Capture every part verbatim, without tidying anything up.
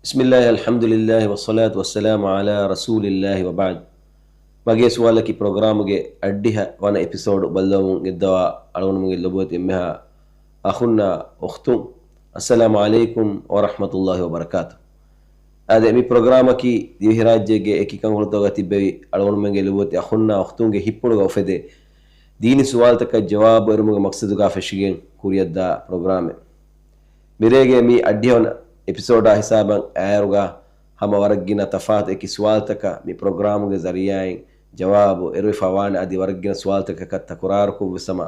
بسم الله، الحمد لله، والصلاة والسلام على رسول الله، وبعد. މަގޭ ސުވާލަކީ ޕްރޮގްރާމުގެ އައްޑިހަ ވަނަ އެޕިސޯޑު ބައްލަވަމުން ގެންދަވާ އަޅުގަނޑުމެންގެ ލޮބުވެތި އެންމެހާ އަޚުންނާ އުޚްތުން، އައްސަލާމު ޢަލައިކުމް ވަރަޙްމަތުﷲި ވަބަރަކާތު. އާދެ، މި ޕްރޮގްރާމަކީ ދިވެހިރާއްޖޭގެ އެކި ކަންކޮޅުތަކުގަ ތިއްބެވި އަޅުގަނޑުމެންގެ ލޮބުވެތި އަޚުންނާ އުޚްތުންގެ ހިތްޕުޅުގަ އުފެދޭ ދީނީ ސުވާލުތަކަށް ޖަވާބު އެރުމުގެ މަޤްޞަދުގަ ފެށިގެން ކުރިއަށްދާ ޕްރޮގްރާމެއް. މިރޭގެ މި އައްޑިހަ ވަނަ އެޕިސޯޑާ ހިސާބަށް އައިއިރުގަ ހަމަ ވަރަށް ގިނަ ތަފާތު އެކި ސުވާލުތަކަށް މި ޕްރޮގްރާމުގެ ޒަރީޢާއިން ޖަވާބު އެރުވިފަ ވާނެ. އަދި ވަރަށް ގިނަ ސުވާލުތަކަކަށް ތަކުރާރުކޮށްވެސް ހަމަ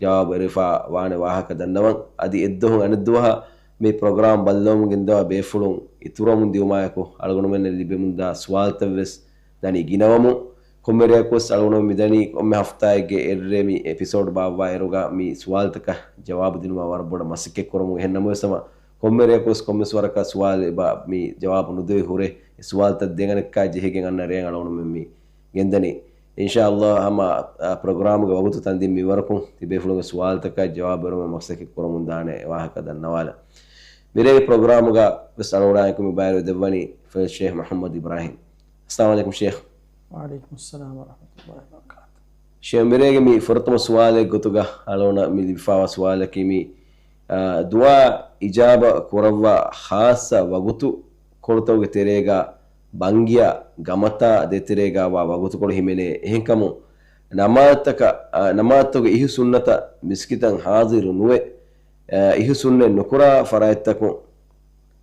ޖަވާބު އެރުވިފަ ވާނެ ވާހަކަ ދަންނަވަން. އަދި އެއްދުވަހުން އަނެއްދުވަހަށް މި ޕްރޮގްރާމް ބައްލަވަމުން ގެންދަވާ ބޭފުޅުން އިތުރުވަމުން ދިއުމާއެކު އަޅުގަނޑުމެންނަށް ލިބެމުންދާ ސުވާލުތައްވެސް ދަނީ ގިނަވަމުން. ކޮންމެ ރެޔަކުވެސް އަޅުގަނޑު މިދަނީ ކޮންމެ ހަފްތާއެއްގެ އެއްރޭ މި އެޕިސޯޑް ބާއްވާ އިރުގަ މި ސުވާލުތަކަށް ޖަވާބު ދިނުމަށް ވަރަށް ބޮޑަށް މަސައްކަތް ކުރަމުން. އެހެން ނަމަވެސް ހަމަ ކޮންމެ ރެޔަކުވެސް ކޮންމެސް ވަރަކަށް ސުވާލު އެބަ މި ޖަވާބު ނުދެވި ހުރެ އެ ސުވާލުތައް ދޭން އަނެއްކާ ޖެހިގެން އަންނަ ރެޔަށް އަޅުގަނޑުމެން މި ގެންދަނީ. އިންޝާﷲ ހަމަ، އާ، ޕްރޮގްރާމުގެ ވަގުތު ތަންދިން މިވަރަކުން ތިބޭފުޅުންގެ ސުވާލުތަކަށް ޖަވާބު އެރުމުގެ މަސައްކަތް ކުރަމުން ދާނެ ވާހަކަ ދަންނަވާލަން. މިރޭގެ ޕްރޮގްރާމުގަ ވެސް އަޅުގަނޑާއެކު މި ބައިވެރިވެ ދެއްވަނީ ފަޟީލަތު ޝޭޚް މުޙައްމަދު އިބްރާހީމް. އައްސަލާމު ޢަލައިކުމް ޝޭޚް. ވަޢަލައިކުމުއް ސަލާމް ވަރަޙްމަތުﷲި ވަބަރަކާތު. ޝޭޚް، މިރޭގެ މި ފުރަތަމަ ސުވާލެއް ގޮތުގަ އަޅުގަނޑަށް މި ލިބިފައިވާ ސުވާލަކީ މި، އާ، ދުޢާ އިޖާބަ ކުރައްވާ ޚާއްޞަ ވަގުތު ކޮޅުތަކުގެ ތެރޭގަ ބަންގިޔާ ގަމަތާ ދޭތެރޭގަ ވާ ވަގުތުކޮޅު ހިމެނޭ. އެހެންކަމުން ނަމާދުތަކަށް، އާ، ނަމާދުތަކުގެ އިހު ސުންނަތަށް މިސްކިތަށް ޙާޟިރު ނުވެ، އާ، އިހު ސުންނަތް ނުކުރާ ފަރާތްތަކުން،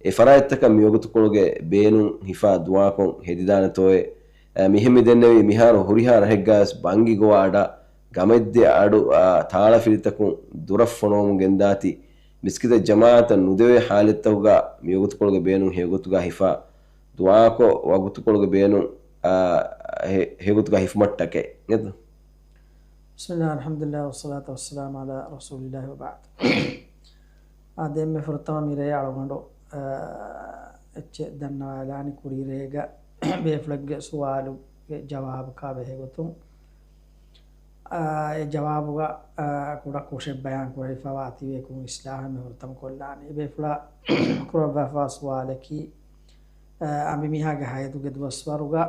އެ ފަރާތްތަކަށް މިވަގުތުކޮޅުގެ ބޭނުން ހިފާ ދުޢާކޮށް ހެދިދާނެތޯއޭ؟ އާ، މިހެން މި ދެންނެވީ މިހާރު ހުރިހާ ރަށެއްގަވެސް ބަންގި ގޮވާ އަޑަށް ގަމެއްދޭ އަޑު، އާ، ތާޅަފިލިތަކުން ދުރަށް ފޮނުވަމުން ގެންދާތީ، މިސްކިތަށް ޖަމާޢަތަށް ނުދެވޭ ޙާލަތްތަކުގަ މިވަގުތުކޮޅުގެ ބޭނުން ހެޔޮގޮތުގަ ހިފާ ދުޢާކޮށް ވަގުތުކޮޅުގެ ބޭނުން، އާ، ހެ-، ހެޔޮގޮތުގަ ހިފުމަށްޓަކައި ނެތް؟ بسم الله، الحمد لله، والصلاة والسلام على رسول الله وبعد. އާދެ، އެންމެ ފުރަތަމަ މިރޭ އަޅުގަނޑު، އާ، އެއްޗެއް ދަންނަވާލާނީ ކުރީ ރޭގަ ބޭފުޅެއްގެ ސުވާލުގެ ޖަވާބަކާ ބެހޭގޮތުން. އާ، އެ ޖަވާބުގަ، އާ، ކުޑަ ކުށެއް ބަޔާން ކުރެވިފައިވާތީވެ ކުރުން އިސްލާހެއް މި ހުރަތަމަ ކޮށްލާނީ. އެ ބޭފުޅާ ކުރައްވާފައިވާ ސުވާލަކީ، އަނބިމީހާގެ ހައިޟުގެ ދުވަސްވަރުގަ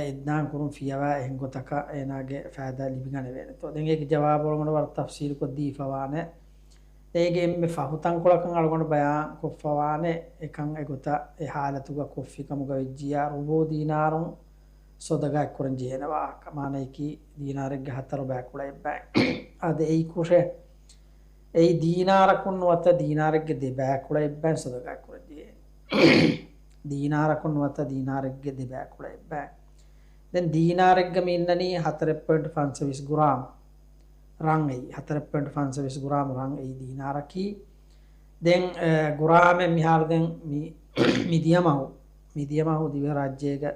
އިއްދާން ކުރުން ފިޔަވާ އެހެން ގޮތަކަށް އޭނާގެ ފައިދާ ލިބިގަނެވޭނެތޯ؟ ދެން އޭގެ ޖަވާބު އަޅުގަނޑު ވަރަށް ތަފްސީލުކޮށް ދީފަވާނެ. އޭގެ އެންމެ ފަހު ތަންކޮޅަކަށް އަޅުގަނޑު ބަޔާން ކޮށްފަވާނެ. އެކަން އެގޮތަށް އެ ހާލަތުގަ ކޮށްފި ކަމުގަ ވެއްޖިއްޔާ ރުބޫ ދީނާރުން ޞަދަގާތް ކުރަން ޖެހޭނެ ވާހަކަ. މާނަޔަކީ ދީނާރެއްގެ ހަތަރު ބައިކުޅަ އެއްބައި. އަދި އެއީ ކުށެއް. އެއީ ދީނާރަކުން ނުވަތަ ދީނާރެއްގެ ދެ ބައިކުޅަ އެއްބައި ޞަދަގާތް ކުރަން ޖެހޭނެ. ދީނާރަކުން ނުވަތަ ދީނާރެއްގެ ދެ ބައިކުޅަ އެއްބައި. ދެން ދީނާރެއްގަ މި އިންނަނީ ހަތަރެއް ޕޮއިންޓް ފަންސަވީސް ގްރާމް ރަން އެއީ. ހަތަރެއް ޕޮއިންޓް ފަންސަވީސް ގްރާމް ރަން އެއީ ދީނާރަކީ. ދެން، އެ، ގްރާމެއް މިހާރު ދެން މި، މިދިޔަ މަހު، މިދިޔަ މަހު ދިވެހިރާއްޖޭގެ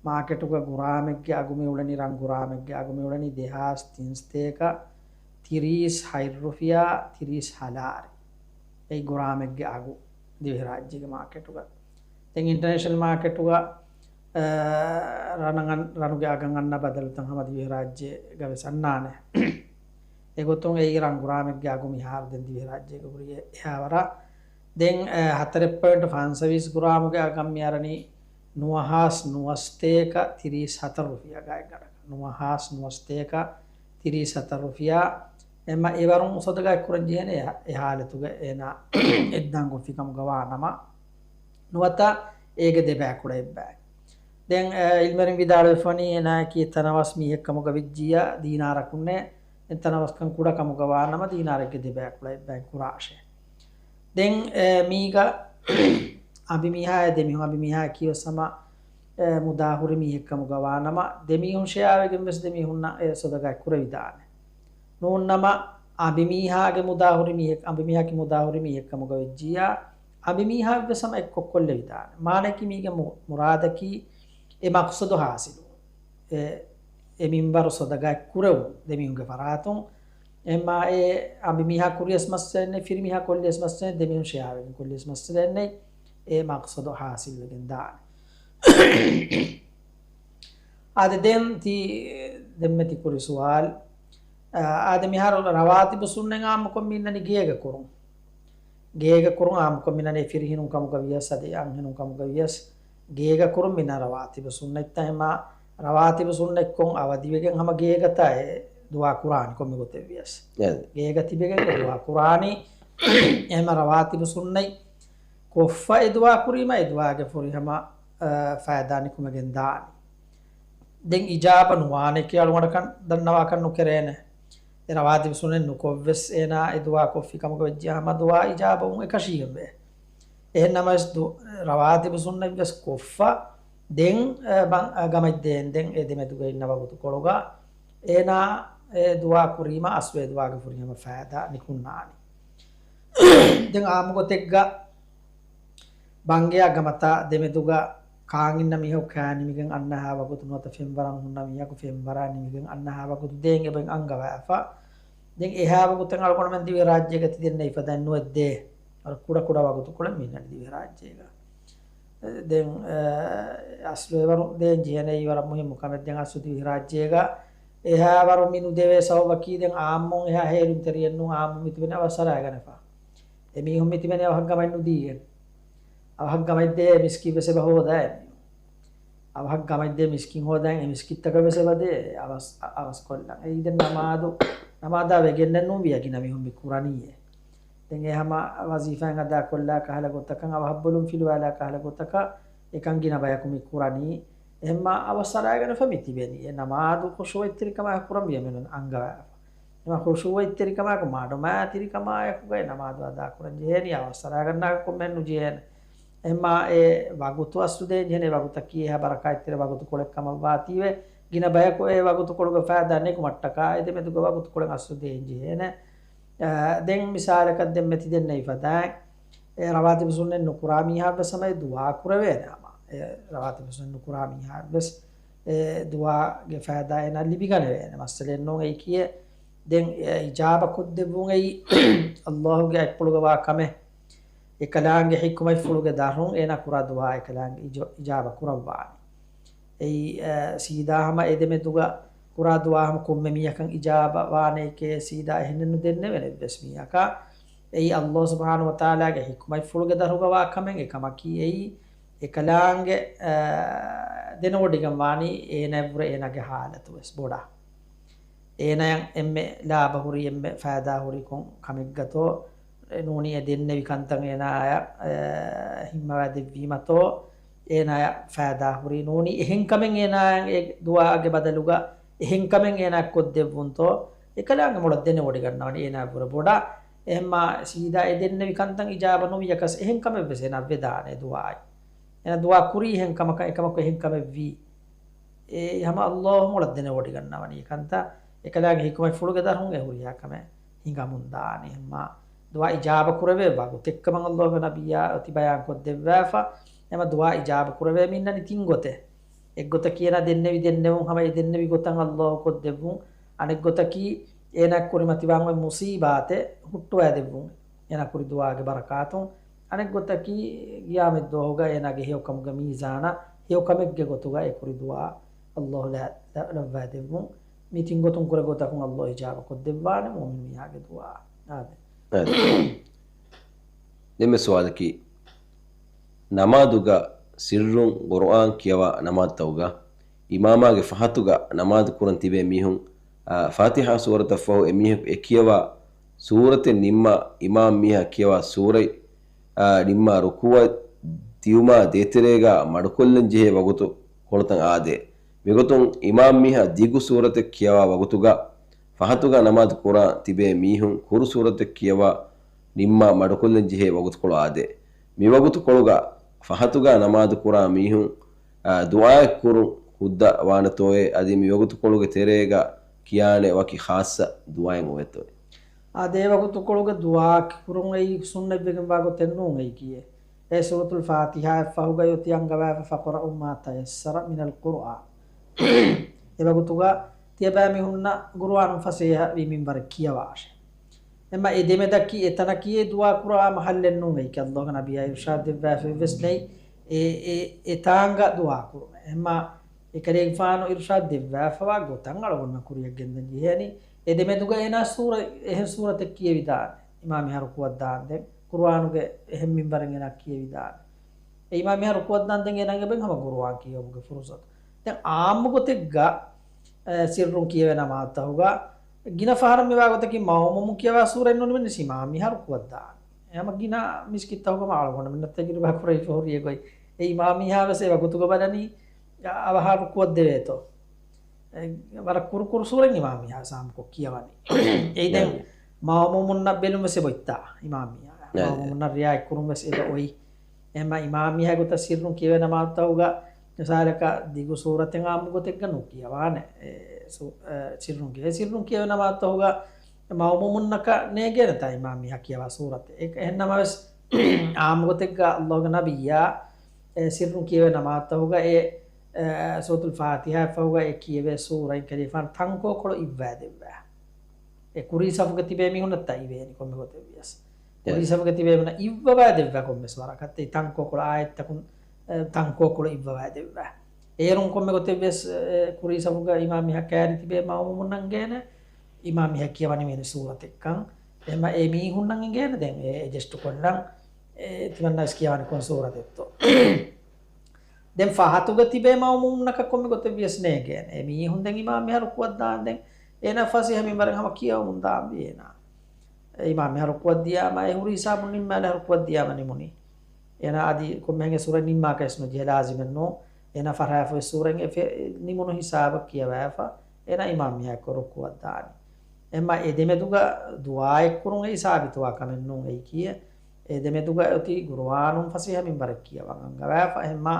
މާކެޓުގަ ގްރާމެއްގެ އަގު މި އުޅެނީ، ރަން ގްރާމެއްގެ އަގު މި އުޅެނީ ދެހާސް ތިންސަތޭކަ ތިރީސް ހަތް ރުފިޔާ ތިރީސް ހަލާރި. އެއީ ގްރާމެއްގެ އަގު ދިވެހިރާއްޖޭގެ މާކެޓުގަ. ދެން އިންޓަރނޭޝަނަލް މާކެޓުގަ، އަ، ރަނަށް އަން-، ރަނުގެ އަގަށް އަންނަ ބަދަލުތައް ހަމަ ދިވެހިރާއްޖޭގަ ވެސް އަންނާނެ. އެގޮތުން އެއީ ރަން ގްރާމެއްގެ އަގު މިހާރު ދެން ދިވެހިރާއްޖޭގަ ހުރި އެ-، އެހާވަރަށް. ދެން، އަ، ހަތަރެއް ޕޮއިންޓް ފަންސަވީސް ގްރާމުގެ އަގަށް މި އަރަނީ ނުވަހާސް ނުވަސަތޭކަ ތިރީސް ހަތަރު ރުފިޔާ ގާތްގަނޑަކަށް. ނުވަހާސް ނުވަސަތޭކަ ތިރީސް ހަތަރު ރުފިޔާ. އެމަ އެވަރުން ޞަދަގާތް ކުރަން ޖެހޭނެ އެ ހާ-، އެ ހާލަތުގަ އޭނާ އިއްދާން ކޮށްފި ކަމުގަ ވާ ނަމަ، ނުވަތަ އޭގެ ދެ ބައިކުޅަ އެއްބައި. ދެން، އެ، އިލްމެރިން ވިދާޅުވެފަނީ އޭނާއަކީ ތަނަވަސް މީހެއް ކަމުގަ ވެއްޖިއްޔާ ދީނާރަކުންނޭ، ދެން ތަނަވަސްކަން ކުޑަ ކަމުގަ ވާ ނަމަ ދީނާރެއްގެ ދެ ބައިކުޅަ އެއްބައި ކުރާށޭ. ދެން، އެ، މީގަ އަނބިމީހާއެއް ދެމީހުން، އަނބިމީހާއަކީ ވެސް ހަމަ، އެ، މުދާ ހުރި މީހެއް ކަމުގަ ވާ ނަމަ، ދެމީހުން ޝެއާވެގެން ވެސް ދެމީހުންނަށް އެ ޞަދަގާތް ކުރެވިދާނެ. ނޫން ނަމަ، އަނބިމީހާގެ މުދާ ހުރި މީހެއް، އަނބިމީހާއަކީ މުދާ ހުރި މީހެއް ކަމުގަ ވެއްޖިއްޔާ، އަނބިމީހާ ވެސް ހަމަ އެއްކޮށްކޮށްލެވިދާނެ. މާނައަކީ މީގެ މު-، މުރާދަކީ އެ މަޤްޞަދު ޙާޞިލު. އެ، އެ މިންވަރު ޞަދަގާތް ކުރެވުން ދެމީހުންގެ ފަރާތުން. އެމާ އެ އަނބިމީހާ ކުރިޔަސް މައްސަލައެއް ނެތް، ފިރިމީހާ ކޮށްލިޔަސް މައްސަލައެއް ނެތް، ދެމީހުން ޝެއާވެގެން ކޮށްލިޔަސް މައްސަލައެއް ނެތް، އެ މަޤްޞަދު ޙާޞިލްވެގެން ދާނެ. އާދެ، ދެން ތި ދެންމެ ތި ކުރި ސުވާލު، އާ، އާދެ، މިހާރު ރަވާތިބު ސުންނަތް އާއްމުކޮށް މި އިންނަނީ ގޭގަ ކުރުން. ގޭގަ ކުރުން އާއްމުކޮށް މިނަނީ ފިރިހެނުން ކަމުގަ ވިޔަސް އަދި އަންހެނުން ކަމުގަ ވިޔަސް ގޭގަ ކުރުން މިނަ ރަވާތިބު ސުންނަތްތައް އެމާ ރަވާތިބު ސުންނަތްކޮށް އަވަދިވެގެން ހަމަ ގޭގަތާ އެ ދުޢާ ކުރާނީ ކޮންމެ ގޮތެއް ވިޔަސް. އެ. ގޭގަ ތިބެގެން އެ ދުޢާ ކުރާނީ އެމަ ރަވާތިބު ސުންނަތް ކޮށްފަ އެ ދުޢާ ކުރީމަ އެ ދުޢާގެ ފުރިހަމަ، އަ، ފައިދާ ނިކުމެގެން ދާނީ. ދެން އިޖާބަ ނުވާނެ ކިޔާ އަޅުގަނޑަކަށް ދަންނަވާކަށް ނުކެރޭނެ. އެ ރަވާތިބު ސުންނަތް ނުކޮށްވެސް އޭނާ އެ ދުޢާ ކޮށްފި ކަމުގަ ވެއްޖެ ހަމަ ދުޢާ އިޖާބަވުން އެކަށީގެންވޭ. އެހެން ނަމަވެސް ދު-، ރަވާތިބު ސުންނަތް ވެސް ކޮށްފަ ދެން، އަ، ބަ-، އަ، ގަމަތް ދޭން ދެން އެ ދެމެދުގަ އިންނަ ވަގުތުކޮޅުގަ އޭނާ އެ ދުޢާ ކުރީމަ އަސްލު އެ ދުޢާގެ ފުރިހަމަ ފައިދާ ނިކުންނާނީ. ދެން އާއްމު ގޮތެއްގަ ބަންގެއާ ގަމަތާ ދެމެދުގަ ކާން އިންނަ މީހަކު ކާ ނިމިގެން އަންނަހާ ވަގުތު ނުވަތަ ފެންވަރަން ހުންނަ މީހަކު ފެންވަރާ ނިމިގެން އަންނަހާ ވަގުތު ދޭން އެބައިން އަންގަވާފަ. ދެން އެހާ ވަގުތެއް އަޅުގަނޑުމެން ދިވެހިރާއްޖޭގަ ތި ދެންނެވި ފަދައިން ނުވެއްދޭ. ވަރަށް ކުޑަ ކުޑަ ވަގުތުކޮޅެއް މިންނަނީ ދިވެހިރާއްޖޭގަ. ދެން، އަ، އަސްލު އެވަރު ދޭން ޖެހޭނެ އެއީ ވަރަށް މުހިއްމު ކަމެއް. ދެން އަސްލު ދިވެހިރާއްޖޭގަ އެހާވަރު މި ނުދެވޭ ސަބަބަކީ ދެން އާއްމުން އެހާ ހޭލުންތެރިއެއް ނޫން، އާއްމު މިތިބެނީ އަވަސް އަރާގަނެފަ. އެމީހުން މިތިބެނީ އަވަހަށް ގަމަތް ނުދީގެން. އަވަހަށް ގަމަތް ދޭ މިސްކިތް ވެސް އެބަ ހޯދާ އެމީހުން. އަވަހަށް ގަމަތް ދޭ މިސްކިތް ހޯދާ އެ މިސްކިތްތަކަށް ވެސް އެބަ ދޭ އަވަސް، އަވަސް ކޮށްލަން. އެއީ ދެން ނަމާދު، ނަމާދާ ވެގެންނެއް ނޫން ވިޔަ ގިނަ މީހުން މި ކުރަނީއޭ. ދެން އެ ހަމަ ވަޒީފާއިން އަދާކޮށްލާ ކަހަލަ ގޮތަކަށް، އަވަހަށް ބޮލުން ފިލުވާލާ ކަހަލަ ގޮތަކަށް އެކަން ގިނަ ބަޔަކު މި ކުރަނީ. އެހެންމާ އަވަސް އަރާގަނެފަ މި ތިބެނީ. އެ ނަމާދު ޚުޝޫޢަތްތެރިކަމާއެކު ކުރަން ވިޔަ މިނުން އަންގަވާފަ. އެމަ ޚުޝޫޢަތްތެރިކަމާއެކު މާ ޑޮމާތިރިކަމާއެކުގައި ނަމާދު އަދާކުރަން ޖެހޭނީ، އަވަސް އަރާގަންނާކަށް ކޮންމެއެއް ނުޖެހޭނެ. އެހެންމާ އެ ވަގުތު އަސްލު ދޭން ޖެހޭނެ ވަގުތަކީ އެހާ ބަރަކާތްތެރި ވަގުތުކޮޅެއް ކަމަށްވާތީވެ، ގިނަ ބަޔަކު އެ ވަގުތުކޮޅުގެ ފައިދާ ނިކުމަށްޓަކާ އެ ދެމެދުގެ ވަގުތުކޮޅެއް އަސްލު ދޭން ޖެހޭނެ. އަ، ދެން މިސާލަކަށް ދެންމެ ތި ދެންނެވި ފަދައިން، އެ ރަވާތިބު ސުންނަތް ނުކުރާ މީހާ ވެސް ހަމަ އެ ދުޢާ ކުރެވޭނެ ހަމަ. އެ ރަވާތިބު ސުންނަތް ނުކުރާ މީހާ ވެސް އެ ދުޢާގެ ފައިދާ އޭނާ ލިބިގަނެވޭނެ. މައްސަލައެއް ނޫން އެއީކީއެއް. ދެން އެ އިޖާބަ ކޮށްދެއްވުން އެއީ އައްލާހުގެ އަތްޕުޅުގަ ވާ ކަމެއް. އެކަލާނގެ ޙިކުމަތްފުޅުގެ ދަށުން އޭނާ ކުރާ ދުޢާ އެކަލާނގެ އިޖު-، އިޖާބަ ކުރައްވާނެ. އެއީ، އަ، ސީދާ ހަމަ އެ ދެމެދުގަ ކުރާ ދުޢާ ހަމަ ކޮންމެ މީހަކަށް އިޖާބަ ވާނެކޭ ސީދާ އެހެނެއް ނުދެންނެވެނެ އެއްވެސް މީހަކަށް. އެއީ އައްލާހު ސުބްޙާނަހު ވަތަޢާލާގެ ޙިކުމަތްފުޅުގެ ދަށުގަ ވާ ކަމެއް. އެކަމަކީ އެއީ އެކަލާނގެ، އަ، ދެނެވޮޑިގެން ވާނީ އޭނާއަށްވުރެ އޭނާގެ ޙާލަތު ވެސް ބޮޑަށް. އޭނާއަށް އެންމެ ލާބަ ހުރި، އެންމެ ފައިދާ ހުރި ކޮން ކަމެއްގަތޯ ނޫނީ އެ ދެންނެވި ކަންތައް އޭނާއަށް، އަ، ހިންމަވާ ދެއްވީމަތޯ، އޭނާއަށް ފައިދާ ހުރީ ނޫނީ އެހެން ކަމެއް އޭނާއަށް އެ ދުޢާގެ ބަދަލުގަ އެހެން ކަމެއް އޭނާއަށް ކޮށްދެއްވުންތޯ، އެކަލާނގެ މޮޅަށް ދެނެވޮޑިގަންނަވަނީ އޭނާއަށްވުރެ ބޮޑަށް. އެހެންމާ ސީދާ އެ ދެންނެވި ކަންތައް އިޖާބަ ނުވިޔަކަސް އެހެން ކަމެއް ވެސް އޭނާއަށް ވެދާނެ ދުޢާއިން. އޭނާ ދުޢާ ކުރީ އެހެން ކަމަކަށް، އެކަމަކު އެހެން ކަމެއް ވީ. އެ ހަމަ އައްލާހު މޮޅަށް ދެނެވޮޑިގަންނަވަނީ ކަންތައް. އެކަލާނގެ ޙިކުމަތްފުޅުގެ ދަށުން އެ ހުރިހާ ކަމެއް ހިނގަމުން ދާނީ. އެހެންމާ ދުޢާ އިޖާބަ ކުރެވޭ ވަގުތެއްކަމަށް އައްލާހުގެ ނަބިއްޔާ އޮތީ ބަޔާން ކޮށްދެއްވާފަ. އެމަ ދުޢާ އިޖާބަ ކުރެވޭ މިންނަނީ ތިން ގޮތެއް. އެއްގޮތަކީ އޭނާ ދެންނެވި ދެންނެވުން ހަމަ އެ ދެންނެވި ގޮތަށް އައްލާހު ކޮށްދެއްވުން. އަނެއްގޮތަކީ އޭނާ ކުރިމަތިވާން އޮތް މުޞީބާތެއް ހުއްޓުވާދެއްވުން. އޭނާ ކުރި ދުޢާގެ ބަރަކާތުން. އަނެއްގޮތަކީ ގިޔާމަތްދުވަހުގަ އޭނާގެ ހެޔޮކަމުގެ މީޒާނަށް ހެޔޮކަމެއްގެ ގޮތުގަ އެ ކުރި ދުޢާ އައްލާހު ލަ-، ލަ-، ލައްވާދެއްވުން. މި ތިން ގޮތުން ކުރެ ގޮތަކުން އައްލާހު އިޖާބަ ކޮށްދެއްވާނެ މުއުމިނު މީހާގެ ދުޢާ. އާދެ. އާދެ. ދެންމެ ސުވާލަކީ، ނަމާދުގަ ސިއްރުން ޤުރުއާން ކިޔަވާ ނަމާދުތަކުގަ އިމާމާގެ ފަހަތުގަ ނަމާދު ކުރަން ތިބޭ މީހުން، އާ، ފާތިޙާ ސޫރަތަށްފަހު އެމީހަކު އެ ކިޔަވާ ސޫރަތެއް ނިންމާ އިމާމް މީހާ ކިޔަވާ ސޫރަތް، އާ، ނިންމާ ރުކޫޢަށް ދިއުމާ ދޭތެރޭގަ މަޑުކޮށްލަން ޖެހޭ ވަގުތު ކޮޅުތައް އާދޭ. މިގޮތުން އިމާމް މީހާ ދިގު ސޫރަތެއް ކިޔަވާ ވަގުތުގަ ފަހަތުގަ ނަމާދު ކުރާ ތިބޭ މީހުން ކުރު ސޫރަތެއް ކިޔަވާ ނިންމާ މަޑުކޮށްލަން ޖެހޭ ވަގުތުކޮޅު އާދޭ. މިވަގުތުކޮޅުގަ ފަހަތުގަ ނަމާދު ކުރާ މީހުން، އާ، ދުޢާއެއް ކުރުން ހުއްދަ ވާނެތޯއޭ؟ އަދި މިވަގުތުކޮޅުގެ ތެރޭގަ ކިޔާނެ ވަކި ޚާއްޞަ ދުޢާއެއް އޮވޭތޯއޭ؟ އާދެ، އެ ވަގުތުކޮޅުގަ ދުޢާ ކުރުން އެއީ ސުންނަތްވެގެންވާ ގޮތެއް ނޫން އެއީކީއެއް. އެ ސޫރަތުލް ފާތިޙާއަށްފަހުގައި އޮތީ އަންގަވާފަ، فَاقْرَءُوا مَا تَيَسَّرَ مِنَ الْقُرْآنِ. އެ ވަގުތުގަ ތިޔަބައިމީހުންނަށް ޤުރުއާނު ފަސޭހަވީ މިންވަރެއް ކިޔަވާށޭ. އެމަ އެ ދެމެދަކީ އެތަނަކީ އެ ދުޢާ ކުރާ މަހައްލެއް ނޫން އެއީކީ. އައްލާހުގެ ނަބިއްޔާ އިރުޝާދު ދެއްވާފައެއްވެސް ނެތް އެ، އެ، އެ ތާނގަ ދުޢާ ކުރުމެއް. އެމަ އެކަލޭގެފާނު އިރުޝާދު ދެއްވާފަވާ ގޮތަށް އަޅުގަނޑުމެން ކުރިއަށް ގެންދަން ޖެހޭނީ. އެ ދެމެދުގަ އޭނާ ސޫރަ، އެހެން ސޫރަތެއް ކިޔެވިދާނެ. އިމާމް މިހާރު ރުކޫޢަށް ދާންދެން ޤުރުއާނުގެ އެހެން މިންވަރެއް އޭނާ ކިޔެވިދާނެ. އެ އިމާމް މިހާރު ރުކުޢަށްދާން ދެން އޭނާގެ ބެން ހަމަ ޤުރުއާން ކިޔެވުމުގެ ފުރުޞަތު. ދެން އާއްމު ގޮތެއްގަ، އެ، ސިއްރުން ކިޔެވޭ ނަމާދުތަކުގަ ގިނަ ފަހަރަށް މިވާ ގޮތަކީ މައުމޫމުން ކިޔަވާ ސޫރައެއް ނޫނީ މިންވަސް އިމާމް މިހާރު ރުކުޢަށްދާނެ. އެ ހަމަ ގިނަ މިސްކިތްތަކުގަ މާ އަޅުގަނޑުމެންނަށް ތަޖުރިބާ ކުރެވިފަ ހުރި އެއް ގޮތް. އެ އިމާމް މީހާވެސް އެ ވަގުތުގަ ބަލަނީ އަވަހާ ރުކުޢަށް ދެވޭތޯ. އެ، ވަރަށް ކުރު ކުރު ސޫރައިން އިމާމް މީހާ ސާމްކޮށް ކިޔަވަނީ. އެއީ ދެން ނައި. މައުމޫމުންނަށް ބެލުން ވެސް އެބައޮތްތާ އިމާމް މީހާ. ނައި. މައުމޫމުންނަށް ރިޢާޔަތް ކުރުން ވެސް އެބަ އޮތް. އެހެންމަ އިމާމް މީހާ ގޮތަށް ސިއްރުން ކިޔެވޭ ނަމާދުތަކުގަ މިސާލަކަށް ދިގު ސޫރަތެއް އާއްމު ގޮތެއްގަ ނުކިޔަވާނެ. އެ، ސު-، އެ، ސިއްރުން ކިޔެވޭ. ސިއްރުން ކިޔެވޭ ނަމާދުތަކުގަ މައުމޫމުންނަކަށް ނޭގޭނެތާ އިމާމް މީހާ ކިޔަވާ ސޫރަތެއް. އެ، އެހެންނަމަވެސް އާއްމު ގޮތެއްގަ އައްލާހުގެ ނަބިއްޔާ އެ ސިއްރުން ކިޔެވޭ ނަމާދުތަކުގަ އެ، އެ، ސޫރަތުލް ފާތިޙާއަށްފަހުގަ އެ ކިޔެވޭ ސޫރައިން ކަލޭފާނު ތަންކޯކޮޅު އިއްވައިދެއްވާ. އެ ކުރީ ސަފުގަ ތިބޭ މީހުންނަށް ތައިވެނީ ކޮންމެ ގޮތެއް ވިޔަސް. ކުރީ ސަފުގަ ތިބޭ މީހުންނަށް އިއްވަވައިދެއްވާ ކޮންމެސް ވަރަކަށް ތަންކޯކޮޅު އާޔަތްތަކުން، އެ، ތަންކޯކޮޅު އިއްވަވައިދެއްވާ. އޭރުން ކޮންމެ ގޮތެއް ވިޔަސް، އެ، ކުރީ ސަފުގަ އިމާމް މީހާ ކައިރި ތިބޭ މައުމޫމުންނަށް އިނގޭނެ އިމާމް މީހާ ކިޔަވަނީ މިވެނި ސޫރަތެއްކަން. އެހެންމަ އެ މީހުންނަށް އިނގޭނެ ދެން އެ އެޖަސްޓު ކޮށްލަން، އެ ތިމަންނަވެސް ކިޔަވަނީ ކޮން ސޫރަތެއްތޯ. ދެން ފަހަތުގަ ތިބޭ މައުމޫމުންނަކަށް ކޮންމެ ގޮތެއް ވިޔަސް ނޭނގޭނެ. އެ މީހުން ދެން އިމާމް މީހާ ރުކުޢަށްދާން ދެން އޭނާ ފަސޭހަ މިންވަރެއް ހަމަ ކިޔަވަމުން ދާންވީ އޭނާ. އެ އިމާމް މީހާ ރުކުޢަށްދިޔާމަ އެ ހުރި ހިސާބުން ނިންމާލާ ރުކުޢަށްދިޔާމަ ނިމުނީ. އޭނާ އަދި ކޮންމެހެން އެ ސޫރަ ނިންމާކަށް ވެސް ނުޖެހޭ ލާޒިމެއް ނޫން. އޭނާ ފަށާފަ އޮތް ސޫރައިން އެ ފެ-، ނިމުނު ހިސާބަށް ކިޔަވާފަ އޭނާ އިމާމް މީހާ އެއްކޮށް ރުކުޢަށްދާނީ. އެހެންމަ އެ ދެމެދުގަ ދުޢާއެއްކުރުން އެއީ ސާބިތުވާ ކަމެއް ނޫން އެއީ ކިޔޭ. އެ ދެމެދުގަ އޮތީ ޤުރުއާނުން ފަސޭހަ މިންވަރެއް ކިޔަވަން އަންގަވާފަ. އެހެންމަ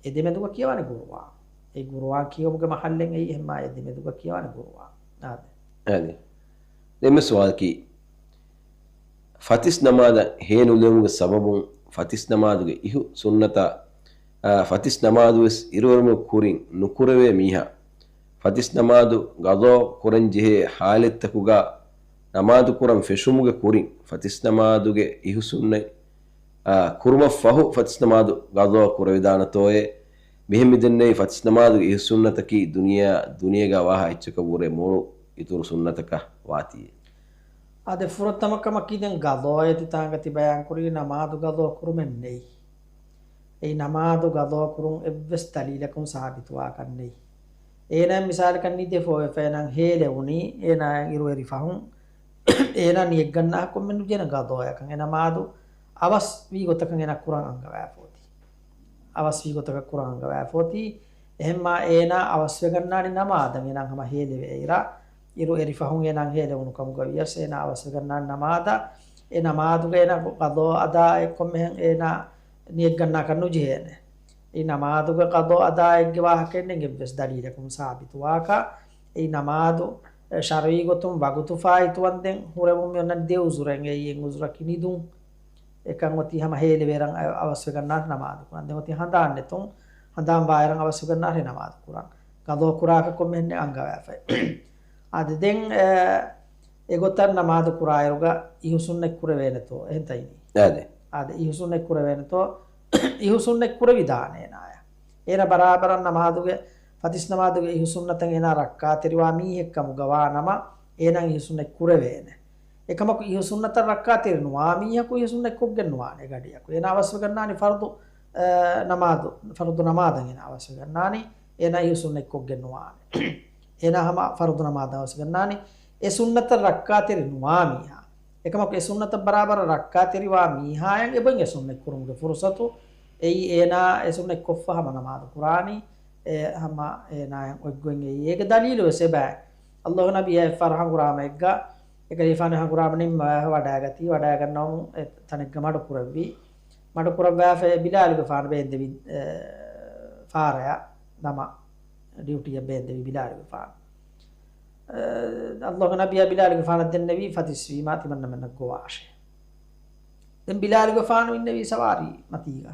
އެ ދެމެދުގަ ކިޔަވާނެ ޤުރުއާން. އެ ޤުރުއާން ކިޔެވުމުގެ މަޙައްލެއް އެއީ އެހެންމަ އެ ދެމެދުގަ ކިޔަވާނެ ޤުރުއާން. އާދެ. އާދެ. ދެންމެ ސުވާލަކީ، ފަތިސް ނަމާދަށް ހޭ ނުލެވުމުގެ ސަބަބުން ފަތިސް ނަމާދުގެ އިހު ސުންނަތާ، އާ، ފަތިސް ނަމާދު ވެސް އިރުއެރުމުގެ ކުރިން ނުކުރެވޭ މީހާ، ފަތިސް ނަމާދު ގަޟާ ކުރަން ޖެހޭ ޙާލަތްތަކުގަ ނަމާދު ކުރަން ފެށުމުގެ ކުރިން ފަތިސް ނަމާދުގެ އިހު ސުންނަތް، އާ، ކުރުމަށް ފަހު ފަތިސް ނަމާދު ގަޟާ ކުރެވިދާނެތޯއޭ؟ މިހެން މިދެންނެވި ފަތިސް ނަމާދުގެ އިހު ސުންނަތަކީ ދުނިޔެއާ، ދުނިޔޭގަ ވާހާ އެއްޗަކަށް ވުރެ މޮޅު އިތުރު ސުންނަތަކަށް ވާތީ. އާދެ، ފުރަތަމަ ކަމަކީ ދެން ގަޟާއޭ ތިތާނގަ ތި ބަޔާންކުރީ ނަމާދު ގަޟާ ކުރުމެއް ނެތް. އެއީ ނަމާދު ގަޟާ ކުރުން އެއްވެސް ދަލީލަކުން ސާބިތުވާކަށް ނެތް. އޭނާ މިސާލަކަށް ނިދެފަ އޮވެފަ އޭނާ ހޭލެވުނީ، އޭނާ އިރުއެރި ފަހުން އޭނާ ނިޔަތްގަންނާ ކޮންމެ ނުޖެހޭނެ ގަޟާއަކަށް. އެ ނަމާދު އަވަސް ވީ ގޮތަކަށް އޭނާ ކުރަން އަންގަވާފަ އޮތީ. އަވަސް ވީ ގޮތަކަށް ކުރަން އަންގަވާފަ އޮތީ. އެހެންމާ އޭނާ އަވަސްވެގަންނާނީ ނަމާދަށް އޭނާ ހަމަ ހޭލެވޭ އިރަށް. އިރު އެރި ފަހުން އޭނާ ހޭލެވުނު ކަމުގަ ވިޔަސް އޭނާ އަވަސްވެގަންނާނީ ނަމާދަށް. އެ ނަމާދުގަ އޭނާ ގަޟާ އަދާއެއް ކޮންމެހެން އޭނާ ނިޔަތްގަންނާކަށް ނުޖެހޭނެ. އެ ނަމާދުގަ ގަޟާ އަދާއެއްގެ ވާހަކައެއް ނެތް އެއްވެސް ދަލީލަކުން ސާބިތުވާކަށް. އެ ނަމާދު، އެ، ޝަރުޢީ ގޮތުން ވަގުތު ފާއިތުވަންދެން ހުރެވުން މި އޮންނަނީ ދެ ޢުޛުރެއް. އެއީ އެއް ޢުޛުރަކީ ނިދުން. އެކަން އޮތީ ހަމަ ހޭލެވޭ އިރަށް އަ-، އަވަސްވެގަންނާނެ ނަމާދު ކުރަން. ދެން އޮތީ ހަނދާން ނެތުން، ހަނދާން ވާ އިރަށް އަވަސްވެގަންނާނެ ނަމާދު ކުރަން. ގަޟާ ކުރާކަށް ކޮންމެހެން އަންގަވާފައި. އާދެ، ދެން، އެ، އެގޮތަށް ނަމާދު ކުރާއިރުގަ އިހު ސުންނަތް ކުރެވޭނެތޯ؟ އެހެންތަ އިނީ؟ އާދެ. އާދެ، އިހު ސުންނަތް ކުރެވޭނެތޯ؟ އިހު ސުންނަތް ކުރެވިދާނެ އޭނާޔަށް. އޭނާ ބަރާބަރަށް ނަމާދުގެ، ފަތިސް ނަމާދުގެ އިހު ސުންނަތަށް އޭނާ ރައްކާތެރިވާ މީހެއް ކަމުގަ ވާ ނަމަ، އޭނާ އިހު ސުންނަތް ކުރެވޭނެ. އެކަމަކު އިހު ސުންނަތަށް ރައްކާތެރި ނުވާ މީހަކު އިހު ސުންނަތް ކޮށްގެން ނުވާނެ ގަޑިއަކު. އޭނާ އަވަސްވެގަންނާނީ ފަރުޟު، އަ، ނަމާދު، ފަރުޟު ނަމާދަށް އޭނާ އަވަސްވެގަންނާނީ. އޭނާ އިހު ސުންނަތް ކޮށްގެން ނުވާނެ. އޭނާ ހަމަ ފަރުޟު ނަމާދަށް އަވަސްވެގަންނާނީ. އެ ސުންނަތަށް ރައްކާތެރި ނުވާ މީހާ. އެކަމަކު އެ ސުންނަތަށް ބަރާބަރަށް ރައްކާތެރިވާ މީހާޔަށް އެބައިން އެ ސުންނަތް ކުރުމުގެ ފުރުޞަތު. އެއީ އޭނާ އެ ސުންނަތް ކޮށްފަ ހަމަ ނަމާދު ކުރާނީ. އެ ހަމަ އޭނާޔަށް އޮތްގޮތް އެއީ. އޭގެ ދަލީލު ވެސް އެބައި. އައްލާހު ނަބިއްޔާ އެއްފަހަރު ހަނގުރާމައެއްގަ އެކަލޭފާނު ހަނގުރާމަ ނިންމަވާ ވަޑައިގަތީ، ވަޑައިގަންނަވަމުން އެ ތަނެއްގަ މަޑުކުރެއްވީ. މަޑުކުރައްވާފަ ބިލާލުގެފާނު ބޭންދެވި، އެ، ފާރަޔަށް ދަމާ ޑިއުޓީއަށް ބޭންދެވި ބިލާލުގެފާނު. އެ، އައްލާހުގެ ނަބިއްޔާ ބިލާލުގެފާނަށް ދެންނެވީ ފަތިސްވީމާ ތިމަންނަމެންނަށް ގޮވާށޭ. ދެން ބިލާލުގެފާނު އިންނެވީ ސަވާރީ މަތީގަ.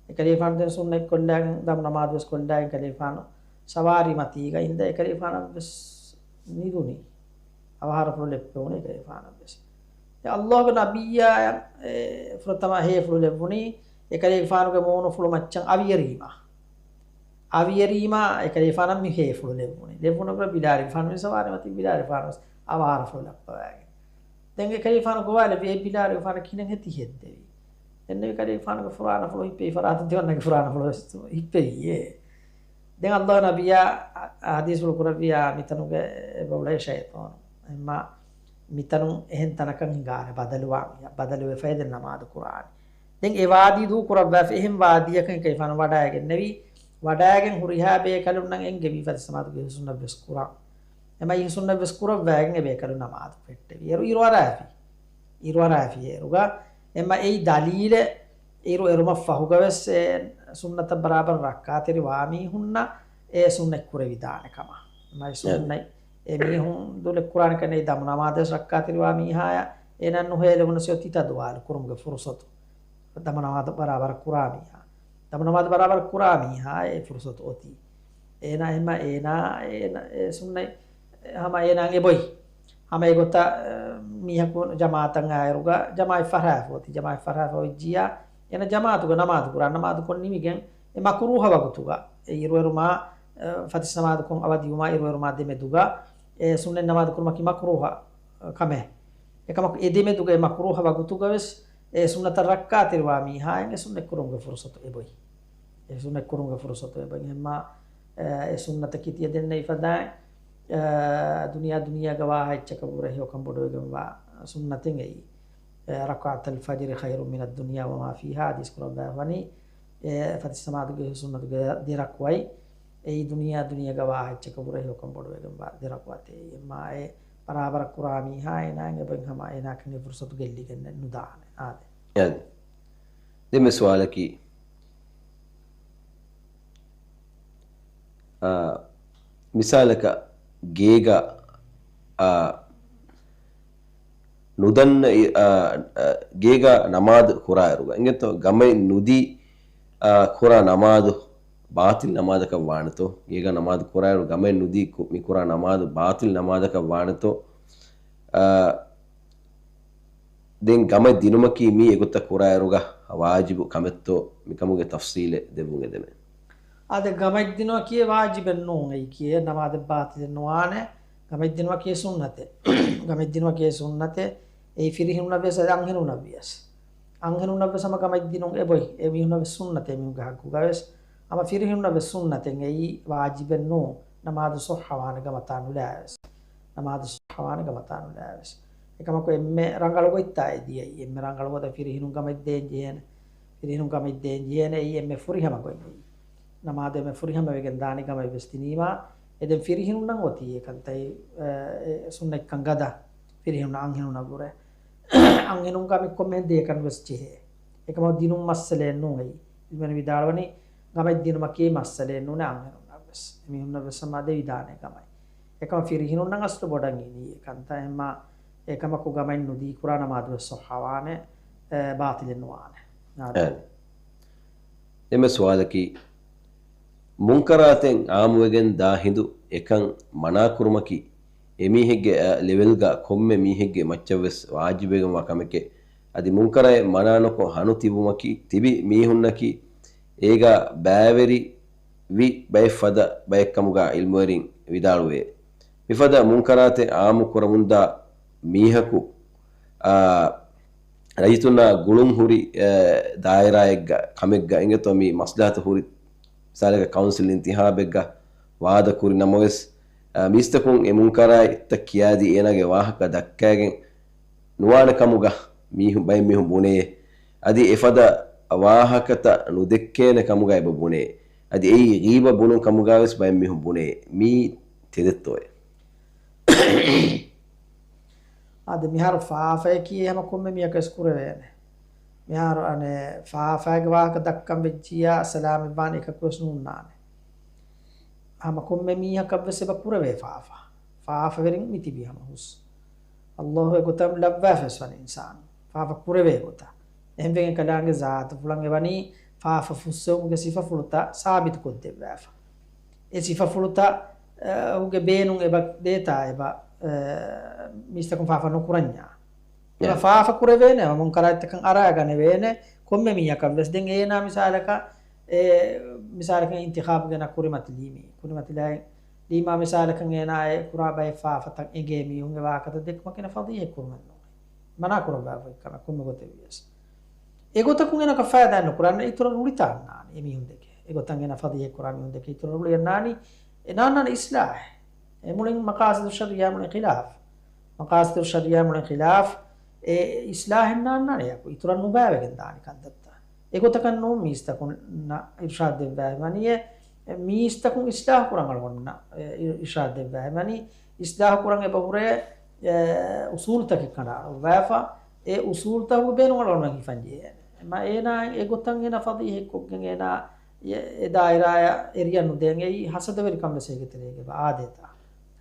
އެކަލޭފާނު ދެން ސުންނަތް ކޮށްލާގެން ދަމު ނަމާދު ވެސް ކޮށްލާގެން ކަލޭފާނު ސަވާރީ މަތީގަ އިންދަ އެކަލޭފާނަށް ވެސް ނިދުނީ. އަވަހާރަފުޅު ލެއްޕެވުނީ އެކަލޭފާނަށް ވެސް. ދެން އައްލާހުގެ ނަބިއްޔާ، އެ، ފުރަތަމަ ހޭފުޅު ލެއްވުނީ އެކަލޭފާނުގެ މޫނުފުޅު މައްޗަށް އަވިއެރީމަ. އަވިއެރީމަ އެކަލޭފާނަށް މި ހޭފުޅު ލެއްވުނީ. ލެއްވުނު ބިލާލުގެފާނު މި ސަވާރީ މަތީ ބިލާލުގެފާނު ވެސް އަވަހާރަފުޅު ލައްޕަވައިގެން. ދެން އެކަލޭގެފާނު ގޮވާލެއްވި އެ ބިލާލުގެފާނަށް ކިހިނެއް ހެދި ހެއްދެވީ. ދެންނެވި ކަލޭގެފާނުގެ ފުރާނަފުޅު ހިއްޕެވި ފަރާތުން ތިމަންނަގެ ފުރާނަފުޅު ވެސް ހިއްޕެވިއޭ. ދެން އައްލާހު ނަބިއްޔާ އަ-، އަ-، ޙަދީޘްފުޅު ކުރެއްވިއްޔާ މިތަނުގަ އެބަ އުޅޭ ޝައިޠާނު. އެމާ މިތަނުން އެހެން ތަނަކަށް ހިނގާނެ ބަދަލުވާން، ބަދަލުވެފައި ދެން ނަމާދު ކުރާނެ. ދެން އެ ވާދީ ދޫ ކުރައްވާފަ އެހެން ވާދީއަކަށް އެކަލޭގެފާނު ވަޑައިގެންނެވި. ވަޑައިގެން ހުރިހާ ބޭކަލުންނަށް އެންގެވި ފަތިސަމާދުގެ ހުސްނަށްވެސް ކުރާން. އެމަ އިހުސުންނަށް ވެސް ކުރައްވައިގެން އެބޭކަލުން ނަމާދު ފެއްޓެވި. އޭރު އިރުއަރާފި. އިރުއަރާފި އޭރުގަ. އެމަ އެއީ ދަލީލެއް އިރު އެރުމަށް ފަހުގަ ވެސް އެ ސުންނަތަށް ބަރާބަރަށް ރައްކާތެރި ވާ މީހުންނަށް އެ ސުންނަތް ކުރެވިދާނެ ކަމަށް. އެމަ އެ ސުންނަތް އެ މީހުން ދުލެއް ކުރާނެ ކަންނޭ ދަމު ނަމާދަށް ރައްކާތެރި ވާ މީހާޔަށް އޭނަ ނުހޭލެވުނަސް އޮތީ ތަދުވާލު ކުރުމުގެ ފުރުސަތު. ދަމު ނަމާދު ބަރާބަރަށް ކުރާ މީހާ. ދަމު ނަމާދު ބަރާބަރަށް ކުރާ މީހާ އެ ފުރުސަތު އޮތީ. އޭނާ އެމަ އޭނާ އޭނަ އެ ސުންނަތް ހަމަ އޭނާ އެބޮތް. ހަމަ އެގޮތަށް، އަ، މީހަކު ޖަމާޢަތަށް އާއިރުގަ ޖަމާޢަތް ފަށާފަ އޮތީ. ޖަމާޢަތް ފަށާފަ އޮތްޖިއްޔާ އޭނަ ޖަމާޢަތުގަ ނަމާދު ކުރާ. ނަމާދު ކޮށް ނިމިގެން އެ މަކުރޫހަ ވަގުތުގަ އެ އިރުއެރުމާ، އަ، ފަތިސް ނަމާދުކޮށް އަވަދިވުމާ އިރުއެރުމާ ދެމެދުގަ އެ ސުންނަތް ނަމާދު ކުރުމަކީ މަކުރޫހަ ކަމެއް. އެކަމަކު އެ ދެމެދުގަ އެ މަކުރޫހަ ވަގުތުގަ ވެސް އެ ސުންނަތަށް ރައްކާތެރިވާ މީހާއަށް އެ ސުންނަތް ކުރުމުގެ ފުރުސަތު އެބޮތް. އެ ސުންނަތް ކުރުމުގެ ފުރުސަތު އެބަ އެހެންމާ، އެ، އެ ސުންނަތަކީ ތިޔަ ދެންނެވި ފަދައިން، އެ، ދުނިޔާ ދުނިޔޭގަ ވާހަ އެއްޗަކަށް ވުރެ ހެޔޮކަން ބޮޑުވެގެންވާ ސުންނަތެއް އެއީ. އެ، ރަކަޢަތަލް ފަޖްރި ޚައިރުން މިނައް ދުނިޔާ ވަމާ ފީހާ ޙަދީޘް ކުރައްވާފަވަނީ، އެ، ފަތިސް ނަމާދުގެ ސުންނަތުގެ ދެ ރަކުޢަތް އެއީ ދުނިޔާ ދުނިޔޭގަ ވާހަ އެއްޗަކަށް ވުރެ ހެޔޮކަން ބޮޑުވެގެންވާ ދެ ރަކުޢަތެއް. އެއް މާ އެ ބަރާބަރަށް ކުރާ މީހާ އޭނާއަށް އެބައިން ހަމަ އޭނާއަކަށް އެ ފުރުސަތު ގެއްލިގެން ނުދާނެ. އާދެ. އެ. ދެންމެ ސުވާލަކީ، އާ، މިސާލަކަށް ގޭގަ، އާ، ނުދަންނަ، އާ، އާ، ގޭގަ ނަމާދު ކުރާއިރުގަ އިނގޭތޯ ގަމައިން ނުދީ، އާ، ކުރާ ނަމާދު ބާޠިލް ނަމާދަކަށް ވާނެތޯ؟ ގޭގަ ނަމާދު ކުރާއިރު ގަމައިން ނުދީ ކު-، މި ކުރާ ނަމާދު ބާޠިލް ނަމާދަކަށް ވާނެތޯ؟ އާ، ދެން ގަމަށް ދިނުމަކީ މީ އެގޮތަށް ކުރާއިރުގަ ވާޖިބު ކަމެއްތޯ؟ މިކަމުގެ ތަފްޞީލެއް ދެއްވުން އެދެމެ. އާދެ، ގަމަށް ދިނުމަކީ ވާޖިބެއް ނޫން. އެއީ ކިޔޭ ނަމާދެއް ބާޠިލެއް ނުވާނެ. ގަމަށް ދިނުމަކީ ސުންނަތެއް. ގަމަށް ދިނުމަކީ ސުންނަތެއް. އެއީ ފިރިހެނުންނަށް ވިޔަސް އަންހެނުންނަށް ވިޔަސް. އަންހެނުންނަށް ވެސް ހަމަ ގަމަށް ދިނުން އެބޮތް. އެ މީހުންނަށް ވެސް ސުންނަތެއް މީހުންގެ ހައްގުގަ ވެސް. ހަމަ ފިރިހެނުންނަށް ވެސް ސުންނަތެއް އެއީ ވާޖިބެއް ނޫން. ނަމާދު ޞައްޙަވާނެ ގަމަށް ނުލާ ވެސް. ނަމާދު ޞައްޙަވާނެ ގަމަށް ނުލާ ވެސް. އެކަމަކު އެންމެ ރަނގަޅު ގޮތްތާ އެ ދިޔައީ. އެންމެ ރަނގަޅު ގޮތަށް ފިރިހެނުން ގަމަށް ދޭން ޖެހޭނެ. ފިރިހެނުން ގަމަށް ދޭން ޖެހޭނެ އެއީ އެންމެ ފުރިހަމަ ގޮތް އެއީ. ނަމާދު އެންމެ ފުރިހަމަ ވެގެން ދާނީ ގަމަށް ވެސް ދިނީމާ. އެ ދެން ފިރިހެނުންނަށް އޮތީ އެކަންތައް، އެ، އެ ސުންނަތްކަން ގަދަ. ފިރިހެނުން އަންހެނުންނަށް ވުރެ. އަންހެނުން ގަމަށް ކޮންމެހެން ދޭކަން ވެސް ޖެހޭ. އެކަމަކު ދިނުން މައްސަލައެއް ނޫން އެއީ. އިލްމުވެރިން ވިދާޅުވަނީ ގަމަށް ދިނުމަކީ މައްސަލައެއް ނޫނޭ އަންހެނުންނަށް ވެސް. އެމީހުންނަށް ވެސް ހަމަ ދެވިދާނެ ގަމަށް. އެކަމަކު ފިރިހެނުންނަށް އަސްލު ބޮޑަށް އިނީ އެކަންތައް. އެހެންމާ އެކަމަކު ގަމަށް ނުދީ ކުރާ ނަމާދު ވެސް ޞައްޙަވާނެ، އެ، ބާޠިލެއް ނުވާނެ. އާދެ. އެ. ދެންމެ ސުވާލަކީ، މުންކަރާތެއް އާއްމުވެގެން ދާ ހިނދު އެކަން މަނާކުރުމަކީ، އެމީހެއްގެ، އަ، ލެވެލްގަ ކޮންމެ މީހެއްގެ މައްޗަށް ވެސް ވާޖިބުވެގެންވާ ކަމެކޭ. އަދި މުންކަރާތް މަނާނުކޮށް ހަނު ތިބުމަކީ، ތިބި މީހުންނަކީ އޭގަ ބައިވެރި ވި ބައެއް ފަދަ ބައެއްކަމުގަ އިލްމުވެރިން ވިދާޅުވޭ. މިފަދަ މުންކަރާތެއް އާއްމު ކުރަމުންދާ މީހަކު، އާ، ރައްޔިތުންނާ ގުޅުން ހުރި، އެ، ދާއިރާއެއްގަ ކަމެއްގަ އިނގޭތޯ މި މަސްލަހަތު ހުރި މިސާލަކަށް ކައުންސިލް އިންތިހާބެއްގަ ވާދަ ކުރި ނަމަވެސް، އަ، މީސްތަކުން އެ މުންކަރާތްތައް ކިޔާދީ އޭނާގެ ވާހަކަ ދައްކައިގެން ނުވާނެ ކަމުގަ މީހުން، ބައެއް މީހުން ބުނޭ. އަދި އެފަދަ ވާހަކަތައް ނުދެއްކޭނެ ކަމުގަ އެބަ ބުނޭ. އަދި އެއީ ޣީބަ ބުނުން ކަމުގަ ވެސް ބައެއް މީހުން ބުނޭ. މީ ތެދެއްތޯއޭ؟ އާދެ، މިހާރު ފާފައަކީ ހަމަ ކޮންމެ މީހަކަށް ވެސް ކުރެވޭނެ. މިހާރު އަނެއް ފާފައިގެ ވާހަކަ ދައްކަން ވެއްޖިއްޔާ ސަލާމަތްވާނެ އެކަކު ވެސް ނޫންނާނެ. ހަމަ ކޮންމެ މީހަކަށް ވެސް އެބަ ކުރެވޭ ފާފަ. ފާފަވެރިން މި ތިބީ ހަމަ ހުސް. އައްލާހު އެގޮތަށް ލައްވާފަވެސް ވަނީ އިންސާނު. ފާފަ ކުރެވޭ ގޮތަށް. އެހެންވެގެން ކަލާނގެ ޒާތުފުޅަށް އެވަނީ ފާފަ ފުއްސެވުމުގެ ސިފަފުޅުތައް ސާބިތުކޮށްދެއްވާފަ. އެ ސިފަފުޅުތައް، އަ، އަހުގެ ބޭނުން އެބަ ދޭތާ އެބަ، އަ، މީސްތަކުން ފާފަ ނުކުރަންޏާ. އެބަ އެ. ފާފަ ކުރެވޭނެ، މުންކަރާތްތަކަށް އަރާގަނެވޭނެ، ކޮންމެ މީހަކަށް ވެސް. ދެން އޭނާ މިސާލަކަށް، އެ، މިސާލަކަށް އިންތިޚާބު ގެނަ ކުރިމަތި ލީމީ. ކުރިމަތި ލާއި ލީމާ މިސާލަކަށް އޭނާ އެ ކުރާ ބައެއް ފާފަތައް އެނގޭ މީހުންގެ ވާހަކަތައް ދެއްކުމަކީ ފަޟީޙަތް ކުރުމެއް ނޫން. މަނާ ކުރައްވާފައި ކަމެއް ކޮންމެ ގޮތެއް ވިޔަސް. އެގޮތަކުން އޭނަ ކަ ފައިދާ ނުކުރާނެ، އިތުރަށް ރުޅި ތާންނާނެ އެމީހުން ދެކެ. އެގޮތަށް އޭނަ ފަޟީޙަތް ކުރާ މީހުން ދެކެ އިތުރަށް ރުޅި އަންނާނީ، އެ ނާންނާނެ އިޞްލާޙެއް. އެ މުޅިން މަޤާޞިދު ޝަރްޢިއްޔާ މުޅިން ޚިލާފް. މަޤާޞިދު ޝަރްޢިއްޔާ މުޅިން ޚިލާފް، އެ އިޞްލާޙެއް ނާންނާނެ ޔަކު އިތުރަށް ނުބައިވެގެން ދާނެ ކަންތައްތައް. އެގޮތަކަށް ނޫން މީސްތަކުންނަށް އިރުޝާދު ދެއްވާ ހެމަނީ، އެ މީސްތަކުން އިޞްލާޙު ކުރަން އަޅުގަނޑުމެންނަށް، އެ، އިރު-، އިރުޝާދު ދެއްވާ ހެމަނީ، އިޞްލާޙު ކުރަން އެބަ ހުރޭ، އެ، އުޞޫލުތަކެއް ކަނޑައަޅުއްވާފަ، އެ އުޞޫލުތަކުގެ ބޭނުން އަޅުގަނޑުމެން ހިފަން ޖެހޭނެ. އެމަ އޭނާ އެގޮތަށް އޭނާ ފަޟީޙަތްކޮށްގެން އޭނާ އެ، އެ ދާއިރާޔަށް އެރިއަށް ނުދޭން އެއީ ހަސަދަވެރިކަން ވެސް އޭގެ ތެރޭގަ އެބަ އާދޭތާ.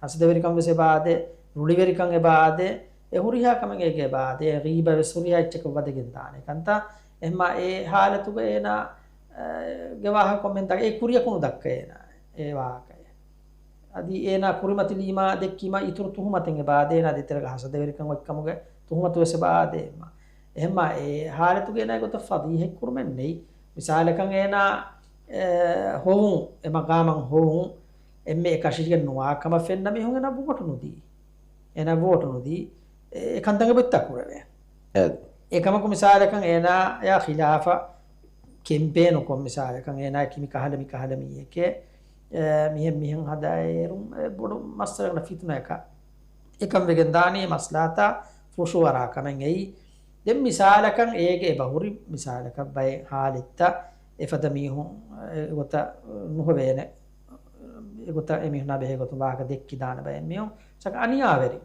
ހަސަދަވެރިކަން ވެސް އެބަ އާދޭ، ރުޅިވެރިކަން އެބަ އާދޭ، އެ ހުރިހާ ކަމެއް އޭގެ އެބަ އާދޭ، އެ ޣީބަ ވެސް ހުރިހާ އެއްޗަކަށް ވަދެގެން ދާނެ ކަންތައް. އެހެންމާ އެ ހާލަތުގަ އޭނާ، އެ، ގެ ވާހަކަ ކޮންމެން ދަ-، އެ ކުރިޔަކު ނުދައްކަ އޭނާ އެ ވާހަކައެއް. އަދި އޭނާ ކުރިމަތިލީމާ ދެއްކީމާ އިތުރު ތުހުމަތެއް އެބަ އާދޭ، އޭނާ ދޭތެރޭގަ ހަސަދަވެރިކަން އޮތްކަމުގެ ތުހުމަތު ވެސް އެބަ އާދޭ އެމަ. އެހެންމާ އެ ހާލަތުގަ އޭނާ ގޮތަށް ފަޟީޙަތް ކުރުމެއް ނެތް. މިސާލަކަށް އޭނާ، އެ، ހޮވުން، އެ މަގާމަށް ހޮވުން، އެންމެ އެކަށީގެން ނުވާ ކަމަށް ފެންނަ މީހުން އޭނާ ވޯޓު ނުދީ. އޭނާ ވޯޓު ނުދީ. އެ، އެ ކަންތައް އެބައޮތްތާ ކުރެވޭ. އެ. އެކަމަކު މިސާލަކަށް އޭނާޔާ ޚިލާފަށް ކެމްޕޭނުކޮށް މިސާލަކަށް އޭނާ ކި މި ކަހަލަ މި ކަހަލަ މީހެކޭ، އެ، މިހެން މިހެން ހަދާ އޭރުން އެ ބޮޑު މައްސަލަ ފިތުނައަކަށް އެކަން ވެގެން ދާނީ މަސްލަހަތާ ފުށުއަރާ ކަމެއް އެއީ. ދެން މިސާލަކަށް އޭގެ އެބަހުރި މިސާލަކަށް ބައެއް ހާލަތްތައް އެފަދަ މީހުން އެގޮތަށް ނުހޮވޭނެ. އެގޮތަށް އެމީހުނާ ބެހޭ ގޮތުން ވާހަކަ ދެއްކިދާނެ ބައެއް މީހުން. އަނިޔާވެރި.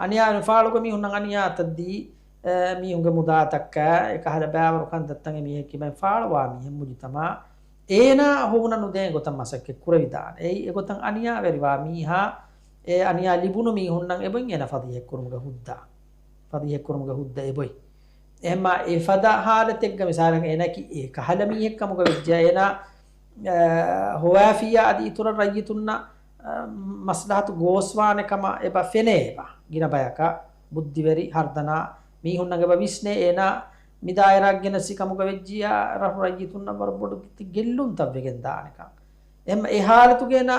އަނިޔާވެރި ފާޅުގެ މީހުންނަށް އަނިޔާތައް ދީ، އެ، މީހުންގެ މުދާތައްކާ އެކަހަލަ ބާވަރު ކަންތައްތައް އެމީހެއް ކިބައިން ފާޅުވާ މީހެއް މުޖުތަމަ އޭނާ ހޮވުނަ ނުދޭ ގޮތަށް މަސައްކަތް ކުރެވިދާނެ. އެއީ އެގޮތަށް އަނިޔާވެރިވާ މީހާ، އެ އަނިޔާ ލިބުނު މީހުންނަށް އެބައިން އޭނާ ފަޟީޙަތްކުރުމުގެ ހުއްދަ. ފަޟީޙަތްކުރުމުގެ ހުއްދަ އެބޮތް. އެހެންމާ އެފަދަ ހާލަތެއްގަ މިސާލަކަށް އޭނާ ކި އެ ކަހަލަ މީހެއް ކަމުގަ ވެއްޖެ އޭނާ، އަ، ހޮވާފިއްޔާ އަދި އިތުރަށް ރައްޔިތުންނަށް، އަ، މަސްލަހަތު ގޯސްވާނެ ކަމަށް އެބަ ފެނޭ އެބަ. ގިނަ ބަޔަކަށް ބުއްދިވެރި ހަރުދަނާ މީހުންނަށް އެބަ ވިސްނޭ އޭނާ މި ދާއިރާއަށް ގެނެސް ކަމުގަ ވެއްޖިއްޔާ ރަށު ރައްޔިތުންނަށް ވަރަށް ބޮޑު ގެއްލުންތައް ވެގެން ދާނެކަން. އެހެން އެ ހާލަތުގައި އޭނާ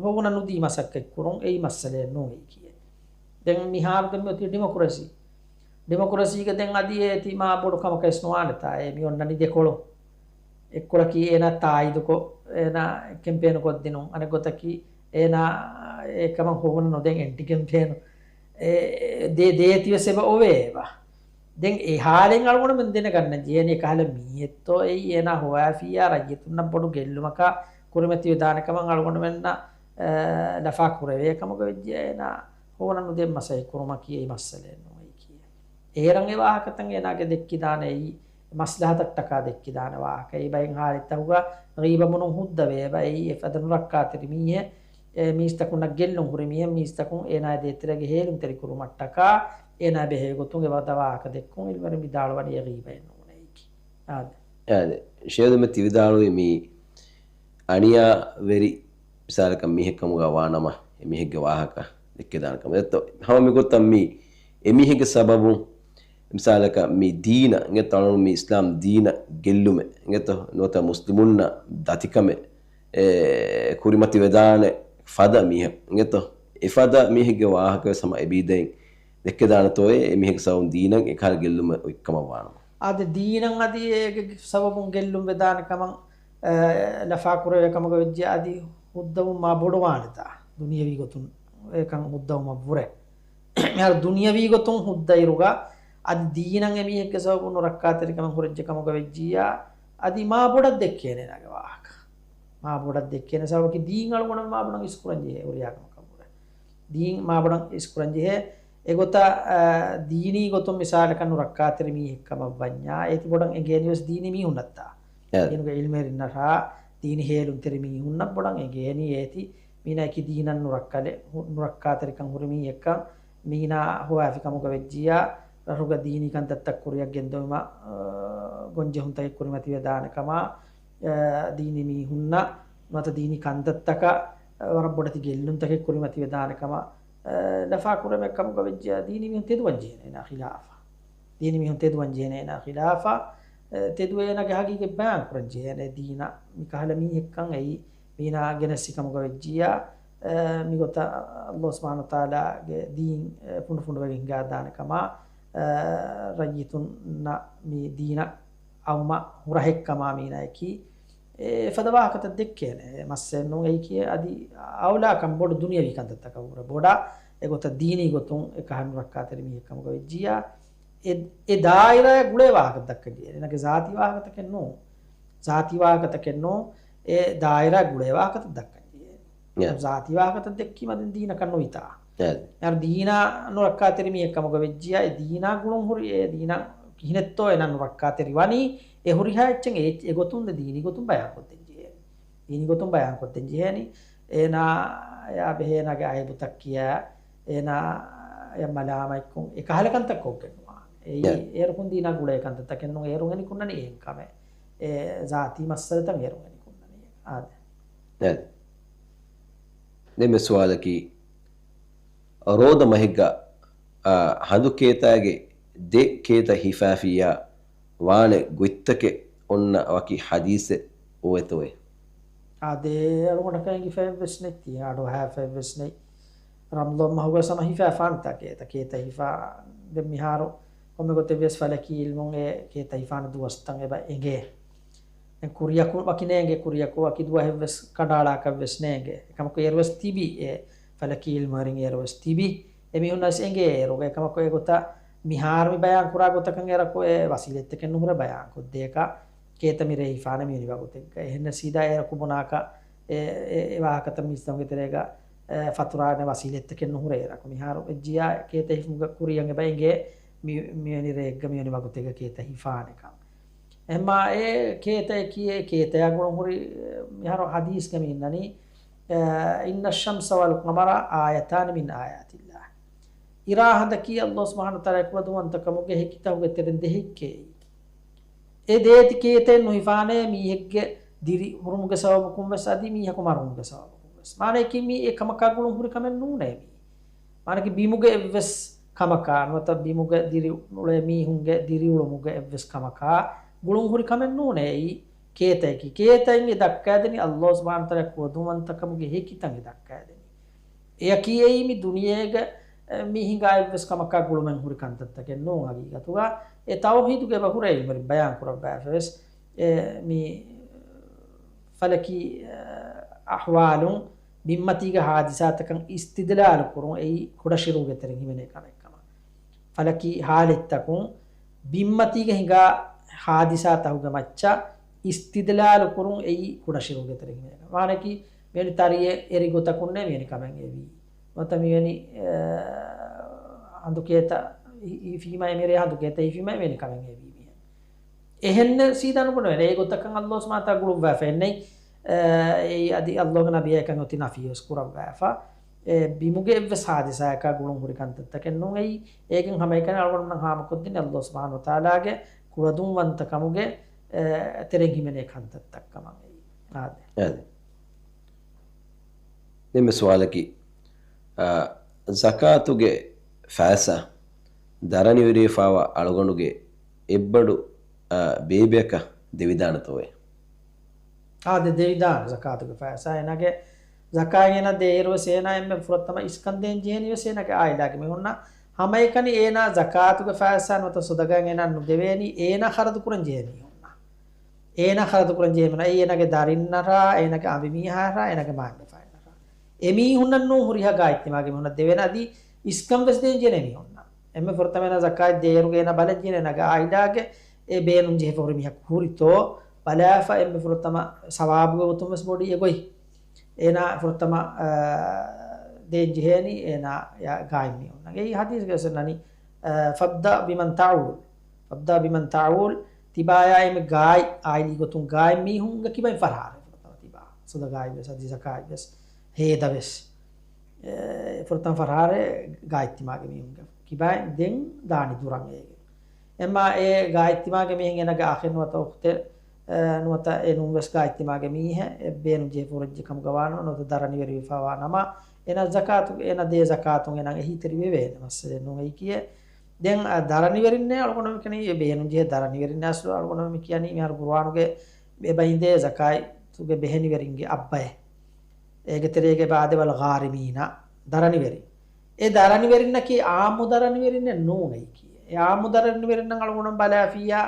ހޮވުނަ ނުދީ މަސައްކަތްކުރުން އެއީ މައްސަލައެއް ނޫން އެއީކީ. ދެން މިހާރު ދެން މި އޮތީ ޑިމޮކްރަސީ. ޑިމޮކްރަސީގަ ދެން އަދި އޭތި މާ ބޮޑު ކަމަކަށް ވެސް ނުވާނެތާ އެ މި އޮންނަނީ ދެކޮޅު. އެއްކޮޅަކީ އޭނާ ތާއީދުކޮށް އޭނާ ކެމްޕޭނު ކޮށްދިނުން. އަނެއް ގޮތަކީ އޭނާ އެކަމަށް ހޮވުނަ ނުދޭން އެންޓި ކެމްޕޭނު. އެ، ދޭ، ދޭތި ވެސް އެބަ އޮވޭ އެބަ. ދެން އެ ހާލެއް އަޅުގަނޑުމެން ދެނެގަންނަން ޖެހޭނީ ކަހަލަ މީހެއްތޯ އެއީ އޭނާ ހޮވާފިއްޔާ ރައްޔިތުންނަށް ބޮޑު ގެއްލުމަކާ ކުރިމަތިވެދާނެ ކަމަށް އަޅުގަނޑުމެންނަށް، އެ، ލަފާ ކުރެވޭ ކަމުގަ ވެއްޖެ އޭނާ ހޮވުނަ ނުދޭން މަސައްކަތް ކުރުމަކީ އެއީ މައްސަލައެއް ނޫން އެއީކީ. އޭރަށް އެ ވާހަކަތައް އޭނާގެ ދެއްކިދާނެ އެއީ މަސްލަހަތަށްޓަކާ ދެއްކިދާނެ ވާހަކަ. އެއީ ބައެއް ހާލަތްތަކުގަ ޣީބަ ބުނުން ހުއްދަވޭ އެބަ. އެއީ އެފަދަ ނުރައްކާތެރި މީހެއް، އެ މީސްތަކުންނަށް ގެއްލުން ހުރި މީހެއް، މީސްތަކުން އޭނާ ދޭތެރޭގެ ހޭލުންތެރި ކުރުމަށްޓަކާ އޭނާ ބެހޭ ގޮތުން އެ ވަދަ ވާހަކަ ދެއްކުން އިލްމުވެރިން ވިދާޅުވަނީ އެ ޣީބައެއް ނޫނޭ އެއީކީ. އާދެ. އާދެ. ޝޭދުމެ ތި ވިދާޅުވީ މީ އަނިޔާވެރި މިސާލަކަށް މީހެއް ކަމުގަ ވާނަމަ، އެ މީހެއްގެ ވާހަކަ ދެއްކެދާނެ ކަމަށް. އެއްތޯ، ހަމަ މިގޮތަށް މީ އެ މީހެއްގެ ސަބަބުން، މިސާލަކަށް މި ދީނަށް އިނގޭތޯ، މި އިސްލާމް ދީނަށް ގެއްލުމެއް އިނގޭތޯ، ނުވަތަ މުސްލިމުންނަށް ދަތިކަމެއް، އެ، ކުރިމަތިވެދާނެ ފަދަ މީހެއް އިނގޭތޯ، އެފަދަ މީހެއްގެ ވާހަކަ ވެސް ހަމަ އެބީދައިން ދެއްކެދާނެތޯއޭ، އެ މީހެއްގެ ސަބަބުން ދީނަށް އެކަހަލަ ގެއްލުމެއް އޮތްކަމަށް ވާނަމަ. އާދެ، ދީނަށް އަދި އޭގެ ސަބަބުން ގެއްލުން ވެދާނެ ކަމަށް، އެ، ލަފާ ކުރެވޭ ކަމުގަ ވެއްޖެ އަދި ހުއްދަވުން މާ ބޮޑުވާނެތާ، ދުނިޔަވީ ގޮތުން އެކަން ހުއްދަވުމަށްވުރެ. އަހަރު ދުނިޔަވީ ގޮތުން ހުއްދައިރުގަ އަދި ދީނަށް އެމީހެއްގެ ސަބަބުން ނުރައްކާތެރިކަމެއް ހުރެއްޖެ ކަމުގަ ވެއްޖިއްޔާ، އަދި މާ ބޮޑަށް ދެއްކޭނެ އޭނާގެ ވާހަކަ. މާ ބޮޑަށް ދެއްކޭނެ ސަބަބަކީ ދީން އަޅުގަނޑު މާ ބޮޑަށް އިސްކުރަން ޖެހޭ ހުރިހާ ކަމަކަށް ވުރެ. ދީން މާ ބޮޑަށް އިސްކުރަން ޖެހޭ. އެގޮތަށް، އަ، ދީނީ ގޮތުން މިސާލަކަށް ނުރައްކާތެރި މީހެއް ކަމަށް ވަންޏާ، އޭތި ބޮޑަށް އެނގޭނީ ވެސް ދީނީ މީހުންނަށްތާ. އެ. ދީނުގެ އިލްމެއް ރިންނަށާ، ދީނީ ހޭލުންތެރި މީހުންނަށް ބޮޑަށް އެނގޭނީ އޭތި މީނާއަކީ ދީނަށް ނުރައްކަލެ-، ހު-، ނުރައްކާތެރިކަން ހުރި މީހެއްކަން، މީނާ ހޮވާފި ކަމުގަ ވެއްޖިއްޔާ، ރަށުގަ ދީނީ ކަންތައްތައް ކުރިއަށް ގެންދަވުމަށް، އަ، ގޮންޖެހުންތަކެއް ކުރިމަތިވެދާނެ ކަމަށް، އަ، ދީނީ މީހުންނަށް ނުވަތަ ދީނީ ކަންތައްތަކަށް، އަ، ވަރަށް ބޮޑެތި ގެއްލުންތަކެއް ކުރިމަތިވެދާނެ ކަމަށް، އަ، ލަފާ ކުރެވޭ ކަމުގަ ވެއްޖިއްޔާ، ދީނީ މީހުން ތެދުވަން ޖެހޭނެ އޭނާ ޚިލާފަށް. ދީނީ މީހުން ތެދުވަން ޖެހޭނެ އޭނާ ޚިލާފަށް، އެ، ތެދުވޭ އޭނާގެ ހަގީގަތް ބަޔާން ކުރަން ޖެހޭނެ ދީނަށް މި ކަހަލަ މީހެއްކަން އެއީ، މީނާ ގެނެސް ކަމުގަ ވެއްޖިއްޔާ، އެ، މިގޮތަށް ﷲ ސުބްޙާނަހޫ ވަތަޢާލާގެ ދީން، އެ، ފުނޑުފުނޑުވެގެން ހިނގާދާނެ ކަމާ، އެ، ރައްޔިތުންނަށް މި ދީނަށް އައުމަށް ހުރަހެއްކަމާ މީނައަކީ، އެ، އެފަދަ ވާހަކަތައް ދެއްކޭނެ. އެ މައްސަލައެއް ނޫން. އެއީކީ އަދި އައުލާކަން ބޮޑު ދުނިޔަވީ ކަންތައްތަކަށް ވުރެ ބޮޑަށް އެގޮތަށް ދީނީ ގޮތުން އެކަހަލަ ނުރައްކާތެރި މީހެއްކަމުގަ ވެއްޖިއްޔާ، އެ، އެ ދާއިރާއަށް ގުޅޭ ވާހަކަ ދައްކަން ޖެހޭ. އޭނަގެ ޒާތީ ވާހަކަތަކެއް ނޫން. ޒާތީ ވާހަކަތަކެއް ނޫން. އެ ދާއިރާއަށް ގުޅޭ ވާހަކަތައް ދައްކަން ޖެހޭ. ޔާ. ޒާތީ ވާހަކަތައް ދެއްކީމަ ދެން ދީނަކަށް ނުވިތާ. ޔާ. އަރ ދީނާ ނުރައްކާތެރި މީހެއް ކަމުގަ ވެއްޖިޔާ، އެ ދީނާ ގުޅުން ހުރި، އެ ދީނާ ކިހިނެއްތޯ އޭނާ ނުރައްކާތެރި ވަނީ، އެ ހުރިހާ އެއްޗެއް އެ، އެގޮތުން ދެ ދީނީ ގޮތުން ބަޔާންކޮށްދެން ޖެހޭނެ. ދީނީ ގޮތުން ބަޔާންކޮށްދެން ޖެހޭނީ. އޭނާ އެއާ ބެހޭ އޭނާގެ އައިބުތައް ކިޔާ، އޭނާ އެ މަލާމަތްކޮށް، އެކަހަލަ ކަންތައް ކޮށްގެން ނުވާނެ. އެއީ ޔާ. އޭރުކުން ދީނާ ގުޅޭ ކަންތައްތަކެއް ނޫން. އޭރުން އެނިކުންނަނީ އެހެން ކަމެއް. އެ ޒާތީ މައްސަލަތައް އޭރުން އެނިކުންނަނީ. އާދެ. އެ. ދެން މި ސުވާލަކީ، ރޯދަ މަހެއްގަ، އާ، ހަނދު ކޭތާގެ ދެ ކޭތައް ހިފާފިއްޔާ ވާނެ ގޮތްތަކެއް އޮންނަ ވަކި ޙަދީޘެއް އޮވޭތޯއޭ؟ އާދެ، އަޅުގަނޑަކަށް އެނގިފައެއްވެސް ނެތް. އަޑުއަހާފައެއްވެސް ނެތް. ރަމަޟާން މަހުގަ ހަމަ ހިފާފާނެތާ ކޭތައް، ކޭތައް ހިފާ. ދެން މިހާރު ކޮންމެ ގޮތެއްވިޔަސް ފަލަކީ ޢިލްމުން އެ ކޭތައް ހިފާނެ ދުވަސްތައް އެބަ އެނގޭ. ދެން ކުރިއަކު ވަކި ނޭނގެ، ކުރިއަކު ވަކި ދުވަހެއްވެސް ކަނޑައަޅާކަށްވެސް ނޭނގެ. އެކަމަކު އޭރުވެސް ތިބި އެ ފަލަކީ ޢިލްމުވެރިން އޭރުވެސް ތިބި. އެމީހުންނަށް ވެސް އެނގޭ އޭރުގަ. އެކަމަކު އެގޮތަށް މިހާރު މި ބަޔާން ކުރާ ގޮތަކަށް އޭރަކު އެ ވަސީލަތްތަކެއް ނުހުރޭ ބަޔާން ކޮށްދޭކަށް. ކޭތައް މިރޭ ހިފާނެ މިވެނި ވަގުތެއްގަ. އެހެންނަސް ސީދާ އޭރަކު ބުނާކަށް އެ، އެ، އެ ވާހަކަތައް މީސްތަކުންގެ ތެރޭގަ، އެ، ފަތުރާނެ ވަސީލަތްތަކެއް ނުހުރޭ އޭރަކު. މިހާރު ވެއްޖިޔާ ކޭތައް ހިފުމުގެ ކުރިއަށް އެބަ އެނގޭ މި، މިވެނި ރެއެއްގަ މިވެނި ވަގުތެއްގަ ކޭތައް ހިފާނެކަން. އެހެންމާ އެ ކޭތައެކީ، އެ ކޭތަޔާ ގުޅުން ހުރި، މިހާރު ޙަދީޘްގަ މި އިންނަނީ، އެ، إن الشمس والقمر آيتان من آيات الله. އިރާ ހަނދަކީ ﷲ ސުބްޙާނަހޫ ވަތަޢާލާގެ ކުޅަދުންވަންތަކަމުގެ ހެކިތަކުގެ ތެރެއިން ދެހެއްކޭ. އެ ދޭތި ކޭތައެއް ނުހިފާނޭ މީހެއްގެ ދިރި ހުރުމުގެ ސަބަބަކުން ވެސް އަދި މީހަކު މަރުވުމުގެ ސަބަބަކުން ވެސް. މާނަޔަކީ މީ އެ ކަމަކާ ގުޅުން ހުރި ކަމެއް ނޫނޭ މީ. މާނަޔަކީ ބިމުގެ އެއްވެސް ކަމަކާ ނުވަތަ ބިމުގެ ދިރިއުޅޭ މީހުންގެ ދިރިއުޅުމުގެ އެއްވެސް ކަމަކާ ގުޅުން ހުރި ކަމެއް ނޫނޭ އެއީ ކޭތައެކީ. ކޭތައިން އެ ދައްކައިދެނީ ﷲ ސުބްޙާނަހޫ ވަތަޢާލާގެ ކުޅަދުންވަންތަކަމުގެ ހެކިތައް އެ ދައްކައިދެނީ. އެއަކީ އެއީ މި ދުނިޔޭގަ، އެ، މި ހިނގާ އެއްވެސް ކަމަކާ ގުޅުމެއް ހުރި ކަންތައްތަކެއް ނޫން. ހަގީގަތުގަ އެ ތައުޙީދުގެ އެބަ ހުރޭ ޢިލްމުވެރިން ބަޔާން ކުރައްވާފަވެސް، އެ، މި ފަލަކީ، އެ، އަޙްވާލުން ބިންމަތީގެ ޙާދިސާތަކަށް އިސްތިދްލާލު ކުރުން އެއީ ކުޑަޝިރުކުގެ ތެރެއިން ހިމެނޭ ކަމެއް ކަމަށް. ފަލަކީ ޙާލަތްތަކުން ބިންމަތީގަ ހިނގާ ޙާދިސާތަކުގެ މައްޗަށް އިސްތިދްލާލު ކުރުން އެއީ ކުޑަޝިރުކުގެ ތެރެއިން ހިމެނޭ ކަމެއް. މާނަޔަކީ މިވެނި ތަރިއެއް އެރި ގޮތަކުންނޭ މިވެނި ކަމެއް އެވީ. ނުވަތަ މިވެނި، އެ، ހަނދު ކޭތައް ހި-، ހިފީމާ އެމިރޭ ހަނދު ކޭތައް ހިފީމާ މިވެނި ކަމެއް އެވީ މިހެން. އެހެންނެއް ސީދާ ނުބުނެވޭނެ. އެ ގޮތަކަށް ﷲ ސުބްޙާނަހޫ ވަތަޢާލާ ގުޅުއްވާފައެއްނެތް. އެ، އެއީ އަދި ﷲ ގެ ނަބިއްޔާ އެކަން އޮތީ ނަފީވެސް ކުރައްވާފަ. އެ، ބިމުގެ އެއްވެސް ޙާދިސާއަކާ ގުޅުން ހުރި ކަންތައްތަކެއް ނޫން އެއީ. އޭގެން ހަމައެކަނި އަޅުގަނޑުމެންނަށް ހާމަކޮށްދިން ﷲ ސުބްޙާނަހޫ ވަތަޢާލާގެ ކުޅަދުންވަންތަކަމުގެ، އެ، ތެރެއިން ހިމެނޭ ކަންތައްތައް ކަމަށް އެއީ. އާދެ. އާދެ. ދެން މި ސުވާލަކީ، އާ، ޒަކާތުގެ ފައިސާ ދަރަނިވެރިވެފައިވާ އަޅުގަނޑުގެ އެއްބަނޑު، އާ، ބޭބެއަކަށް ދެވިދާނެތޯއޭ؟ އާދެ، ދެވިދާނެ ޒަކާތުގެ ފައިސާ. އޭނާގެ ޒަކާތް އޭނާ ދޭއިރުވެސް އޭނާ އެންމެ ފުރަތަމަ އިސްކަން ދޭން ޖެހެނީވެސް އޭނާގެ އާއިލާގެ މީހުންނަށް. ހަމައެކަނި އޭނާ ޒަކާތުގެ ފައިސާ ނުވަތަ ޞަދަޤާތް އޭނާ ނުދެވޭނީ އޭނާ ޚަރަދު ކުރަން ޖެހޭ މީހުންނަށް. އޭނާ ޚަރަދު ކުރަން ޖެހޭ މީހުންނަށް. އެއީ އޭނާގެ ދަރިންނަށާ، އޭނާގެ އަނބިމީހާއަށާ، އޭނާގެ މައިންބަފައިންނަށާ. އެމީހުންނަށް ނޫން ހުރިހާ ގާތްތިމާގެ މީހުންނަށް ދެވޭނެ އަދި އިސްކަން ވެސް ދޭން ޖެހޭ މީހުންނަށް. އެންމެ ފުރަތަމަ އޭނާ ޒަކާތް ދޭއިރުގަ އޭނާ ބަލަން ޖެހޭ އޭނާގެ އާއިލާގެ އެ ބޭނުން ޖެހިފަ ހުރި މީހަކު ހުރިތޯ ބަލާފަ އެންމެ ފުރަތަމަ ސަވާބުގެ ގޮތުން ވެސް ބޮޑީ އެގޮތް. އޭނާ ފުރަތަމަ، އާ، ދޭން ޖެހޭނީ އޭނާ ގާތް މީހުންނަށް. އެއީ ޙަދީޘްގަ ވެސް އަންނަނީ، އާ، فابدأ بمن تعول. فابدأ بمن تعول. ތިބާޔާ އެންމެ ގާތް، އާއިލީ ގޮތުން ގާތް މީހުންގެ ކިބައިން ފަރާރޭ ފުރަތަމަ ތިބާ. ޞަދަޤާތް ވެސް އަދި ޒަކާތް ވެސް ހޭދަ ވެސް. އެ، ފުރަތަމަ ފަރާރޭ ގާތްތިމާގެ މީހުންގެ ކިބައިން ދެން ދާނީ ދުރަށް އޭގެ. އެމާ އެ ގާތްތިމާގެ މީހެއް އޭނާގެ އަޚެއް ނުވަތަ އުޚްތެއް، އެ، ނުވަތަ އެ ނޫން ވެސް ގާތްތިމާގެ މީހެއް އެ ބޭނުން ޖެހިފަ ހުރެއްޖެ ކަމުގަ ވާނަމަ، ނުވަތަ ދަރަނިވެރިވެފަ ވާނަމަ، އޭނާ ޒަކާތު، އޭނާ ދޭ ޒަކާތުން އޭނާ އެހީތެރި ވެވޭނެ މައްސަލައެއް ނޫން އެއީކީއެއް. ދެން އަ، ދަރަނިވެރިންނޭ އަޅުގަނޑު މި ކިޔަނީ އެ ބޭނުން ޖެހޭ ދަރަނިވެރިންނޭ އަސްލު އަޅުގަނޑު މި ކިޔަނީ މިހާރު ޤުރުއާނުގެ އެބައިންދޭ ޒަކާތުގެ ބެހެނިވެރިންގެ އައްބައެއް. އޭގެ ތެރޭގެ ބާދެވަލް ޣާރިމީނަ، ދަރަނިވެރިން. އެ ދަރަނިވެރިންނަކީ އާއްމު ދަރަނިވެރިންނެއް ނޫން އެއީކީ. އެ އާއްމު ދަރަނިވެރިންނަށް އަޅުގަނޑު ބަލާފިއްޔާ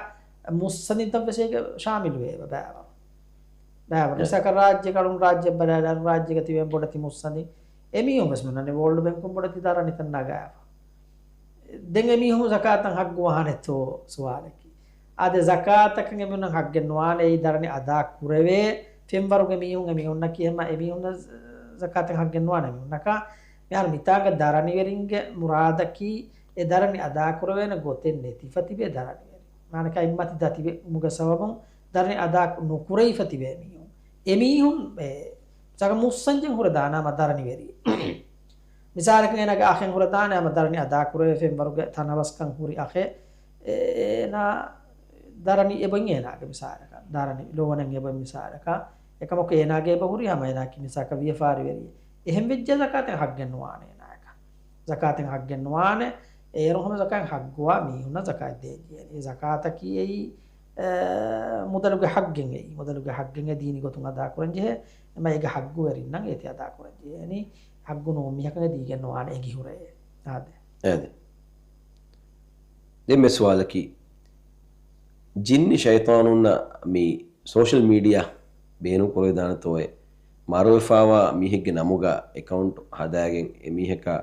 މުއްސަނދިންތައް ވެސް އޭގެ ޝާމިލުވެ ބައިވަރު. ބައިވަރު. އެ. މިސާކަށް ރާއްޖޭގަ އަޅުން ރާއްޖެ ބަލާލާ ރާއްޖޭގަ ތިބެން ބޮޑެތި މުއްސަނދި. އެމީހުން ވެސް މި އޮންނަނީ ވޯލްޑް ބެންކުން ބޮޑެތި ދަރަނިތައް ނަގާފަ. ދެން އެމީހުން ޒަކާތަށް ހައްގުވާނެތޯ ސުވާލަކީ. އާދެ، ޒަކާތަކަށް އެމީހުންނަށް ހައްގެއް ނުވާނެ، އެއީ ދަރަނި އަދާ ކުރެވޭ ފެންވަރުގެ މީހުން، އެމީހުންނަކީ ހަމަ އެމީހުންނަށް ޒަކާތަށް ހައްގެއް ނުވާނެ އެމީހުންނަކަށް. މިހާރު މިތާނގަ ދަރަނިވެރިންގެ މުރާދަކީ އެ ދަރަނި އަދާ ކުރެވޭނެ ގޮތެއް ނެތިފަ ތިބޭ ދަރަނިވެރިން. މާނަކަ އިއްމަތި ދަތިވުމުގެ ސަބަބުން ދަރަނި އަދާ ނުކުރެވިފަ ތިބޭ މީހުން. އެމީހުން އެ ސަގަ މުއްސަންޖެން ހުރެދާނެ ހަމަ ދަރަނިވެރި. މިސާލަކަށް އޭނާގެ އަޚެއް ހުރެދާނެ ހަމަ ދަރަނި އަދާ ކުރެވޭ ފެންވަރުގެ ތަނަވަސްކަން ހުރި އަޚެއް، އޭ-، އޭނާ ދަރަނި އެބައިން އޭނާގެ މިސާލަކަށް. ދަރަނި ލޯނެން އެބައިން މިސާލަކަށް. އެކަމަކު އޭނާގެ އެބަ ހުރި ހަމަ އޭނާ މިސާލަކަށް ވިޔަފާރިވެރި. އެހެން ވެއްޖެ ޒަކާތެއް ހައްގެއް ނުވާނެ އޭނާއަކަށް. ޒަކާތެއް ހައްގެއް ނުވާނެ. އޭރު ހަމަ ޒަކާތް ހައްގުވާ މީހުންނަށް ޒަކާތް ދޭން ޖެހޭނެ. އެ ޒަކާތަކީ އެއީ، އެ، މުދަލުގެ ހައްގެއް އެއީ. މުދަލުގެ ހައްގެއް އެ ދީނީ ގޮތުން އަދާ ކުރަން ޖެހޭ. އެމަ އޭގެ ހައްގުވެރިންނަށް އޭތި އަދާ ކުރަން ޖެހޭނީ. ހައްގު ނޫން މީހަކަށް ދީގެން ނުވާނެ އެގި ހުރެ. އާދެ. އޭދެ. ދެން މި ސުވާލަކީ، ޖިންނި ޝައިޠާނުންނަށް މި ސޯޝަލް މީޑިއާ ބޭނުން ކުރެވިދާނެތޯއޭ؟ މަރުވެފާވާ މީހެއްގެ ނަމުގަ އެކައުންޓް ހަދާގެން އެމީހަކާ،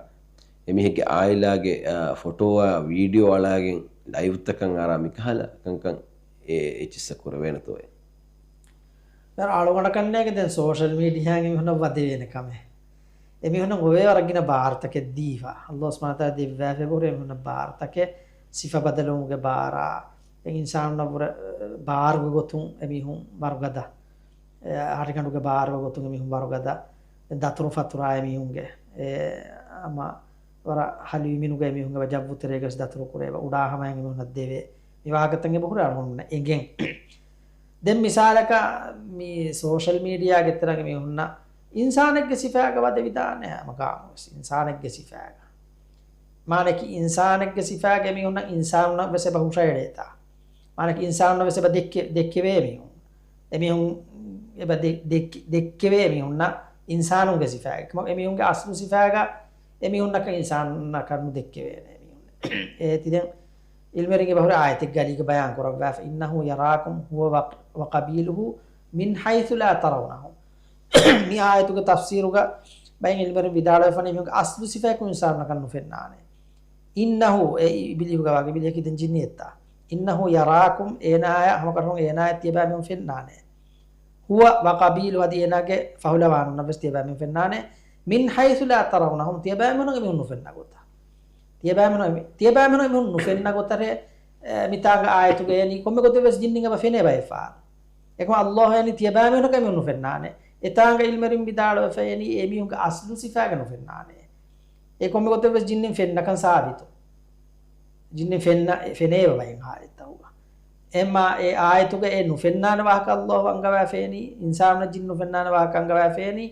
އެމީހެއްގެ އާއިލާގެ، އާ، ފޮޓޯއާ ވީޑިއޯ އަޅާގެން ލައިވްތަކަށް އަރާ މިކަހަލަ ކަންކަން އެ، އެ ޗިއްސަ ކުރެވޭނެތޯއޭ؟ ދެން އަޅުގަނޑަކަށް ނޭނގެ ދެން ސޯޝަލް މީޑިއާއިން އެމީހުންނަށް ވަދެވޭނެ ކަމެއް. އެމީހުންނަށް އޮވޭ ވަރަށް ގިނަ ބާރުތަކެއް ދީފަ. އައްލާހު ސުބްޙާނަހު ވަތަޢާލާ ދެއްވާފަ އެބަހުރި އެމީހުންނަށް ބާރުތަކެއް، ސިފަ ބަދަލުވުމުގެ ބާރާ. ދެން އިންސާނުންނަށް ވުރެ، އެ، ބާރުގެ ގޮތުން އެމީހުން ވަރުގަދަ. އެ، ހަށިގަނޑުގެ ބާރުގެ ގޮތުން އެމީހުން ވަރުގަދަ. ދެން ދަތުރު ފަތުރާ އެމީހުންގެ، އެ، ހަމަ ވަރަށް ހަލުވި މިނުގަ އެމީހުން އެބަ ޖައްވު ތެރޭގަސް ދަތުރު ކުރޭ އެބަ އުޑާ ހަމައިން އެމީހުންނަށް ދެވޭ. މި ވާހަކަތައް އެބަހުރި އަޅުގަނޑުމެންނަށް އެނގެން. ދެން މިސާލަކަށް މި ސޯޝަލް މީޑިއާގެ ތެރޭގަ މީހުންނަށް އިންސާނެއްގެ ސިފައިގަ ވަދެވިދާނެ ހަމަ ގާމުވެސް އިންސާނެއްގެ ސިފައިގަ. މާނައަކީ އިންސާނެއްގެ ސިފައިގަ މީހުންނަށް އިންސާނުންނަށް ވެސް އެބަ ހުށައެޅޭތާ. މާނައަކީ އިންސާނުންނަށް ވެސް އެބަ ދެއްކެ-، ދެއްކެވޭ މީހުން. އެމީހުން އެބަ ދެ-، ދެއްކި-، ދެއްކެވޭ މީހުންނަށް އިންސާނުންގެ ސިފައިގަ. އެމީހުންގެ އަސްލު ސިފައިގަ އެމީހުންނަކަށް އިންސާނުންނަކަށް ނުދެއްކެވޭނެ އެމީހުން. އޭތި ދެން އިލްމެރިން އެބަހުރި އާޔަތެއްގަ އަލީގަ ބަޔާން ކުރައްވާފަ، إِنَّهُ يَرَاكُمْ هُوَ وَقَ-، وَقَبِيلُهُ مِنْ حَيْثُ لَا تَرَوْنَهُمْ. މި އާޔަތުގެ ތަފްސީރުގަ ބައެއް އިލްމެރިން ވިދާޅުވެފަ މީހުންގެ އަސްލު ސިފައަކުން އިންސާނުންނަކަށް ނުފެންނާނެ. إِنَّهُ، އެ އިބިލީހުގެ ވާގި އިބިލީހަކީ ދެން ޖިންނިއެއްތާ. إِنَّهُ يَرَاكُمْ، އޭނާޔަށް ހަމަކަށަވަން އޭނާޔަށް ތިޔަބައިމީހުން ފެންނާނެ. هُوَ وَقَبِيلُهُ، އަދި އޭނާގެ ފަހުލަވާނުންނަށް ވެސް ތިޔަބައިމީހުން ފެންނާނެ. مِنْ حَيْثُ لَا تَرَوْنَهُمْ، ތިޔަބައިމީހުން އެމީހުން ނުފެންނަ ގޮތަށް. ތިޔަބައިމީހުން، ތިޔަބައިމީހުން އެމީހުން ނުފެންނަ ގޮތަށް، އެ، މިތާނގަ އާޔަތުގަ އެނީ ކޮންމެ ގޮތެއް ވެސް ޖިންނިން އެބަ ފެނޭ ބައެއް ފަހަރު. އެކަމަ އައްލާހު އެނީ ތިޔަބައިމީހުންނަކަށް އެމީހުން ނުފެންނާނެ. އެތާނގަ އިލްމެރިން ވިދާޅުވެފަ އެނީ އެމީހުންގެ އަސްލު ސިފައިގަ ނުފެންނާނެ. އެ ކޮންމެ ގޮތެއް ވެސް ޖިންނިން ފެންނަކަން ސާބިތު. ޖިންނިން ފެންނަ-، ފެނޭ ބައެއް ހާލަތްތަކުގަ. އެމާ އެ އާޔަތުގަ އެ ނުފެންނާނެ ވާހަކަ އައްލާހު އަންގަވާފައިނީ، އިންސާނުންނަށް ޖިން ނުފެންނާނެ ވާހަކަ އަންގަވާފައިނީ،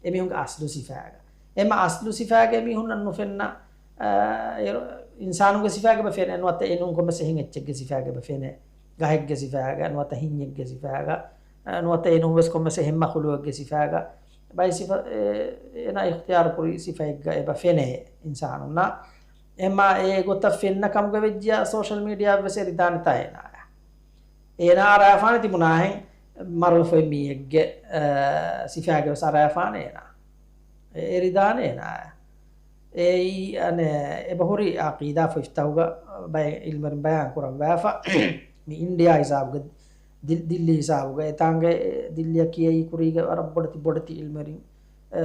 އެމީހުންގެ އަސްލު ސިފައިގަ. އެމަ އަސްލު ސިފައިގަ އެމީހުންނަށް ނުފެންނަ، އާ، އިންސާނުންގެ ސިފައިގަ އެބަ ފެނޭ، ނުވަތަ އެނޫން ކޮންމެސް އެހެން އެއްޗެއްގެ ސިފައިގަ އެބަ ފެނޭ. ގަހެއްގެ ސިފައިގަ، ނުވަތަ ހިންޏެއްގެ ސިފައިގަ، އާ، ނުވަތަ އެނޫން ވެސް ކޮންމެސް އެހެން މަޚުލޫގެއްގެ ސިފައިގަ. ބައެއް ސިފަ، އެ، އޭނާ އިޚްތިޔާރު ކުރި ސިފައެއްގަ އެބަ ފެނޭ އިންސާނުންނަށް. އެމާ އެ ގޮތަށް ފެންނަ ކަމުގަ ވެއްޖިޔާ ސޯޝަލް މީޑިއާ ވެސް އެރިދާނެތާ އޭނާ. އޭނާ އަރާފާނެ ތިބުނާހެން މަރުވެފައި މީހެއްގެ، އަ، ސިފައިގެ ވެސް އަރާފާނެ އޭނާ. އެ-، އެރިދާނެ އޭނާ. އެއީ އަނެއް އެބަހުރި އަޤީދާ ފޮތްތަކުގަ ބައެއް އިލްމެރިން ބަޔާން ކުރައްވާފަ. މި އިންޑިއާ ހިސާބުގަ، ދި-، ދިއްލީ ހިސާބުގަ. އެތާނގެ ދިއްލިއަކީ އެއީ ކުރީގެ ވަރަށް ބޮޑެތި، ބޮޑެތި އިލްމެރިން، އަ،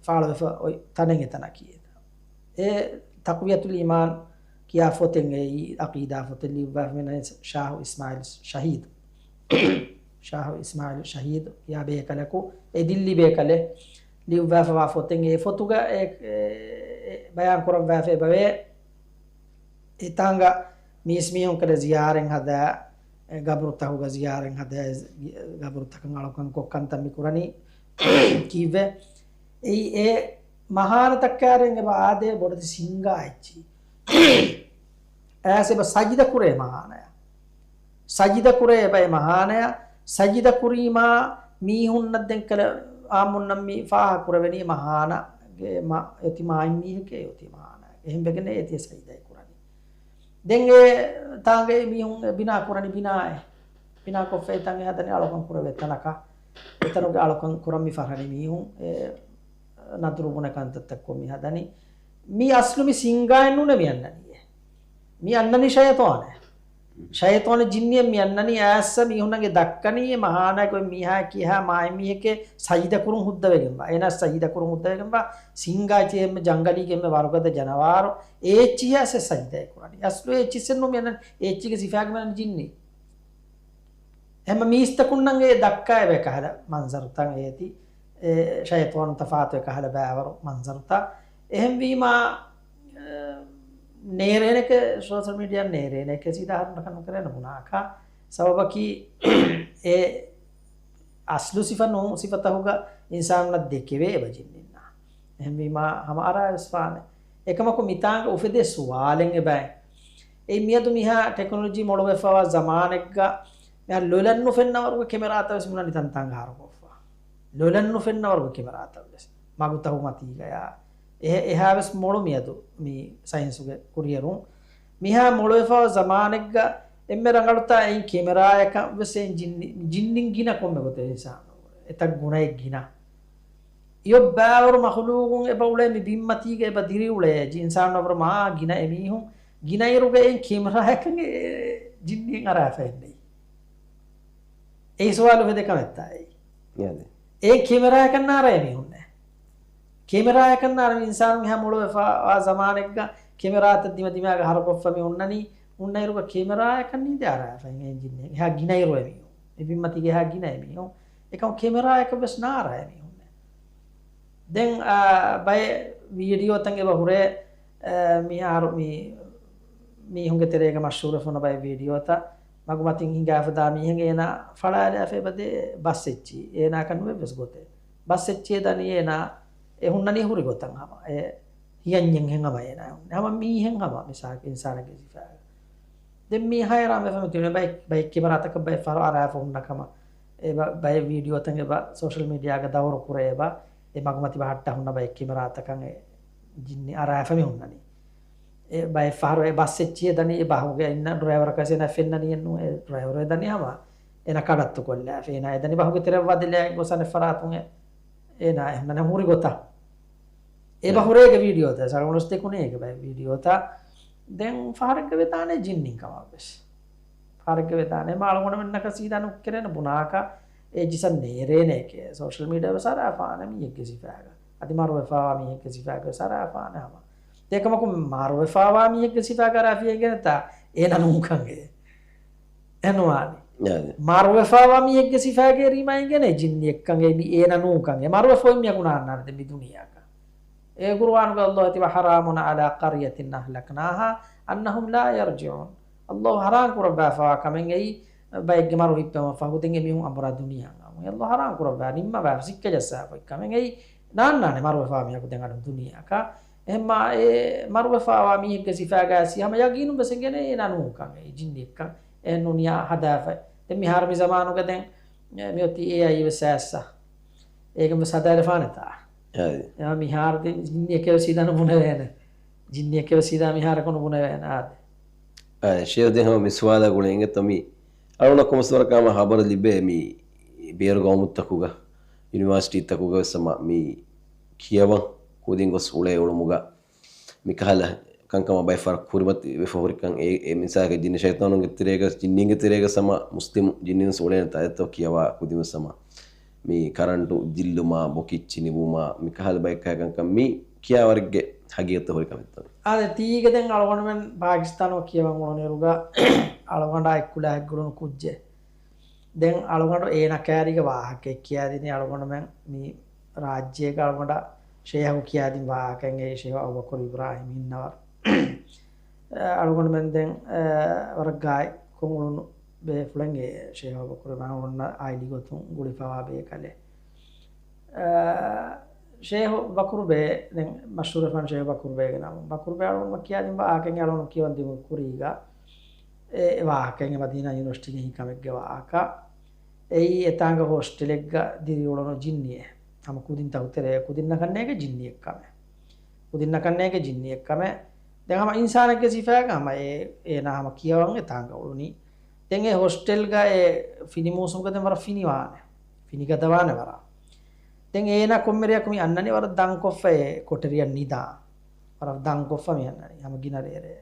ފާޅުވެފަ އޮތް ތަނެއް އެތަނަކީ. އެ ތަޤްވިޔަތުލް އީމާން ކިޔާ ފޮތެއް އެއީ، އަޤީދާ ފޮތެއް ލިޔުއްވާފަ މި ޝާހު އިސްމާއިލް ޝަހީދު. ޝާހު އިސްމާއިލް ޝަހީދު ކިޔާ ބޭކަލަކު، އެ ދިއްލި ބޭކަލެއް ލިޔުއްވާފަވާ ފޮތެއް. އެ ފޮތުގަ އެ، އެ، އެ ބަޔާން ކުރައްވާފަ އެބަވޭ، އެތާނގަ މީސްމީހުން ކަލަ ޒިޔާރަތް ހަދާ، އެ ގަބުރުތަކުގަ ޒިޔާރަތް ހަދާ، ގަބުރުތަކަށް އަޅުކަން ކޮށް ކަންތައް މި ކުރަނީ ކީއްވެ؟ އެއީ އެ މަހާނަތަކާރެން އެބަ އާދޭ ބޮޑެތި ސިންގާ އެއްޗި. އައިސް އެބަ ސަޖިދަ ކުރޭ މަހާނަޔަށް. ސަޖިދަ ކުރޭ އެބަ އެ މަހާނަޔަށް. ސަޖިދަ ކުރީމާ މީހުންނަށް ދެން ކަލަ އާއްމުންނަށް މި ފާހަ ކުރެވެނީ މަހާނަގެ މަ-، އޮތީ މާތް މީހެކޭ އޮތީ މަހާނާގެ. އެހެން ވެގެން އޭތި ސަޖިދައެއް ކުރަނީ. ދެން އެ ތާނގައި މީހުން ބިނާ ކުރަނީ ބިނާއެއް. ބިނާ ކޮށްފައި ތަން އެ ހަދަނީ އަޅުކަން ކުރެވޭ ތަނަކަށް. އެތަނުގެ އަޅުކަން ކުރަން މި ފަށަނީ މީހުން އެ ނަދުރު ބުނެ ކަންތައްތައް ކޮށް މި ހަދަނީ. މީ އަސްލު މި ސިންގާއެއް ނޫނޭ މި އަންނަނީ. މި އަންނަނީ ޝައިޠާނެއް. ޝައިޠާނެއް ޖިންނިއެއް މި އަންނަނީ އައިސް މީހުންނަށް ދައްކަނީ އެ މަހާނާގެ މީހާ ކިހާ މާތް މީހެކޭ ސަޖިދަ ކުރުން ހުއްދަވެގެންވާ. އޭނާ ސަޖިދަ ކުރުން ހުއްދަވެގެންވާ ސިންގާ އެއްޗެހި އެންމެ ޖަންގަލީގެ އެންމެ ވަރުގަދަ ޖަނަވާރު އެ އެއްޗިހާ ސެ ސަޖިދައެއް ކުރަނީ. އަސްލު އެ އެއްޗިއްސެއް ނޫން މި އަންނަނީ. އެ އެއްޗިގެ ސިފައިގަ މި އަންނަނީ ޖިންނި. އެހެން މީސްތަކުންނަށް އެ ދައްކާ އެބަ އެކަހަލަ މަންޒަރުތައް އޭތި. އެ ޝައިޠާނު ތަފާތު އެކަހަލަ ބައިވަރު މަންޒަރުތައް. އެހެންވީމާ، އެ، ނޭރޭނެކޭ، ސޯޝަލް މީޑިއާ ނޭރޭނެކޭ ސީދާ އަހަރުންނަކަށް ނުކެރޭނެ ބުނާކަށް. ސަބަބަކީ އެ އަސްލު ސިފަ ނޫން ސިފަތަކުގަ އިންސާނުންނަށް ދެކެވޭ އެބަ ޖިންނިންނާ. އެހެންވީމާ ހަމަ އަރާވެސް ފާނެ. އެކަމަކު މިތާނގަ އުފެދޭ ސުވާލެއް އެބައި. އެއީ މިއަދު މިހާ ޓެކްނޮލޮޖީ މޮޅުވެފަވާ ޒަމާނެއްގަ މިހާ ލޮލަށް ނުފެންނަވަރުގެ ކެމެރާތައް ވެސް މި ނަން ތަންތާނގަ ހަރުކޮށްފަ. ލޮލަށް ނުފެންނަވަރުގެ ކެމެރާތައް ވެސް. މަގުތަކު މަތީގަޔާ. އެ-، އެހާވެސް މޮޅު މިއަދު މި ސައިންސުގެ ކުރިއެރުން. މިހާ މޮޅުވެފަވާ ޒަމާނެއްގަ އެންމެ ރަނގަޅުތާ އެއިން ކެމެރާއަކަށް ވެސް އެއިން ޖިންނި-، ޖިންނިން ގިނަ ކޮންމެ ގޮތެއް އިންސާނު. އެތައް ގުނައެއް ގިނަ. އިޔޮއް ބައިވަރު މަޚުލޫގުން އެބަ އުޅޭ މި ބިންމަތީގަ އެބަ ދިރިއުޅޭ އިންސާނު އަބަރު މާ ގިނަ އެމީހުން ގިނައިރުގަ އެއިން ކެމެރާއަކަށް އެ ޖިންނިއެއް އަރާފައެއް ނެތް. އެއީ ސުވާލު އުފެދޭ ކަމެއްތާ އެއީ. އެ ކެމެރާއަކަށް ނާރާ އެމީހުންނެއް. ކެމެރާއަކަށް ނާރާ މި އިންސާނުން ހަމަ މޮޅުވެފަވާ ޒަމާނެއްގަ ކެމެރާތައް ދިމަ ދިމާގަ ހަރުކޮށްފަ މި އުންނަނީ. އުންނައިރުގަ ކެމެރާއަކަށް ނީދެ އަރާފަ އެ ޖިންނިއެއް. އެހާ ގިނައިރު އެމީހުން. އެ ބިންމަތީގަ އެހާ ގިނަ އެމީހުން. އެކަމަ ކެމެރާއަކަށް ވެސް ނާރާ އެމީހުންނެއް. ދެން، އާ، ބައެއް ވީޑިއޯތައް އެބަ ހުރޭ، އާ، މިހާރު މި މީހުންގެ ތެރޭގަ މަޝްހޫރުވެފަ އޮންނަ ބައެއް ވީޑިއޯތައް މަގުމަތިން ހިނގާފަ ދާ މީހެއް އޭނާ ފަޅާލާފަ އެބަދޭ ބަސް އެއްޗި. އޭނާއަކަށް ނުވެ ވެސް ގޮތެއް. ބަސް އެއްޗިއެއް ދަނީ އޭނާ އެ ހުންނަނީ ހުރި ގޮތަށް ހަމަ. އެ ހިޔަންޏެއްހެން ހަމަ އޭނާ ހުންނަ. ހަމަ މީހެއް ހަމަ މިސާލަކަށް އިންސާނެއްގެ ސިފައިގަ. ދެން މީ ހައިރާން ވެފަ މި ތިބުނެ ބައެއް، ބައެއް ކެމެރާތަކަށް ބައެއް ފަހަރު އަރާފަ ހުންނަ ކަމަށް. އެ ބަ-، ބައެއް ވީޑިއޯތައް އެބަ ސޯޝަލް މީޑިއާގަ ދައުރު ކުރޭ އެބަ. އެ މަގުމަތި ބަހައްޓާ ހުންނަ ބައެއް ކެމެރާތަކަށް އެ ޖިންނި އަރާފަ މި ހުންނަނީ. އެ ބައެއް ފަހަރު އެ ބަސް އެއްޗިއެއް ދަނީ އެ ބަހުގަ އިންނަ ޑްރައިވަރަކަށް އޭނާ ފެންނަނީއެއް ނޫން. އެ ޑްރައިވަރު އެ ދަނީ ހަމަ އޭނާ ކަޑައްތު ކޮށްލާފަ. އޭނާ އެ ދަނީ ބަހުގެ ތެރެއަށް ވަދެލާ ގޮސް އަނެއް ފަރާތުން އެ އޭނާ އެ ހުންނަނީ ހުރި ގޮތަށް. އެބަ ހުރޭގެ ވީޑިއޯތައް ސަރަމުނުސް ދެކުނޭ އޭގެ ބައެއް ވީޑިއޯތައް. ދެން ފަހަރެއްގަ ވެދާނެ ޖިންނިން ކަމަށް ވެސް. ފަހަރެއްގަ ވެދާނެ މާ އަޅުގަނޑުމެންނަކަށް ސީދާ ނުކެރޭނެ ބުނާކަށް އެ ޖިސަން ނޭރޭނެކޭ. ސޯޝަލް މީޑިއާ ވެސް އަރާފާނެ މީހެއްގެ ސިފައިގަ. އަދި މަރުވެފާވާ މީހެއްގެ ސިފައިގަ ވެސް އަރާފާނެ ހަމަ. އެކަމަކު މަރުވެފާވާ މީހެއްގެ ސިފައިގަ އަރާފިއެއްގެނެތާ އޭނަ ނޫންކަން އެ. އެ ނުވާނެ. އާދެ. މަރުވެފާވާ މީހެއްގެ ސިފައިގަ އެރީމާ އިނގޭނެ ޖިންނިއެއްކަން އެ މި އޭނަ ނޫންކަން އެ. މަރުވެފަ އޮތް މީހަކު ނާންނާނެ ދެން މި ދުނިޔެއަކަށް. އެ ގުރުއާނުގަ ﷲ ތިބަ حرام على قرية أهلكناها أنهم لا يرجعون. ﷲ ޙަރާމް ކުރައްވާފަވާ ކަމެއް އެއީ، ބައެއްގެ މަރު ހިއްޕެވުމަށް ފަހު ދެން އެމީހުން އަނބުރާ ދުނިޔެއަށް އައުން. ﷲ ޙަރާމް ކުރައްވާ، ނިންމަވާ، ސިއްކަ ޖައްސާފައި ކަމެއް އެއީ، ނާންނާނެ މަރުވެފާ މީހަކު ދެން އަޑު ދުނިޔެއަކަށް. އެހެންމާ އެ މަރުވެފާވާ މީހެއްގެ ސިފައިގައި ހަމަ ޔަގީނުން ވެސް އެނގޭނެ އޭނާ ނޫންކަން އެއީ ޖިންނިއެއްކަން. އެ ނޫނިޔާ ހަދާފައި. ދެން މިހާރު މި ޒަމާނުގަ ދެން މިއޮތީ އޭއައި ވެސް އައިސްސަ. އޭގެން ވެސް ހަދާލަފާނެތާ. އެ މިހާރު ދެން ޖިންނިއެކޭ ވެސް ހީދާ ނުބުނެވޭނެ. ޖިންނިއެކޭ ވެސް ހީދާ މިހާރަކު ނުބުނެވޭނެ އާދެ. އާ، ޝޭހް ދެން ހަމަ މި ސުވާލާ ގުޅޭ އިނގޭތޯ މި އަޅުނަކު މަސްވަރަކާ ހަމަ ހަބަރު ލިބޭ މި ބޭރު ގައުމުތަކުގަ، ޔުނިވާސިޓީތަކުގަ ވެސް ހަމަ މި ކިޔަވަން ކުދިން ގޮސް އުޅޭ އުޅުމުގަ މިކަހަލަ ކަންކަމަށް ބައެއް ފަހަރަށް ކުރިމަތިވެފަ ހުރިކަން އެ، އެ މިސާލަކަށް ޖިންނި ޝައިޠާނުންގެ ތެރޭގަ، ޖިންނީންގެ ތެރޭގަ ހަމަ މުސްލިމް ޖިންނީން ވެސް އުޅޭނެ ތާއެއްތޯ ކިޔަވާ ކުދިން ވެސް ހަމަ މި ކަރަންޓު ޖިއްލުމާ، ބޮކި ޗިނިވުމާ، މިކަހަލަ ބައެއް ކަހަލަ ކަންކަން މި ކިޔާވަރެއްގެ ހަގީގަތު ހުރި ކަމެއްތޯ. އާދެ، ތީގަ ދެން އަޅުގަނޑުމެން ޕާކިސްތާނުގަ ކިޔަވަން އުޅުނުއިރުގަ އަޅުގަނޑާ އެއްކުލަ ހެއްގުޅުނު ކުއްޖެއް. ދެން އަޅުގަނޑު އޭނަ ކައިރީގެ ވާހަކައެއް ކިޔާދިނީ އަޅުގަނޑުމެން މި ރާއްޖޭގަ އަޅުގަނޑަށް ޝޭހަކު ކިޔާދިން ވާހަކައެއް އެ ޝޭހު އަބޫބަކުރު އިބްރާހިމް ހިންނަވަރު. އަޅުގަނޑުމެން ދެން ވަރަށް ގާތްކޮށް އުޅުނު ބޭފުޅެއް އެ ޝޭހު އަބޫބަކުރު އިބްރާހިމް އޮންނަ އާއިލީ ގޮތުން ގުޅިފަވާ ބޭކަލެއް. އަ، ޝޭހު ބަކުރުބޭ، ދެން މަޝްހޫރުވެފާނެ ޝޭހު ބަކުރުބޭގެ ނަމުން. ބަކުރުބޭ އަޅުގަނޑު ކިޔާދިން ވާހަކައެއް އަޅުގަނޑު ކިޔަވަން ދިމުން ކުރީގަ، އެ ވާހަކައެއް މަދީނާ ޔުނިވަރސިޓީގެ ހިނގި ކަމެއްގެ ވާހަކަ. އެއީ އެތާނގަ ހޯސްޓެލެއްގަ ދިރިއުޅުނު ޖިންނިއެއް. ހަމަ ކުދިންތަކު ތެރޭ ކުދިންނަކަށްނޭގެ ޖިންނިއެއްކަމެއް. ކުދިންނަކަށްނޭގެ ޖިންނިއެއްކަމެއް. ދެން ހަމަ އިންސާނެއްގެ ސިފައިގަ ހަމަ އޭ، އޭނާ ހަމަ ކިޔަވަން އެތާނގަ އުޅުނީ. ދެން އެ ހޮސްޓެލްގަ އެ ފިނި މޫސުމުގަ ދެން ވަރަށް ފިނިވާނެ. ފިނިގަދަވާނެ ވަރަށް. ދެން އޭނާ ކޮންމެ ރެޔަކު މި އަންނަނީ ވަރަށް ދަންކޮށްފަ އެ ކޮޓަރިއަށް ނިދާ. ވަރަށް ދަންކޮށްފަ މި އަންނަނީ. ހަމަ ގިނަ ރޭރޭ.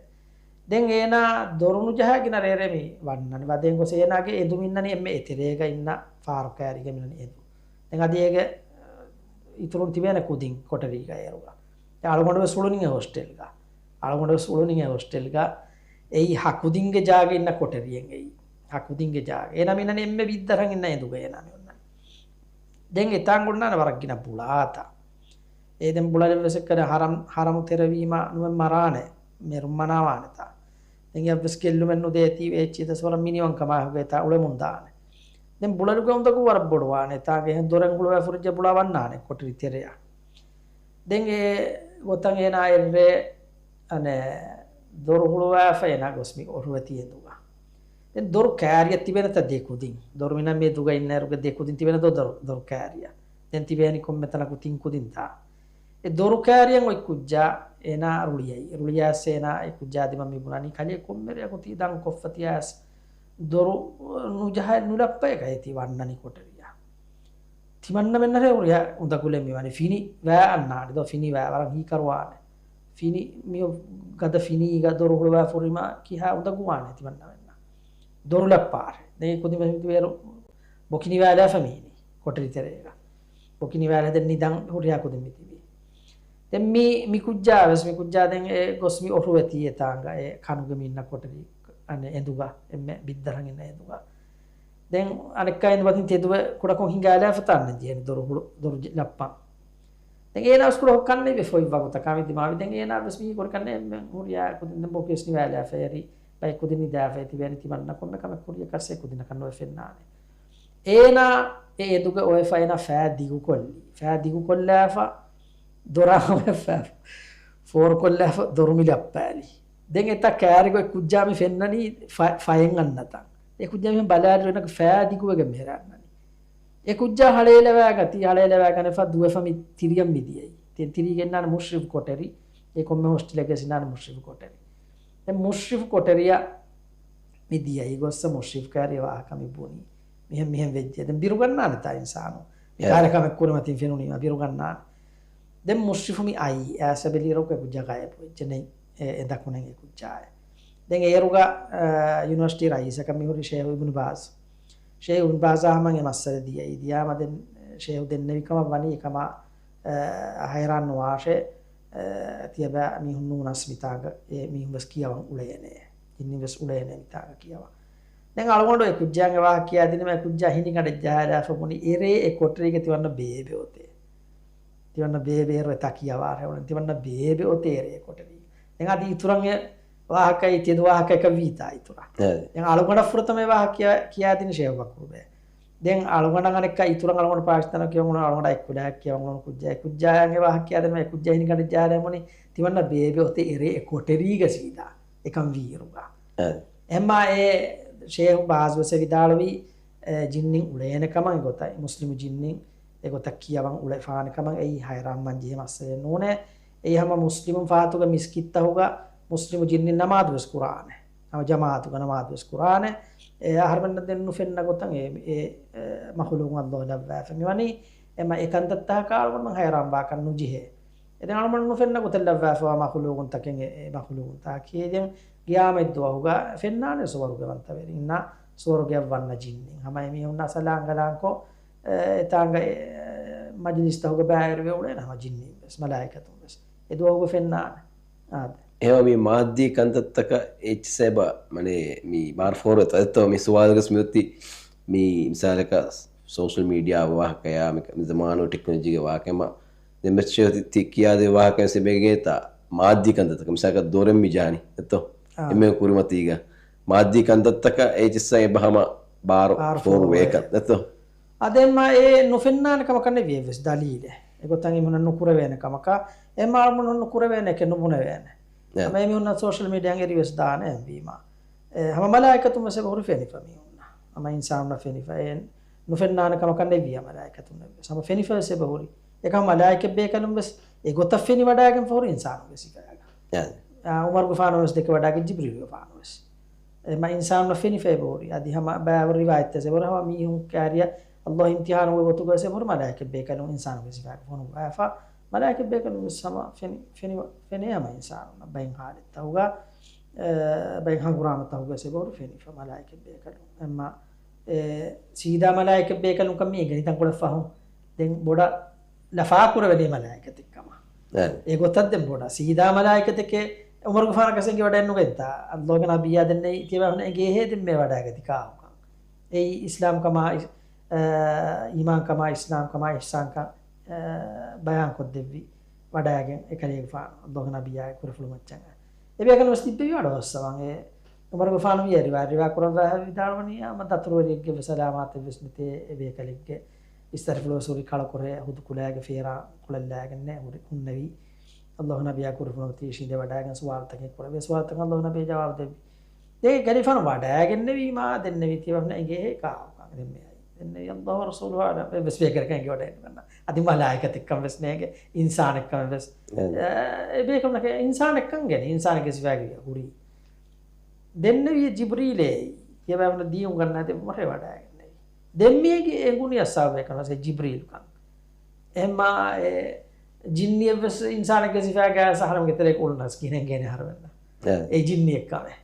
ދެން އޭނާ ދޮރު ނުޖަހާ ގިނަ ރޭރޭ މި ވަންނަނީ. ވަދެން ގޮސް އޭނާގެ އެނދު މި އިންނަނީ އެންމެ އެތެރޭގަ އިންނަ ފާރު ކައިރީގަ މި އިންނަނީ އެނދު. ދެން އަދި އޭގެ އިތުރުން ތިބޭނެ ކުދިން ކޮޓަރީގަ އޭރުގަ. ދެން އަޅުގަނޑު ވެސް އުޅުނީ އެ ހޮސްޓެލްގަ. އަޅުގަނޑު ވެސް އުޅުނީ އެ ހޮސްޓެލްގަ. އެއީ ހަ ކުދިންގެ ޖާގަ އިންނަ ކޮޓަރިއެއް އެއީ. ހަ ކުދިންގެ ޖާގަ. އޭނާ މި އިންނަނީ އެންމެ ބިއްދަރަށް އިންނަ އެނދުގަ އޭނާ މި އޮންނަނީ. ދެން އެތާނގަ އޮންނާނެ ވަރަށް ގިނަ ބުޅާތައް. އޭ ދެން ބުޅަލެއް ވެސް އެއްކަލަ ހަރަމް، ހަރަމު ތެރެވީމަ ނުވެ މަރާނެ. މެރުން މަނާވާނެތާ. ދެން އެއަށްވެސް ގެއްލުމެއް ނުދޭތީ އެއްޗިތަސް ވަރަށް މިނިވަންކަމާއެކުގައި އެތާ އުޅެމުން ދާނެ. ދެން ބުޅަލުގެ އުނދަގޫ ވަރަށް ބޮޑުވާނެ. އެތާގެ އެހެން ދޮރެއް ހުޅުވާ ފުރިއްޖެ ބުޅާ ވަންނާނެ ކޮޓަރި ތެރެއަށް. ދެން އެ ގޮތަށް އޭނާ އެއްރޭ އަނެއް ދޮރު ހުޅުވާފަ އޭނާ ގޮސް މި އޮށުވެތި އެނދުގަ. ދެން ދޮރު ކާރިއަށް ތިބޭނެތާ ދެ ކުދިން. ދޮރު މިނަ މި އެދުގަ އިންނައިރުގެ ދެ ކުދިން ތިބޭނެ ދޮ-، ދޮރު، ދޮރު ކާރިއަށް. ދެން ތިބޭނީ ކޮންމެ ތަނަކު ތިން ކުދިންތާ. އެ ދޮރު ކާރިއަށް އޮތް ކުއްޖާ އޭނާ ރުޅިއައީ. ރުޅިއައިސް އޭނާ އެ ކުއްޖާ ދިމަ މި ބުނަނީ ކަލޭ ކޮންމެ ރެއަކު ތީ ދަން ކޮށްފަ ތިޔަސް ދޮރު ނުޖަހާ ނުލައްޕައޭ ކައި ތި ވަންނަނީ ކޮޓަރިއަށް. ތިމަންނަމެންނަށް ރެއަކު ރެޔަ އުނދަގުލެއް މިވަނީ. ފިނި ވާ އަންނާނެ ދޯ، ފިނި ވާ ވަރަށް ހީކަރުވާނެ. ފިނި މި ގަދަ ފިނީގަ ދޮރު ހުޅުވާ ފުރިމަ ކިހާ އުނދަގޫވާނެ ތިމަންނަމެންނަށް. ދޮރު ލައްޕާރެ. ދެން ކުދިން މި ތިބޭރު ބޮކި ނިވާލާފަ މީނީ ކޮޓަރި ތެރޭގަ. ބޮކި ނިވާލާ ދެން ނިދަން ހުރިހާ ކުދިން މި ތިބީ. ދެން މި، މި ކުއްޖާ ވެސް، މި ކުއްޖާ ދެން އެ ގޮސް މި އޮށުވެތި އެތާނގަ އެ ކަނުގެ މި އިންނަ ކޮޓަރި އަނެއް އެނދުގަ، އެންމެ ބިއްދަރަށް އިންނަ އެނދުގަ. ދެން އަނެއްކާ އެނދު މަތިން ތެދުވެ ކުޑަކޮށް ހިނގާލާފަ ތާންނަން ޖެހޭނެ ދޮރު ހުޅު، ދޮރު ޖެ-، ލައްޕަން. ދެން އޭނާ ވެސް ކުޑަކޮށް ކަންނެވި ފޮތް ވަގުތަކާ މި ދިމާވި. ދެން އޭނާ ވެސް މީ ކުރި ކަންނެ އެންމެ ހުރިހާ ކުދިން ދެން ބޮކި ވެސް ނިވާލާފަ އެރި. ބައެއް ކުދިން ނިދާފައި ތިބޭނެ ތިމަންނަ ކޮންމެ ކަމެއް ކުރިޔަކަސް އެ ކުދިންނަކަށް ނުވެ ފެންނާނެ. އޭނާ އެ އެދުގަ އޮވެފަ އޭނާ ފައި ދިގުކޮށްލި. ފައި ދިގުކޮށްލާފަ ދޮރާ ހަމަފަ ފޯރުކޮށްލާފަ ދޮރު މި ލައްޕާލި. ދެން އެތާ ކާރިގޮ އެ ކުއްޖާ މި ފެންނަނީ ފަ-، ފައެއް އަންނަތަން. އެ ކުއްޖާ މި ބަލާލި އޭނާގެ ފައި ދިގުވެގެން މިހެރަ އަންނަނީ. އެ ކުއްޖާ ހަޅޭލަވާގަތީ، ހަޅޭލަވާގަނެފަ ދުވެފަ މި ތިރިއަށް މި ދިޔައީ. ދެން ތިރީގެ އިންނާނެ މުޝްރިފް ކޮޓަރި. އެ ކޮންމެ ހޮސްޓެލެއްގެ ވެސް އިންނާނެ މުޝްރިފް ކޮޓަރި. ދެން މުޝްރިފް ކޮޓަރިއަށް މި ދިޔައީ ގޮއްސަ މުޝްރިފް ކާރި ވާހަކަ މި ބުނީ. މިހެން، މިހެން ވެއްޖެ. ދެން ބިރުގަންނާނެތާ އިންސާނު. މި އެ. ކާރި ކަމެއް ކުރިމަތިން ފެނުނީމަ ބިރުގަންނާނެ. ދެން މުޝްރިފު މި އައީ، އައިސް ބެލިއިރު އެ ކުއްޖާ ގާއިބުވެއްޖެ ނެތް. އެ، އެ ދަކުނެއް އެ ކުއްޖާއެއް. ދެން އޭރުގަ، އަ، ޔުނިވަރސިޓީ ރައީސަކަށް މިހުރި ޝޭހު އިބްނު ބާޒް. ޝޭހު އިބްނު ބާޒާ ހަމަ އެ މައްސަލަ ދިޔައީ. ދިޔާމަ ދެން ޝޭހު ދެންނެވި ކަމަށް ވަނީ އެކަމާ، އަ، ހައިރާން ނުވާށޭ. އަ، ތިޔަބައި މީހުން ނޫނަސް މިތާގަ އެ މީހުން ވެސް ކިޔަވަން އުޅޭނެ. ޖިންނިން ވެސް އުޅޭނެ މިތާގަ ކިޔަވަން. ދެން އަޅުގަނޑު އެ ކުއްޖާގެ ވާހަކަ ކިޔާދިނީމަ އެ ކުއްޖާ ހިނިގަނޑެއް ޖަހާލާފަ ބުނި އެރޭ އެ ކޮޓަރީގަ ތިމަންނަ ބޭބެ އޮތޭ. ތިމަންނަ ބޭބެ އޭރު އެތާ ކިޔަވާށޭ އުޅެން. ތިމަންނަ ބޭބެ އޮތޭ އެރޭ ކޮޓަރީ. ދެން އަދި އިތުރަށް އެ ވާހަކައި ތެދު ވާހަކައަކަށް ވީތާ އިތުރަށް. އެ. ދެން އަޅުގަނޑަށް ފުރަތަމަ ވާހަކަ ކިޔާ-، ކިޔާދިނީ ޝޭހު ބަކުރުބޭ. ދެން އަޅުގަނޑަށް އަނެއްކާ އިތުރަށް އަޅުގަނޑު ޕާކިސްތާނަށް ކިޔަވަން އުޅުނު އަޅުގަނޑަށް އެއްކުލައެއް ކިޔަވަން އުޅުނު ކުއްޖާ. އެ ކުއްޖާއަށް އެ ވާހަކަ ކިޔާދިނީމަ އެ ކުއްޖާ ހިނިގަނޑެއް ޖަހާލާ ބުނި ތިމަންނަ ބޭބެ އޮތޭ އެރޭ އެ ކޮޓަރީގަ ސީދާ. އެކަން ވީއިރުގަ. އެ. އެހެންމާ އެ ޝޭހު ބާޒް ވެސް ވިދާޅުވީ، އެ، ޖިންނިން އުޅޭނެ ކަމަށް އެގޮތަށް، މުސްލިމު ޖިންނިން އެގޮތަށް ކިޔަވަން އުޅެފާނެ ކަމަށް. އެއީ ހައިރާންވާން ޖެހޭ މައްސަލައެއް ނޫނޭ. އެއީ ހަމަ މުސްލިމުން ފަހަތުގެ މިސްކިތްތަހުގަ މުސްލިމު ޖިންނިން ނަމާދު ވެސް ކުރާނެ. ހަމަ ޖަމާއަތުގަ ނަމާދު ވެސް ކުރާނެ. އެ އަހަރުމެންނަށް ދެން ނުފެންނަ ގޮތަށް އެ، އެ، އެ، މަޚުލޫގު އައްލޯ ލައްވާފަ މިވަނީ. އެމަ އެކަންތައްތަކަށް އަޅުގަނޑު ހައިރާންވާކަށް ނުޖެހޭ. އެ ދެން އަޅުގަނޑު ނުފެންނަ ގޮތެއް ލައްވާފަވާ މަޚުލޫގުންތަކެއް އެ، އެ މަޚުލޫގުންތަކަކީ ދެން ގިޔާމަތް ދުވަހުގަ ފެންނާނެ ސުވަރުގެވަންތަވެރިންނަށް، ސުވަރުގެއަށް ވަންނަ ޖިންނިން. ހަމަ އެމީހުންނާ ސަލާން ގަލާންކޮށް، އެ، އެތާނގަ އެ، މަޖިލިސްތަކުގަ ބައިވެރިވެ އުޅޭނެ ހަމަ ޖިންނިން ވެސް، މަލާއިކަތުން ވެސް. އެ ދުވަހުގަ ފެންނާނެ. އާދެ. އެހެންވީމަ މި މާއްދީ ކަންތައްތަކަށް އެއްޗިސޭބަ، މަނޭ، މި ބާރު ފޯރުވެތޯ އެއްތޯ މި ސުވާލުގަސް މިއޮތީ މި މިސާލަކަށް ސޯޝަލް މީޑިއާ ވާހަކަޔާ މި، މި ޒަމާނު ޓެކްނޮލޮޖީގެ ވާހަކަ އެމަ ދެން މެސެޖް ތި ކިޔާދޭ ވާހަކަ ސެބެގޭތާ މާއްދީ ކަންތައްތަކަށް މިސާލަކަށް ދޮރެއް މި ޖާނީ އެއްތޯ؟ އާ. އެންމެ ކުރިމަތީގަ މާއްދީ ކަންތައްތަކަށް އެއްޗިސް އެބަ ހަމަ ބާރު ބާރު ފޯރު ފޯރު ވޭކަށް ވޭ. އެއްތޯ؟ އަދެ އެމަ އެ ނުފެންނާނެ ކަމަކަށް ނެތް ވިޔަ ވެސް ދަލީލެއް. އެގޮތަށް އެމީހުންނަށް ނުކުރެވޭނެ ކަމަކަށް، އެމާ އަޅުގަނޑު ނުކުރެވޭނެ ކެ ނުބުނެވޭނެ. އެ. ހަމަ އެމީހުންނަށް ސޯޝަލް މީޑިއާއިން އެރިވެސް ދާނެ އެހެންވީމަ. އެ، ހަމަ މަލާއިކަތުން ވެސް އެބަ ހުރި ފެނިފަ މީހުންނަށް. ހަމަ އިންސާނުންނަށް ފެނިފަ. އެ، ނުފެންނާނެ ކަމަކަށް ނެއްވިޔާ މަލާއިކަތުންނެއްވެސް. ހަމަ ފެނިފަވެސް އެބަހުރި. އެކަމަ މަލާއިކަތް ބޭކަލުން ވެސް އެގޮތަށް ފެނިވަޑައިގެން ފަހުރި އިންސާނުންގެ ސިފައިގަ. އާ، އުމަރުގެފާނު ވެސް ދެކެވަޑައިގެން ޖިބްރީލުގެފާނު ވެސް. އެމަ އިންސާނުންނަށް ފެނިފައި އެބަހުރި. އަދި ހަމަ ބައިވަރު ރިވާޔަތްތައް އެބަހުރި ހަމަ މީހުން ކާރިޔަށް އައްލާހު އިމްތިހާނު ގޮތުގަ ވެސް އެބަހުރި މަލާއިކަތް ބޭކަލުން އިންސާނުންގެ ސިފައިގަ ފޮނުވާފަ. މަލާއިކަތް ބޭކަލުން ވެސް ހަމަ ފެނި، ފެނި، ފެނޭ ހަމަ އިންސާނުންނަށް ބައެއް ހާލަތްތަކުގަ، އެ، ބައެއް ހަނގުރާމަތަކުގަ ވެސް އެބަހުރި ފެނިފަ މަލާއިކަތް ބޭކަލުން. އެމަ އެ، ސީދާ މަލާއިކަތް ބޭކަލުންކަން މީ އެނގެނީ ތަންކޮޅެއް ފަހުން. ދެން ބޮޑަށް ލަފާކުރެވެނީ މަލާއިކަތެއްކަމަށް. އެ. އެގޮތަށް ދެން ބޮޑަށް ސީދާ މަލާއިކަތެކޭ އުމަރުގެފާނަކަށް އެނގިވަޑައެއްނުގަތްތާ. އައްލާހުގެ ނަބިއްޔާ ދެންނެވި ތިޔަބައިމީހުންނަށް އެނގޭހޭ ދެންމެ ވަޑައިގަތީ ކާކުކަން. އެއީ އިސްލާމްކަމާ، އިސް-، އަ، އީމާންކަމާ، އިސްލާމްކަމާ، އިޙްސާންކަން، އަ، ބަޔާންކޮށްދެއްވި. ވަޑައިގެން އެކަލޭގެފާނު އައްލާހުގެ ނަބިއްޔާގެ ކުރިފުޅު މައްޗަށް. އެބޭކަލުން ވެސް ތިއްބެވި ވަޑަ ހޮއްސަވަން. އެ އުމަރުގެފާނު މިޔަށް ރިވާ، ރިވާ ކުރައްވާ ވިދާޅުވަނީ އަމަ ދަތުރުވެރިއެއްގެ ވެސް އަލާމާތެއް ވެސް ނެތޭ. އެބޭކަލެއްގެ އިސްތަށިފުޅު ވެސް ހުރި ކަޅުކުރޭ ހުދު ކުލައިގެ ފޭރާ ކުޅެއްލާގެންނޭ ހުރި ހުންނެވީ. އައްލާހުގެ ނަބިއްޔާ ކުރިފުޅު ތީ އިށީނދެ ވަޑައިގެން ސުވާލުތަކެއް ކުރެވޭ. ސުވާލުތަކަށް އައްލާހުގެ ނަބިއްޔާ ޖަވާބު ދެއްވި. ދެން ކަލޭގެފާނު ވަޑައިގެންނެވީމާ ދެންނެވީ ތިޔަބައިމީހުންނަށް އެނގޭހޭ ކާކުކަން ދެންމެ އައީ. ދެންނެވީ އައްލާހު ވަރަސޫލުހު އަޢްލަމް. އެއްވެސް ބޭކަލަކަށް އެނގިވަޑައެއްނުގަންނަ. އަދި މަލާއިކަތެއްކަން ވެސް ނޭނގެ، އިންސާނެއްކަން ވެސް. އެ. އެ، އެބޭކަލުންނަކަށް އިންސާނެއްކަން ގެނެ، އިންސާނެއްގެ ސިފައިގަ ހުރީ. ދެންނެވީ ޖިބްރީލޭ. ތިޔަބައިމީހުންނަށް ދީނު އުނގަންނާދޭ މަށެއް ވަޑައިގެންނެވީ. ދެން މީގެ އެނގުނީ އައްސާބޭކަން ވެސް ޖިބްރީލުކަން. އެހެންމާ އެ ޖިންނިއެއްވެސް އިންސާނެއްގެ ސިފައިގައި އަހަރެމެންގެ ތެރޭގަ އުޅުނަސް ކިހިނެއް އެނގޭނެ އަހަރެމެންނަށް؟ އެ. އެ ޖިންނިއެއްކަމެއް.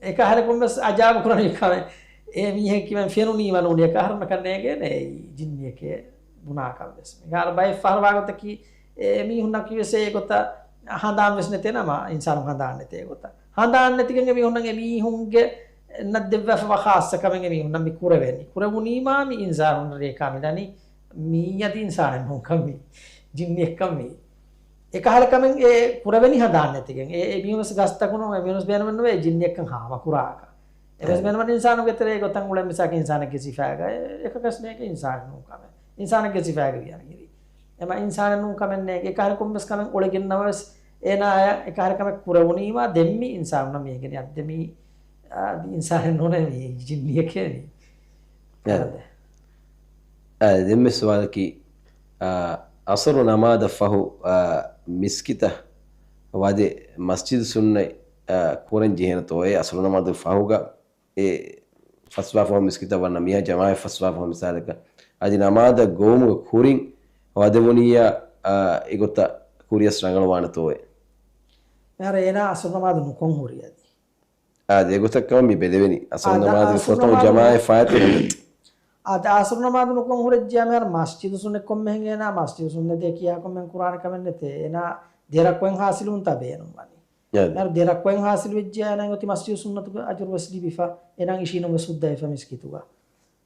އެކަހަލަކުން ވެސް އަޖާބު ކުރަނީ ކަމެއް. އެ މީހެއް ކިމެން ފެނުނީމަ ނޫނީ އެކަހަރުންނަކަށް ނޭނގޭނެ އެއީ ޖިންނިއެކޭ ބުނާކަން ވެސް. މިހާރު ބައެއް ފަހަރު ވާގޮތަކީ އެ މީހުންނަކީ ވެސް އެ ގޮތަށް ހަނދާން ވެސް ނެތޭ ނަމަ އިންސާނުން ހަނދާން ނެތޭ ގޮތަށް. ހަނދާން ނެތިގެން އެ މީހުންނަށް އެ މީހުންގެ ނަށް ދެއްވާފަވާ ޚާއްޞަ ކަމެއް އެ މީހުންނަށް މި ކުރެވެނީ. ކުރެވުނީމާ މި އިންސާނުން ރޭކާ މިލަނީ މިއީ އަދި އިންސާނެއް ނޫންކަން މި ޖިންނިއެއްކަން މި. އެކަހަލަ ކަމެއް އެ ކުރެވެނީ ހަނދާން ނެތިގެން. އެ، އެ މީހުން ވެސް ގަސްތަކުނު، އެ މީހުން ވެސް ބޭނުމެއް ނުވޭ ޖިންނިއެއްކަން ހާމަ ކުރާކަށް. އެވެސް އެ. ބޭނުމެއް ނުވޭ އިންސާނުގެ ތެރޭ ގޮތަށް އުޅެން މިސާކަށް އިންސާނެއްގެ ސިފައިގަ އެ، އެކަކަސް ނޭނގެ އިންސާނެއް ނޫން ކަމެއް. އިންސާނެއްގެ ސިފައިގަ ވިޔަން ހިރީ. އެމަ އިންސާނެއް ނޫން ކަމެއް ނޭނގެ. އެކަހަލަ ކޮންމެސް ކަމެއް އުޅެގެން ނަމަވެސް އޭނާއަށް އެކަހަލަ ކަމެއް ކުރެވުނީމާ ދެން މި އިންސާނުންނަށް މި އެނގެނީ އަދި މި، އާ، އިންސާނެއް ނޫނޭ މި ޖިންނިއެކޭ މި. އެ. އާދެ. އާ، ދެންމެ ސުވާލަކީ، އާ، އަސަރު ނަމާދަށް ފަހު، އާ، މިސްކިތަށް ވަދެ މަސްޖިދު ސުންނަތް، އާ، ކުރަން ޖެހޭނެތޯއޭ؟ އަސަރު ނަމާދު ފަހުގަ އެ ފަސްވާ ފަހު މިސްކިތަށް ވަންނަ މީހާ ޖަމާޢަތް ފަސްވާ ފަހު މިސާލަކަށް އަދި ނަމާދަށް ގޮވުމުގެ ކުރިން ވަދެވުނިއްޔާ، އާ، އެގޮތަށް ކުރިޔަސް ރަނގަޅުވާނެތޯއޭ؟ މިހާރު އޭނާ އަސަރު ނަމާދު ނުކޮށް ހުރި އަދި. އާދެ، އެގޮތަށް ކަމަށް މި ބެލެވެނީ. އަސަރު އާދެ، ނަމާދުގެ އަސަރު ފުރަތަމަ ނަމާދު ޖަމާޢަތް ފާއިތުވެ. އާދެ، އަސަރު ނަމާދު ނުކޮށް ހުރެއްޖިޔާ މިހާރު މަސްޖިދު ސުންނަތް ކޮންމެހެން އޭނާ މަސްޖިދު ސުންނަތޭ ކިޔާ ކޮންމެހެން ކުރާނެ ކަމެއް ނެތޭ. އޭނާ ދެ ރަކުޢަތް ހާސިލުވުންތާ ބޭނުންވަނީ. އާދެ. މިހާރު ދެ ރަކުޢަތް ހާސިލުވެއްޖިޔާ އޭނާ އޮތީ މަސްޖިދު ސުންނަތުގެ އަޖުރު ވެސް ލިބިފަ. އޭނާ އިށީނުން ވެސް ހުއްދަވެފަ މިސްކިތުގަ.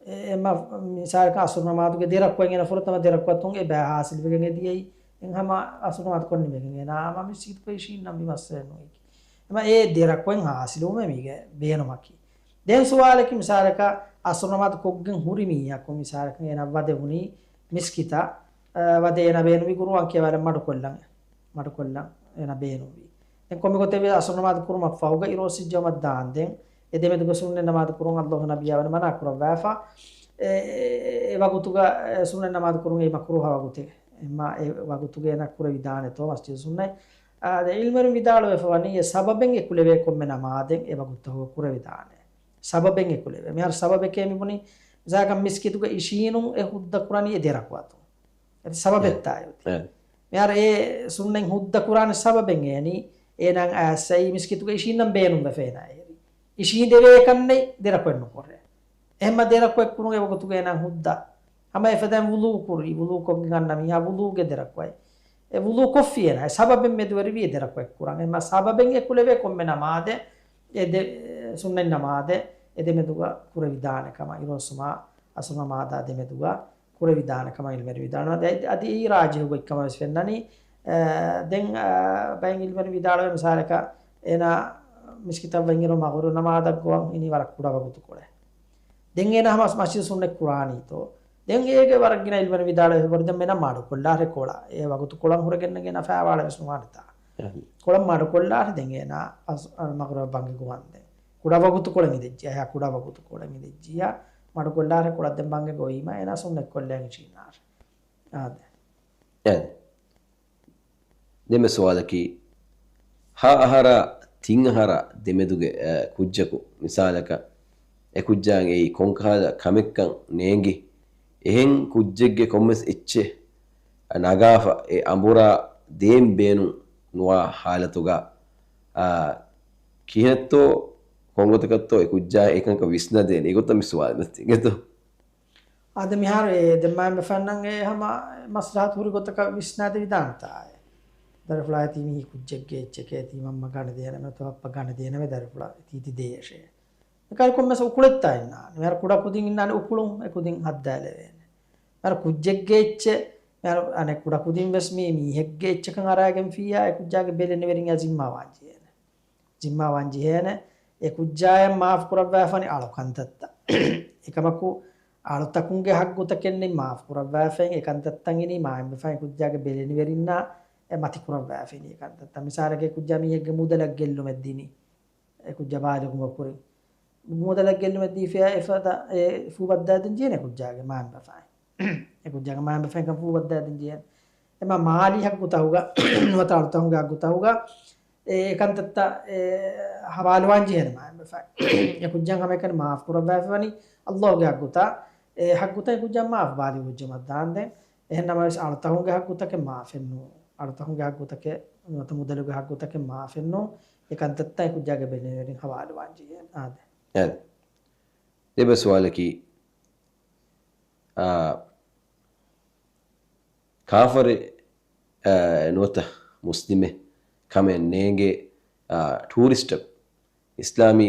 އެ، އެ، މަ-، މިސާލަކަށް އަސަރު ނަމާދުގެ ދެ ރަކުޢަތް އޭނަ ފުރަތަމަ ދެ ރަކުޢަތުން އެބަ ހާސިލުވެގެން އެދިޔައީ. އެ ހަމަ އަސަރު ނަމާދު ކޮށް ނިމިގެން އޭނާ ހަމަ މިސްކިތުގައި އިށީންނަން މި މައްސަލަ ނުވި. އެމަ އެ ދެ ރަކުޢަތް ހާސިލުވުމޭ މީގެ ބޭނުމަކީ. ދެން ސުވާލަކީ މިސާލަކަށް އަސަރު ނަމާދު ކޮށްގެން ހުރި މީހަކު މިސާލަކަށް އޭނަ ވަދެވުނީ މިސްކިތަށް، އަ، ވަދެ އޭނަ ބޭނުންވީ ގުރުއާން ކިޔަވާލަން މަޑުކޮށްލަން. މަޑުކޮށްލަން އޭނަ ބޭނުންވީ. ދެން ކޮންމެ ގޮތެއް ވިޔަސް އަސަރު ނަމާދު ކުރުމަށް ފަހުގަ އިރުއޮއްސިއްޖައުމަށް ދާންދެން އެ ދެމެދުގަ ސުންނަތް ނަމާދު ކުރުން އައްލާހު ނަބިއްޔާ ވަނީ މަނާ ކުރައްވާފަ. އެ، އެ، އެ ވަގުތުގަ، އެ، ސުންނަތް ނަމާދު ކުރުން އެ މަކްރޫހާ ވަގުތެއް. އެމާ އެ ވަގުތުގަ އޭނަ ކުރެވިދާނެތޯ މަސްޖިދު ސުންނަތް. އާ، ދެ ޢިލްމުވެރިން ވިދާޅުވެފަ ވަނީ އެ ސަބަބެއް އެކުލެވޭ ކޮންމެ ނަމާދެއް އެ ވަގުތުތަކުގަ ކުރެވިދާނެ. ސަބަބެއް އެކުލެވޭ. މިހާރު ސަބަބެކޭ މިބުނީ މިސާލަކަށް މިސްކިތުގަ އިށީނުން އެ ހުއްދަ ކުރަނީ އެ ދެ ރަކުޢަތުން. އެ ސަބަބެއްތާ އެ އޮތީ. އެ. މިހާރު އެ ސުންނަތް ހުއްދަ ކުރާނެ ސަބަބެއް އޭނީ، އޭނާ އައިސް އެއީ މިސްކިތުގަ އިށީންނަން ބޭނުންވެފަ އޭނާ އެހެރީ. އިށީނދެވޭކަންނެތް ދެ ރަކުޢަތް ނުކުރޭ. އެހެންމަ ދެ ރަކުޢަތް ކުރުން އެ ވަގުތުގަ އޭނާ ހުއްދަ. ހަމަ އެފަދައިން ވުޟޫ ކުރީ، ވުޟޫ ކޮށްގެން އަންނަ މީހާ ވުޟޫގެ ދެ ރަކުޢަތް. އެ ވުޟޫ ކޮށްފި އޭނާ، އެ ސަބަބެއް މެދުވެރިވީ އެ ދެ ރަކުޢަތް ކުރަން. އެހެންމަ ސަބަބެއް އެކުލެވޭ ކޮންމެ ނަމާދެއް، އެ ދެ، ސުންނަތް ނަމާދެއް، އެ ދެމެދުގަ ކުރެވިދާނެ ކަމަށް އިރުއޮއްސުމާ، އަސަރު ނަމާދާ ދެމެދުގަ ކުރެވިދާނެ ކަމަށް ޢިލްމުވެރިން ވިދާޅުވަނީ. އަދި، އަދި އެއީ ރާޖިޙު ގޮތްކަމަށް ވެސް ފެންނަނީ. އެ، ދެން، އަ، ބައެއް ޢިލްމުވެރިން ވިދާޅުވޭ މިސާލަކަށް އޭނާ މިސްކިތަށް ވަންއިރު މަޣުރިބު ނަމާދަށް ގޮވަން އިނީ ވަރަށް ކުޑަ ވަގުތުކޮޅެއް. ދެން އޭނާ ހަމަ މަސްޖިދު ސުންނަތް ކުރާނީތޯ؟ ދެން އޭގެ ވަރަށް ގިނަ ޢިލްމުވެރިން ވިދާޅުވޭ އެބަހުރި ދެން މެނަށް މަޑުކޮށްލާށޭ ކޮޅަށް. އެ ވަގުތު ކޮޅަށް ހުރެގެން އޭނާ ފާވާޅެއް ވެސް ނުވާނެތާ. އެހެން. ކޮޅަށް މަޑުކޮށްލާށޭ ދެން އޭނާ އަސް-، އަ، މަޣުރިބަށް ބަންގި ގޮވަންދެން. ކުޑަ ވަގުތުކޮޅެއް މި ދެއްޖިޔާ، އެހާ ކުޑަ ވަގުތުކޮޅެއް މި ދެއްޖިޔާ. މަޑުކޮށްލާށޭ ކުޅަ ދެން ބަންގެ ގޮވީމަ އޭނާ ސުންނަތް ކޮށްލައިގެން އިށީނާށޭ. އާދެ. އެ. ދެންމެ ސުވާލަކީ، ހަ އަހަރާ ތިން އަހަރާ ދެމެދުގެ، އަ، ކުއްޖަކު މިސާލަކަށް އެ ކުއްޖާއަށް އެއީ ކޮންކަހަލަ ކަމެއްކަން ނޭނގި، އެހެން ކުއްޖެއްގެ ކޮންމެސް އެއްޗެއް ނަގާފަ އެ އަނބުރާ ދޭން ބޭނުން ނުވާ ހާލަތުގަ، އާ، ކިހިނެއްތޯ ކޮންގޮތަކަށްތޯ އެ ކުއްޖާ އެކަންކަން ވިސްނަދޭނެ. އެގޮތަށް މި ސުވާލު މަސްތިގެތޯ؟ އާދެ، މިހާރު އެ ދެ މައިންބަފައިންނަށް އެ ހަމަ މަސްލަހަތު ހުރި ގޮތަކަށް ވިސްނާދެވިދާނެތާ އެ. ދަރިފުޅާ ތީ މީ ކުއްޖެއްގެ އެއްޗެކޭ، ތީ މަންމަ ގަނެދޭނަމޭ، ތޯ ބައްޕަ ގަނެދޭނަމޭ، ދަރިފުޅާ ތީ ތި ދޭށޭ. އެކަހަލަ ކޮންމެސް އުކުޅެއްތާ އިންނާނެ. މިހާރު ކުޑަކުދިން އިންނާނެ އުކުޅުން، އެ ކުދިން ހައްދާލެވޭނެ. މިހާރު ކުއްޖެއްގެ އެއްޗެއް، މިހާރު އަނެއް ކުޑަކުދިން ވެސް މީ މީހެއްގެ އެއްޗަކަށް އަރާގެންފިއްޔާ، އެ ކުއްޖާގެ ބެލެނިވެރިން އެއާ ޒިންމާވާން ޖެހޭނެ. ޒިންމާވާން ޖެހޭނެ. އެ ކުއްޖާއަށް މާފު ކުރައްވާފަނި އަޅުކަންތައްތައް. އެކަމަކު، އަޅުތަކުންގެ ހައްގުތަކެއްނެތް މާފު ކުރައްވާފައި، އެކަންތައްތައް އިނީ މާތްބަފައިން ކުއްޖާގެ ބެލެނިވެރިންނާ އެ މަތި ކުރައްވާފައި އިނީ އެކަންތައްތައް. މިސާލަކަށް ކުއްޖާ މީހެއްގެ މުދަލަށް ގެއްލުމެއް ދިނީ. އެ ކުއްޖާ ބާލިޣުވުމަށް ކުރިން. މުދަލަށް ގެއްލުމެއް ދީފިޔާ އެފަދަ އެ ފޫބައްދާދިން ޖެހޭނެ ކުއްޖާގެ މާތްބަފައިން. އެ ކުއްޖާގެ މާތްބަފައިން ކަން ފޫބައްދާދިން ޖެހޭނެ. އެމާ މާލީ ހައްގުތަކުގަ، ނުވަތަ އަޅުތަކުންގެ ހައްގުތަކުގަ، އެ ކަންތައްތައް އެ ހަވާލުވާން ޖެހޭނެ މާތްބަފައިން. އެ ކުއްޖާ ހަމައެކަނި މާފު ކުރައްވާފައިވަނީ އައްލާހުގެ ހައްގުތައް. އެ ހައްގުތައް އެ ކުއްޖާ މާފު ބާލިޣުވެއްޖެ މައްދާންދެން. އެހެން ނަމަވެސް އަޅުތަކުންގެ ހައްގުތަކެއް މާފެއްނޫ. އަޅުތަކުންގެ ހައްގުތަކެއް ނުވަތަ މުދަލުގެ ހައްގުތަކެއް މާފެއްނޫ. އެ ކަންތައްތައް އެ ކުއްޖާގެ ބެލެނިވެރިން ހަވާލުވާން ޖެހޭނެ. އާދެ. އެ. ދެބަ ސުވާލަކީ، އާ، ކާފަރެއް، އާ، ނުވަތަ މުސްލިމެއް ކަމެއް ނޭނގޭ، އާ، ޓޫރިސްޓަކު އިސްލާމީ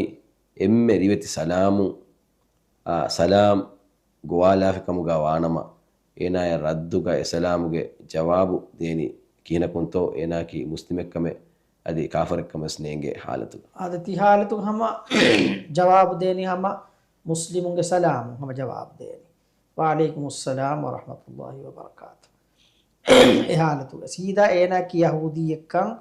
އެންމެ ރިވެތި ސަލާމު، އާ، ސަލާމް ގޮވާލާފި ކަމުގަ ވާނަމަ، އޭނާޔަށް ރައްދުގަ އެ ސަލާމުގެ ޖަވާބު ދޭނީ ކިހިނަކުންތޯ؟ އޭނާއަކީ މުސްލިމެއްކަމެއް އަދި ކާފަރެއްކަމެއް ވެސް ނޭނގޭ ހާލަތުގަ. އާދެ، ތި ހާލަތުގަ ހަމަ ޖަވާބު ދޭނީ ހަމަ މުސްލިމުންގެ ސަލާމުން ހަމަ ޖަވާބު ދޭނީ. ވަޢަލައިކުމުއްސަލާމް ވަރަޙްމަތުﷲި ވަބަރަކާތު. އެ ހާލަތުގަ ސީދާ އޭނާއަކީ ޔަހޫދީއެއްކަން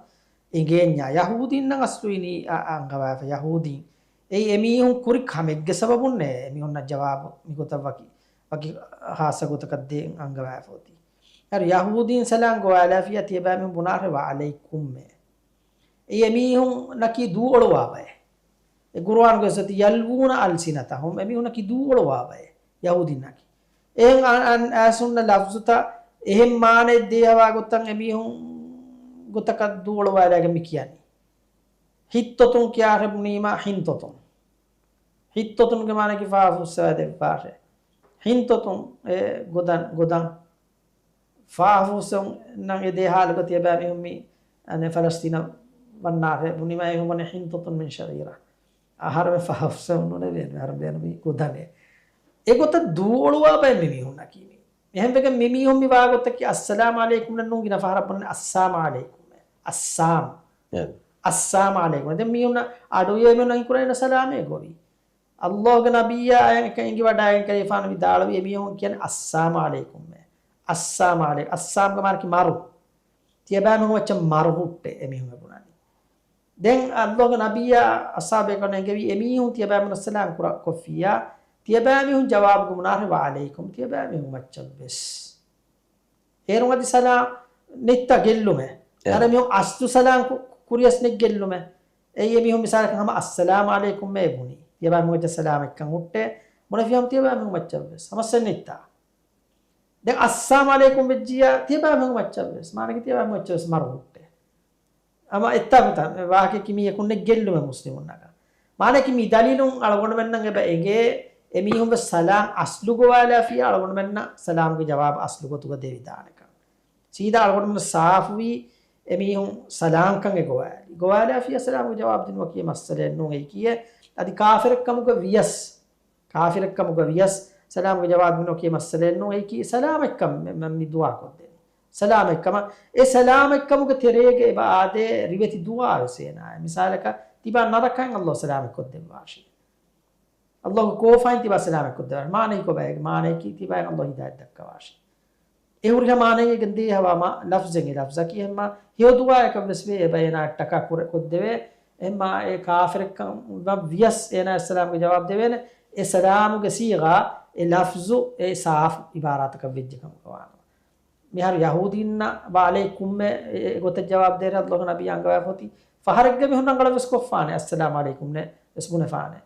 އެނގޭންޏާ. ޔަހޫދީންނަށް އަސްލު އިނީ އަ-، އަންގަވާފަ ޔަހޫދީން. އެއީ އެމީހުން ކުރި ކަމެއްގެ ސަބަބުންނޭ އެމީހުންނަށް ޖަވާބު މިގޮތަށް ވަކި، ވަކި ހާއްސަ ގޮތަކަށް ދޭން އަންގަވާފަ އޮތީ. އަދި ޔަހޫދީން ސަލާމް ގޮވާލާފިއްޔާ ތިޔަބައިމީހުން ބުނާށޭ ވަޢަލައިކުމްއޭ. އެއީ އެމީހުންނަކީ ދޫ އޮޅުވާ ބައެއް. އެ ޤުރުއާނުގެ އޮތީ ޔަލްވޫނަ އަލްސިނަތަހުމް، އެމީހުންނަކީ ދޫ އޮޅުވާ ބައެއް ޔަހޫދީންނަކީ. އެހެން އަ-، އަން އައިސުންނަ ލަފްޒުތައް އެހެން މާނައެއް ދޭހަވާ ގޮތަށް އެމީހުން ގޮތަކަށް ދޫ އޮޅުވާލައިގެން މި ކިޔަނީ. ހިއްތޮތުން ކިޔާށޭ ބުނީމާ ހިންތޮތުން. ހިއްތޮތުންގެ މާނައަކީ ފާފަ ފުއްސަވާ ދެއްވާށޭ. ހިންތޮތުން އެ ގޮދަން، ގޮދަން. ފާފަ ފުއްސެވުން ނަން އެ ދޭ ހާލުގަ ތިޔަބައިމީހުން މި، އަނެއް ފަލަސްތީނަށް ވަންނާށޭ ބުނީމާ އެމީހުން ވަނީ ހިންތޮތުން މިން ޝަޢީރާ. އަހަރެމެން ފާފަ ފުއްސެވުން ނޫނޭ ބޭނުމޭ، އަހަރެން ބޭނުމީ ގޮދަނޭ. އެގޮތަށް ދޫ އޮޅުވާ ބައެއް މި މީހުންނަކީ މީ. އެހެންވެގެން މި މީހުން މި ވާގޮތަކީ އައްސަލާމް ޢަލައިކުމް ނޫން ގިނަ ފަހަރަށް ބުނަނީ އައްސާމް ޢަލައިކުމް. އައްސާމް. އެ. އައްސާމް ޢަލައިކުމް. ދެން މީހުންނަށް އަޑުއިވޭ މީހުންނަށް ހީކުރެވޭނެ ސަލާމޭ ގޮވީ. އައްލާހުގެ ނަބިއްޔާ އެކަން އެނގިވަޑައިގެން ކަލޭފާނު ވިދާޅުވީ އެމީހުން ކިޔަނީ އައްސާމް ޢަލައިކުމް. އައްސާމް ޢަލައި-، އައްސާމްގެ މާނައަކީ މަރު. ތިޔަބައިމީހުން އެއްޗެއް މަރުހުއްޓޭ އެމީހުން އެ ބުނަނީ. ދެން އައްލާހުގެ ނަބިއްޔާ އަޞްޙާބުބޭކަލުންނަށް އެންގެވީ އެމީހުން ތިޔަބައިމީހުންނަށް ސަލާމް ކުރާ، ކޮށްފިއްޔާ، ތިޔަބައިމީހުން ޖަވާބު ބުނާށޭ ވަޢަލައިކުމް، ތިޔަބައިމީހުން އެއްޗެއް ވެސް. އޭރުން އަދި ސަލާމް ނެތްތާ ގެއްލުމެއް. އެ. އަރަ މީހުން އަސްލު ސަލާމް ކު-، ކުރިޔަސް ނެތް ގެއްލުމެއް. އެއީ އެމީހުން މިސާލަކަށް ހަމަ އައްސަލާމް ޢަލައިކުމް އޭ ބުނީ. ތިޔަބައިމީހުން އެއްޗެއް ސަލާމް އެއްކަން ހުއްޓޭ. ބުނެފި ހަމަ ތިޔަބައިމީހުން އެއްޗެއް ވެސް. ހަމަ ސެން ނެތްތާ. ދެން އައްސާމް ޢަލައިކުމް ވެއްޖިއްޔާ ތިޔަބައިމީހުން އެއްޗެއް ވެސް. މާނައަކީ ތިޔަބައިމީހުން އެއްޗެއް ވެސް މަރުހުއްޓޭ. ހަމަ އެއްތާ ގޮތަށް ވާހަކައަކީ މީ އެކުންނެއް ގެއްލުމެއް މުސްލިމުންނަކަށް. މާނައަކީ މި ދަލީލުން އަޅުގަނޑުމެންނަށް އެބަ އެނގޭ، އެމީހުން ވެސް ސަލާމް އަސްލު ގޮވާލާފިއްޔާ އަޅުގަނޑުމެންނަށް ސަލާމްގެ ޖަވާބު އަސްލު ގޮތުގަ ދެވިދާނެކަން. ސީދާ އަޅުގަނޑުމެންނަށް ސާފުވީ އެމީހުން ސަލާމްކަން އެ ގޮވާލި. ގޮވާލާފިއްޔާ ސަލާމްގެ ޖަވާބު ދިނުމަކީ މައްސަލައެއް ނޫން. އެއީކީއެއް އަދި ކާފިރެއްކަމުގަ ވިޔަސް، ކާފިރެއްކަމުގަ ވިޔަސް ސަލާމްގެ ޖަވާބު ދިނުމަކީ މައްސަލައެއް ނޫން. އެއީކީ ސަލާމަތްކަން މެ-، މެ-، މި ދުޢާ ކޮށްދެނީ. ސަލާމަތްކަމަށް، އެ ސަލާމަތްކަމުގެ ތެރޭގަ އެބަ އާދޭ ރިވެތި ދުޢާ ވެސް އޭނާއަށް. މިސާލަކަށް، ތިބާ ނަރަކައިން އައްލާހު ސަލާމަތް ކޮށްދެއްވާށި. އައްލާހު ކޯފާއިން ތިބާ ސަލާމަތް ކޮށްދެއްވާށި. މާނައީ ކޮބާ އޭގެ؟ މާނައަކީ ތިބާއަށް އައްލާހު ހިދާޔަތް ދައްކަވާށި. އެ ހުރިހާ މާނައެއް އެނގެން ދޭހަވާ މާ-، ލަފްޒެއް އެ ލަފްޒަކީ އެހެންމާ ހެޔޮ ދުޢާއަކަށް ވެސް ވޭ، އެބަ އޭނާއަށްޓަކާ ކުރެ-، ކޮށްދެވޭ. އެހެންމާ އެ ކާފިރެއްކަން ވިޔަސް އޭނާ އައްސަލާމްގެ ޖަވާބު ދެވޭނެ. އެ ސަލާމުގެ ސީޣާ، އެ ލަފްޒު، އެ ސާފު އިބާރާތަކަށް ވެއްޖެ ކަމުގަ ވާނަމަ. މިހާރު ޔަހޫދީންނަށް ވަޢަލައިކުމް އެ، އެ ގޮތަށް ޖަވާބު ދޭ އައްލާހު ނަބީ އަންގަވާފަ އޮތީ، ފަހަރެއްގަ މިހުން ރަނގަޅަށް ވެސް ކޮށްފާނެ، އައްސަލާމު ޢަލައިކުމް ނޭ ވެސް ބުނެފާނެ.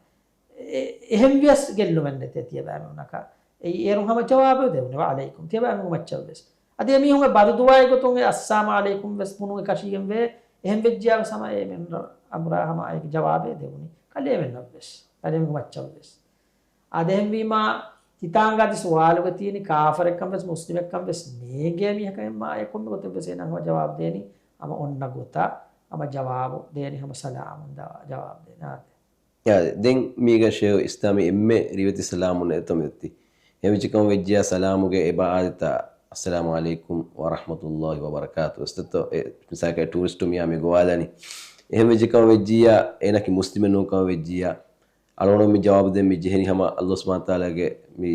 އެ، އެހެން ވިޔަސް ގެއްލުމެއް ނެތޭ ތިޔަބައިމީހުންނަކަށް. އެއީ އޭރުން ހަމަ ޖަވާބެއް ދެވުނީ، ވަޢަލައިކުމް. ތިޔަބައިމީހުން މައްޗަށް ވެސް. އަދި އެމީހުން އެ ބަދުދުޢާގެ ގޮތުން އެ އައްސާމު ޢަލައިކުމް ވެސް ބުނުން އެކަށީގެން ވޭ. އެހެން ވެއްޖިޔާ ވެސް ހަމަ އެމީހުން އަމުރާ ހަމަ އޭގެ ޖަވާބެއް ދެވުނީ. ކަލޭމެންނަށް ވެސް. ކަލޭމެންގެ މައްޗަށް ވެސް. އާދެ، އެހެންވީމާ، ތިތާނގަ އަދި ސުވާލުގަ ތިޔަނީ ކާފަރެއްކަން ވެސް މުސްލިމެއްކަން ވެސް ނޭނގޭ މީހަކަށް އެއްމާ އެ ކޮންމެ ގޮތެއް ވެސް އޭނާ ހަމަ ޖަވާބު ދޭނީ ހަމަ އޮންނަ ގޮތަށް، ހަމަ ޖަވާބު ދޭނީ ހަމަ ސަލާމުން ދަ-، ޖަވާބު ދޭނީ. އާދެ. އާދެ، ދެން މީގަ ޝޭހު އިސްލާމީ އެންމެ ރިވެތި ސަލާމުން އެތަން މިއޮތީ. އެހެންވެއްޖެކަމަށް ވެއްޖިޔާ ސަލާމުގެ އެބަ އާދަތާ، އައްސަލާމު ޢަލައިކުމް ވަރަޙްމަތުﷲި ވަބަރަކާތު ވެސް ދެއްތޯ. އެ މިސާލަކަށް ޓޫރިސްޓު މިއާ މި ގޮވާލަނީ. އެހެންވެއްޖެކަމަށް ވެއްޖިޔާ އޭނަކީ މުސްލިމެއް ނޫންކަމަށް ވެއްޖިޔާ އަޅުގަނޑު މި ޖަވާބު ދޭން މި ޖެހެނީ ހަމަ އައްލާހު ސުބްޙާނަހު ވަތަޢާލާގެ މި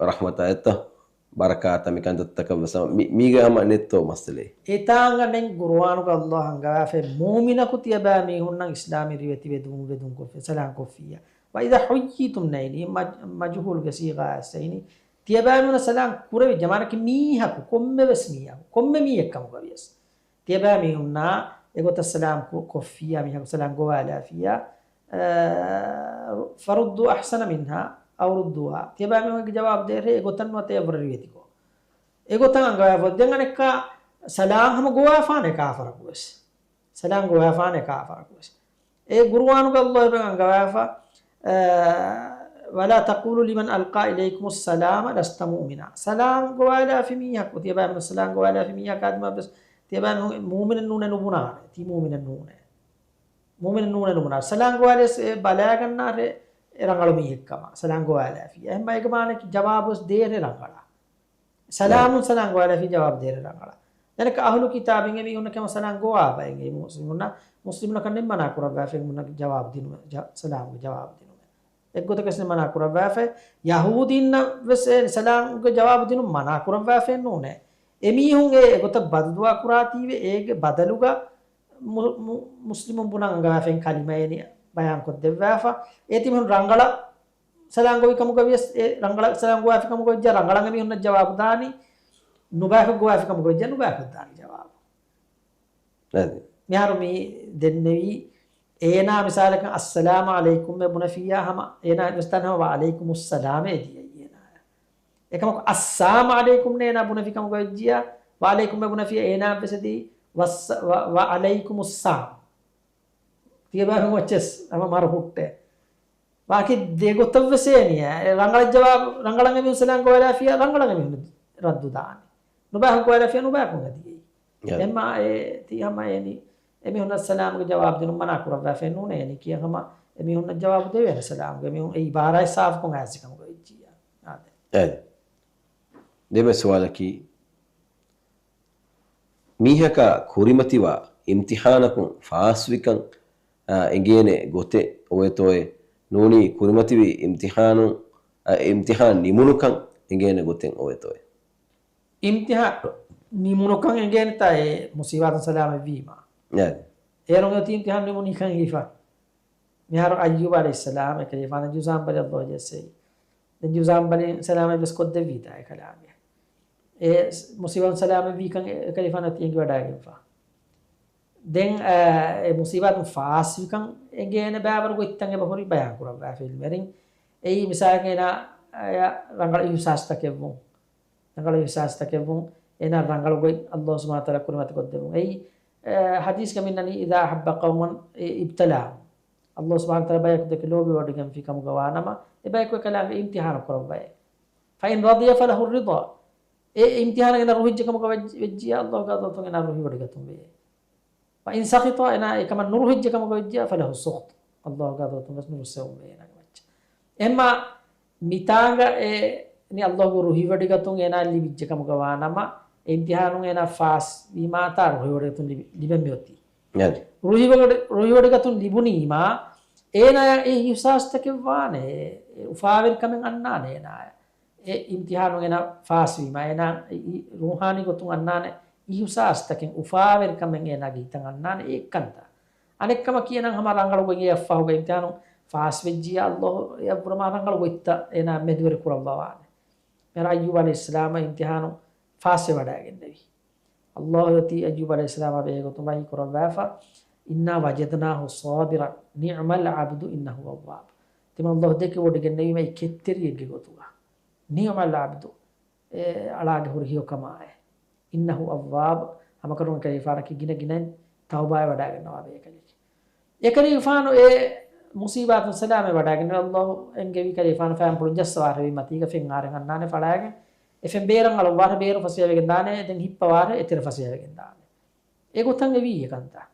ރަޙްމަތާ އެއްތަ؟ ބަރަކާތަ މި ކަންތައްތަކަށް ވެސް ހަމަ މި-، މީގަ ހަމަ ނެތްތޯ މައްސަލައެއް؟ އެތާނގަ ނެތް ޤުރުއާނުގަ އައްލާހު އަންގަވާފައި މުއުމިނަކު ތިޔަބައިމީހުންނަށް އިސްލާމީ ރިވެތި ވެދުން ވެދުން ކޮށްފި ސަލާން ކޮށްފިއްޔާ. وإذا حييتم ނައިނީ މަޖް-، މަޖުހޫލުގެ ސީޣާއަށް ސައިނީ. ތިޔަބައިމީހުންނަށް ސަލާން ކުރެވިއްޖެ، މާނައަކީ މީހަކު، ކޮންމެ ވެސް މީހަކު، ކޮންމެ މީހެއްކަމުގަ ވިޔަސް. ތިޔަބައިމީހުންނާ އެގޮތަށް ސަލާމް ކު-، ކޮށްފިއްޔާ، މީހަކު ސަލާމް ގޮވާލާފިއްޔާ، އަ، فردوا أحسن منها أو ردوها. ތިޔަބައިމީހުންގެ ޖަވާބު ދޭށޭ، އެގޮތަށް ނުވަތަ އެއްވަރަށް ރިވެތިކޮށް. އެގޮތަށް އަންގަވާފަ. ދެން އަނެއްކާ ސަލާމް ހަމަ ގޮވާފާނެ ކާފަރަކު ވެސް. ސަލާމް ގޮވާފާނެ ކާފަރަކު ވެސް. އެ ގުރުއާނުގަ އައްލާހު އެބަ އަންގަވާފަ، އަ، ولا تقولوا لمن ألقى إليكم السلام لست مؤمنا. ސަލާމް ގޮވާލާފި މީހަކު، ތިޔަބައިމީހުން ސަލާމް ގޮވާލާފި މީހަކާ ދިމާވެސް، ތިޔަބައިމީހުން މޫމިނެއް ނޫނޭ ނުބުނާނެ. ތީ މޫމިނެއް ނޫނޭ. މޫމިނެއް ނޫނޭ ނުބުނާނެ. ސަލާމް ގޮވާލިޔަސް އެ ބަލާގަންނާށޭ އެ ރަނގަޅު މީހެއްކަމަށް. ސަލާމް ގޮވާލާފި. އެހެންމަ އޭގެ މާނައަކީ ޖަވާބުވެސް ދޭށޭ ރަނގަޅަށް. ސަލާމުން ސަލާމް ގޮވާލާފި ޖަވާބު ދޭށޭ ރަނގަޅަށް. ދެން އަހުލު ކިތާބިން އެމީހުންނަށް ކަމަށް ސަލާމް ގޮވާބައެއް އެ މުސްލިމުންނަ، މުސްލިމުންނަކަށް ނެތް މަނާ ކުރައްވާފައި އެމީހުންނަށް ޖަވާބު ދިނުމެއް، ޖަ-، ސަލާމްގެ ޖަވާބު ދިނުމެއް. އެއްގޮތަކަށް ނެތް މަނާ ކުރައްވާފައި. ޔަހޫދީންނަށް ވެސް އެ ސަލާމްގެ ޖަވާބު ދިނުން މަނާ ކުރައްވާފައެއް ނޫނޭ. އެމީހުން އެ އެގޮތަށް ބަދުދުޢާ ކުރާތީވެ އޭގެ ބަދަލުގަ މު-، މު-، މުސްލިމުން ބުނަން އަންގަވާފައި ކަލިމައެއް ބަޔާން ކޮށްދެއްވާފަ. އޭތި މީހުން ރަނގަޅަށް ސަލާމް ގޮވި ކަމުގަ ވިޔަސް، އެ ރަނގަޅަށް ސަލާމް ގޮވާފި ކަމުގަ ވެއްޖާ ރަނގަޅަށް އެމީހުންނަށް ޖަވާބު ދާނީ، ނުބަޔަކަށް ގޮވާފި ކަމުގަ ވެއްޖާ ނުބަޔަކަށް ދާނީ ޖަވާބު. އަދި. މިހާރު މި ދެންނެވީ، އޭނާ މިސާލަކަށް އައްސަލާމު ޢަލައިކުމް އެ ބުނެފިއްޔާ ހަމަ، އޭނާ ވެސް ދާނެ ހަމަ ވަޢަލައިކުމުއްސަލާމޭ ދިޔައީ އޭނާ. އެކަމަކު އައްސާމު ޢަލައިކުމް އޭނާ ބުނެފި ކަމުގަ ވެއްޖިޔާ، ވަޢަލައިކުމް އެ ބުނެފިއްޔާ އޭނާ ވެސް ދީ، ވައްސަ-، ވަ-، ވަޢަލައިކުމުއްސާމް. ތިޔަބައިމީހުން އެއްޗެސް ހަމަ މަރު ހުއްޓޭ. ވާކި ދެގޮތަށްވެސް އޭނިއާ. އެ ރަނގަޅަށް ޖަވާބު، ރަނގަޅަށް އެމީހުން ސަލާމް ގޮވާލާފިއްޔާ ރަނގަޅަށް އެމީހުން ރައްދު ދާނެ. ނުބަޔަކަށް ގޮވާލާފިއްޔާ ނުބަޔަކުން އަދި އެއީ. އެ. އެމާ އެ ތި ހަމަ އެނި. އެމީހުންނަށް ސަލާމްގެ ޖަވާބު ދިނުން މަނާ ކުރައްވާފައެއް ނޫނޭ. އެނި ކިޔަން ހަމަ އެމީހުންނަށް ޖަވާބު ދެވޭނެ ސަލާމްގެ. އެމީހުން އެ އިބާރާތް ސާފުކޮށް އައިސް ކަމުގަ ވެއްޖިއްޔާ. އާދެ. އެ. ދެން ސުވާލަކީ، މީހަކާ ކުރިމަތިވާ އިމްތިޙާނަކުން ފާސްވިކަން، އާ، އެނގޭނެ ގޮތެއް އޮވޭތޯއޭ؟ ނޫނީ ކުރިމަތިވި އިމްތިޙާނު، އާ، އިމްތިޙާން ނިމުނުކަން އެނގޭނެ ގޮތެއް އޮވޭތޯއޭ؟ އިމްތިޙާން ނިމުނުކަން އެނގޭނެތާ އެ މުޞީބާތުން ސަލާމަތްވީމާ؟ އެ. އޭރުން އޮތީ އިމްތިޙާން ނިމުނީ ކަން ހިފަ. މިހާރު އައްޔޫބު ޢަލައިހިއްސަލާމް އެކަލޭފާނަށް ޖުޒާމް ބަލި އައްލާހު ޖައްސައި. ދެން ޖުޒާމް ބަލި ސަލާމަތް ވެސް ކޮށްދެއްވީތާ އެކަލާނގެ. އެ މުޞީބާތުން ސަލާމަތްވީކަން އެ-، އެކަލޭފާނަށް އެނގިވަޑައިގެންފާ. ދެން، އަ، އެ މުޞީބާތުން ފާސްވިކަން އެނގޭނެ ބައިވަރު ގޮތްތައް އެބަހުރި ބަޔާން ކުރައްވާފަ ޢިލްމުވެރިން. އެއީ މިސާލަކަށް އޭނާ، އަ، ރަނގަޅު އިޙްސާސްތަކެއްވުން. ރަނގަޅު އިޙްސާސްތަކެއްވުން، އޭނާ ރަނގަޅު ގޮތް އައްލާހު ސުބްޙާނަހު ވަތަޢާލާ ކުރިމަތިކޮށްދެމުން. އެއީ، އެ، ޙަދީޘްގަ މިންނަނީ، إذا أحب قوما، އެ، ابتلاهم. އައްލާހު ސުބްޙާނަހު ވަތަޢާލާ ބަޔަކު ދެކެ ލޯބިވޮޑިގެންފި ކަމުގަ ވާނަމަ، އެ ބަޔަކު އެކަލާނގެ އިމްތިޙާނު ކުރައްވައޭ. فإن رضي فله الرضا. އެ އިމްތިޙާނަށް އޭނާ ރުހިއްޖެ ކަމުގަ ވެއްޖި-، ވެއްޖިއްޔާ، އައްލާހުގެ ޙަޟްރަތުން އޭނާ ރުހިވޮޑިގަތުން ވެޔޭ. وإن سخط، އޭނާ އެކަމަށް ނުރުހިއްޖެ ކަމުގަ ވެއްޖިއްޔާ، فله السخط. އައްލާހުގެ ޙަޟްރަތުން ވެސް ނުރުއްސެވުން ވެ އޭނާގެ މައްޗަށް. އެހެންމާ މިތާނގަ އެ ނި އައްލާހުގެ ރުހިވޮޑިގަތުން އޭނާ ލިބިއްޖެ ކަމުގަ ވާނަމަ، އެ އިމްތިޙާނުން އޭނާ ފާސް ވީމާތާ ރުހިވޮޑިގަތުން ލިބި-، ލިބެން މިއޮތީ. އަދި. ރުހިވޮޑި-، ރުހިވޮޑިގަތުން ލިބުނީމާ، އޭނާޔަށް އެ އިޙްސާސްތަކެއް ވާނެ، އެ އުފާވެރިކަމެއް އަންނާނެ އޭނާޔަށް. އެ އިމްތިޙާނުން އޭނާ ފާސްވީމަ، އޭނާ އި-، އި-، ރޫޙާނީ ގޮތުން އަންނާނެ އިޙުސާސްތަކެއް، އުފާވެރިކަމެއް އޭނާގެ ހިތަށް އަންނާނެ އެ އެއްކަންތައް. އަނެއްކަމަކީ އޭނާ ހަމަ ރަނގަޅު ގޮތް އެއަށްފަހުގަ އިމްތިޙާނު ފާސްވެއްޖިއްޔާ އައްލާހު އެއަށްވުރެ މާ ރަނގަޅު ގޮތްތައް އޭނާ މެދުވެރި ކުރައްވަވާނެ. މިހާރު އައްޔޫބު ޢަލައިހިއްސަލާމަށް އިމްތިޙާނު ފާސްވެވަޑައިގެންނެވި. އައްލާހު އޮތީ އައްޔޫބު ޢަލައިހިއްސަލާމާ ބެހޭ ގޮތުން ވަޙީ ކުރައްވާފަ، "إِنَّا وَجَدْنَاهُ صَابِرًا نِعْمَ الْعَبْدُ إِنَّهُ أَوَّابٌ." ތިމަން އައްލާހު ދެކެވޮޑިގެންނެވީމަ އެ ކެތްތެރިއެއްގެ ގޮތުގަ. نِعْمَ الْعَبْدُ. އެ އަޅާގެ ހުރި ހެޔޮކަމާއެ. إِنَّهُ أَوَّابٌ. ހަމަކަށަވަރުން އެކަލޭގެފާނަކީ ގިނަ ގިނައިން ތައުބާވެވަޑައިގަންނަވާ ބޭކަލެކޭ. އެކަލޭގެފާނު އެ މުޞީބާތުން ސަލާމަތް ވަޑައިގެން އައްލާހު އެންގެވި ކަލޭގެފާނު ފައިންޕުޅުން ޖައްސަވާށޭ މަތީގަ ފެން އާރެއް އަންނާނެ ފަޅާގެން. އެ ފެން ބޭރަށް އަޅުއްވާށޭ ބޭރު ފަސޭހަވެގެން ދާނެ، ދެން ހިއްޕަވާށޭ އެތެރެ ފަސޭހަވެގެން ދާނެ. އެ ގޮތަށް އެވީ އެކަންތައް.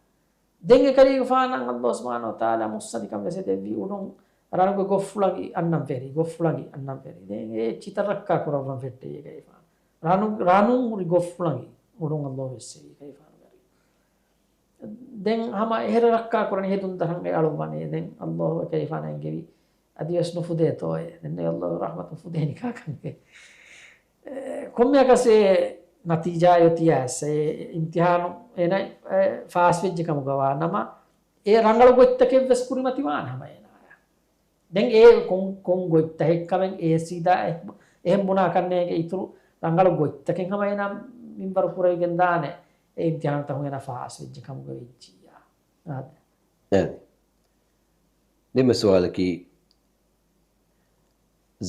ދެން އެކަލޭގެފާނަށް އައްލާހު ސުބްޙާނަހޫ ވަތަޢާލާ މުއްސަނދިކަން ވެސް އެދެއްވި އުޑުން ރަނުގެ ގޮށްފުޅަށް އަންނަން ފެރި، ގޮށްފުޅަށް އަންނަން ފެރި. ދެން އެ އެއްޗިތައް ރައްކާ ކުރައްވަން ފެއްޓެވި އެކަލޭގެފާނު. ރަނު، ރަނުން ހުރި ގޮށްފުޅަން އުޑުން އައްލާހު ވެއްސެވި އެކަލޭގެފާނުގެ ރަން. ދެން ހަމަ އެހެރަ ރައްކާ ކުރަނީ ހެދުން ދަށަން އެ އަޅުއްވަނީ. ދެން އައްލާހު އެކަލޭގެފާނަށް އެންގެވި އަދިވެސް ނުފުދޭތޯއޭ. ދެން އެ އައްލާހު ރަޙްމަތުން ފުދޭނިކާކަން. އެ، ކޮންމެއަކަސް އެ ނަތީޖާ އޮތިޔާ އެ އިމްތިޙާނު އޭނަ، އެ، ފާސްވެއްޖެ ކަމުގަ ވާ ނަމަ، އެ ރަނގަޅު ގޮތްތަކެއް ވެސް ކުރިމަތިވާނެ ހަމަ އޭނާޔަށް. ދެން އެ ކޮން، ކޮން ގޮތްތަކެއް ކަމެއް އެ ސީދާ އެ، އެހެން ބުނާ ކަންނޭނގެ އިތުރު ރަނގަޅު ގޮތްތަކެއް ހަމަ އޭނާ މިންވަރު ކުރެވިގެން ދާނެ އެ އިމްތިޙާނުތަކުން އޭނާ ފާސްވެއްޖެ ކަމުގަ ވެއްޖިއްޔާ. އާދެ. އެ. ދެންމެ ސުވާލަކީ،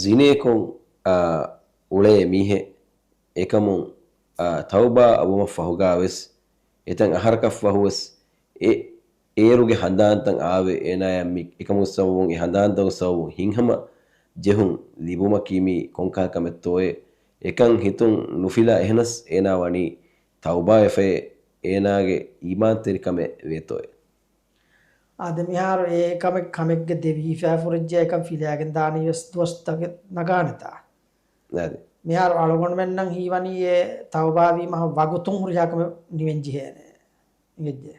ޒިނޭކޮށް، އާ، އުޅޭ މީހެއް އެކަމުން، އާ، ތައުބާ އައްވުމަށް ފަހުގާވެސް އެތައް އަހަރަކަށްފަހުވެސް އެ އޭރުގެ ހަނދާންތައް އާވެ އޭނާޔަށް މި އެކަމުގެ ސަބަބުން އެ ހަނދާންތަކުގެ ސަބަބުން ހިތްހަމަ ޖެހުން ލިބުމަކީ މީ ކޮންކަހަލަ ކަމެއްތޯއޭ؟ އެކަން ހިތުން ނުފިލާ އެހެނަސް އޭނާ ވަނީ ތައުބާވެފައޭ އޭނާގެ އީމާންތެރިކަމެއް ވޭތޯއޭ؟ އާދެ، މިހާރު އެ ކަމެއް، ކަމެއްގެ ދެވީފައި ފުރެއްޖެ އެކަން ފިލާގެން ދާނީ ވެސް ދުވަސްތަކެއް ނަގާނެތާ. އާދެ. މިހާރު އަޅުގަނޑުމެންނަށް ހީވަނީ އެ ތައުބާވީމަ ވަގުތުން ހުރިހާ ކަމެއް ނިމެން ޖެހޭނެ. އިނގެއްޖެ.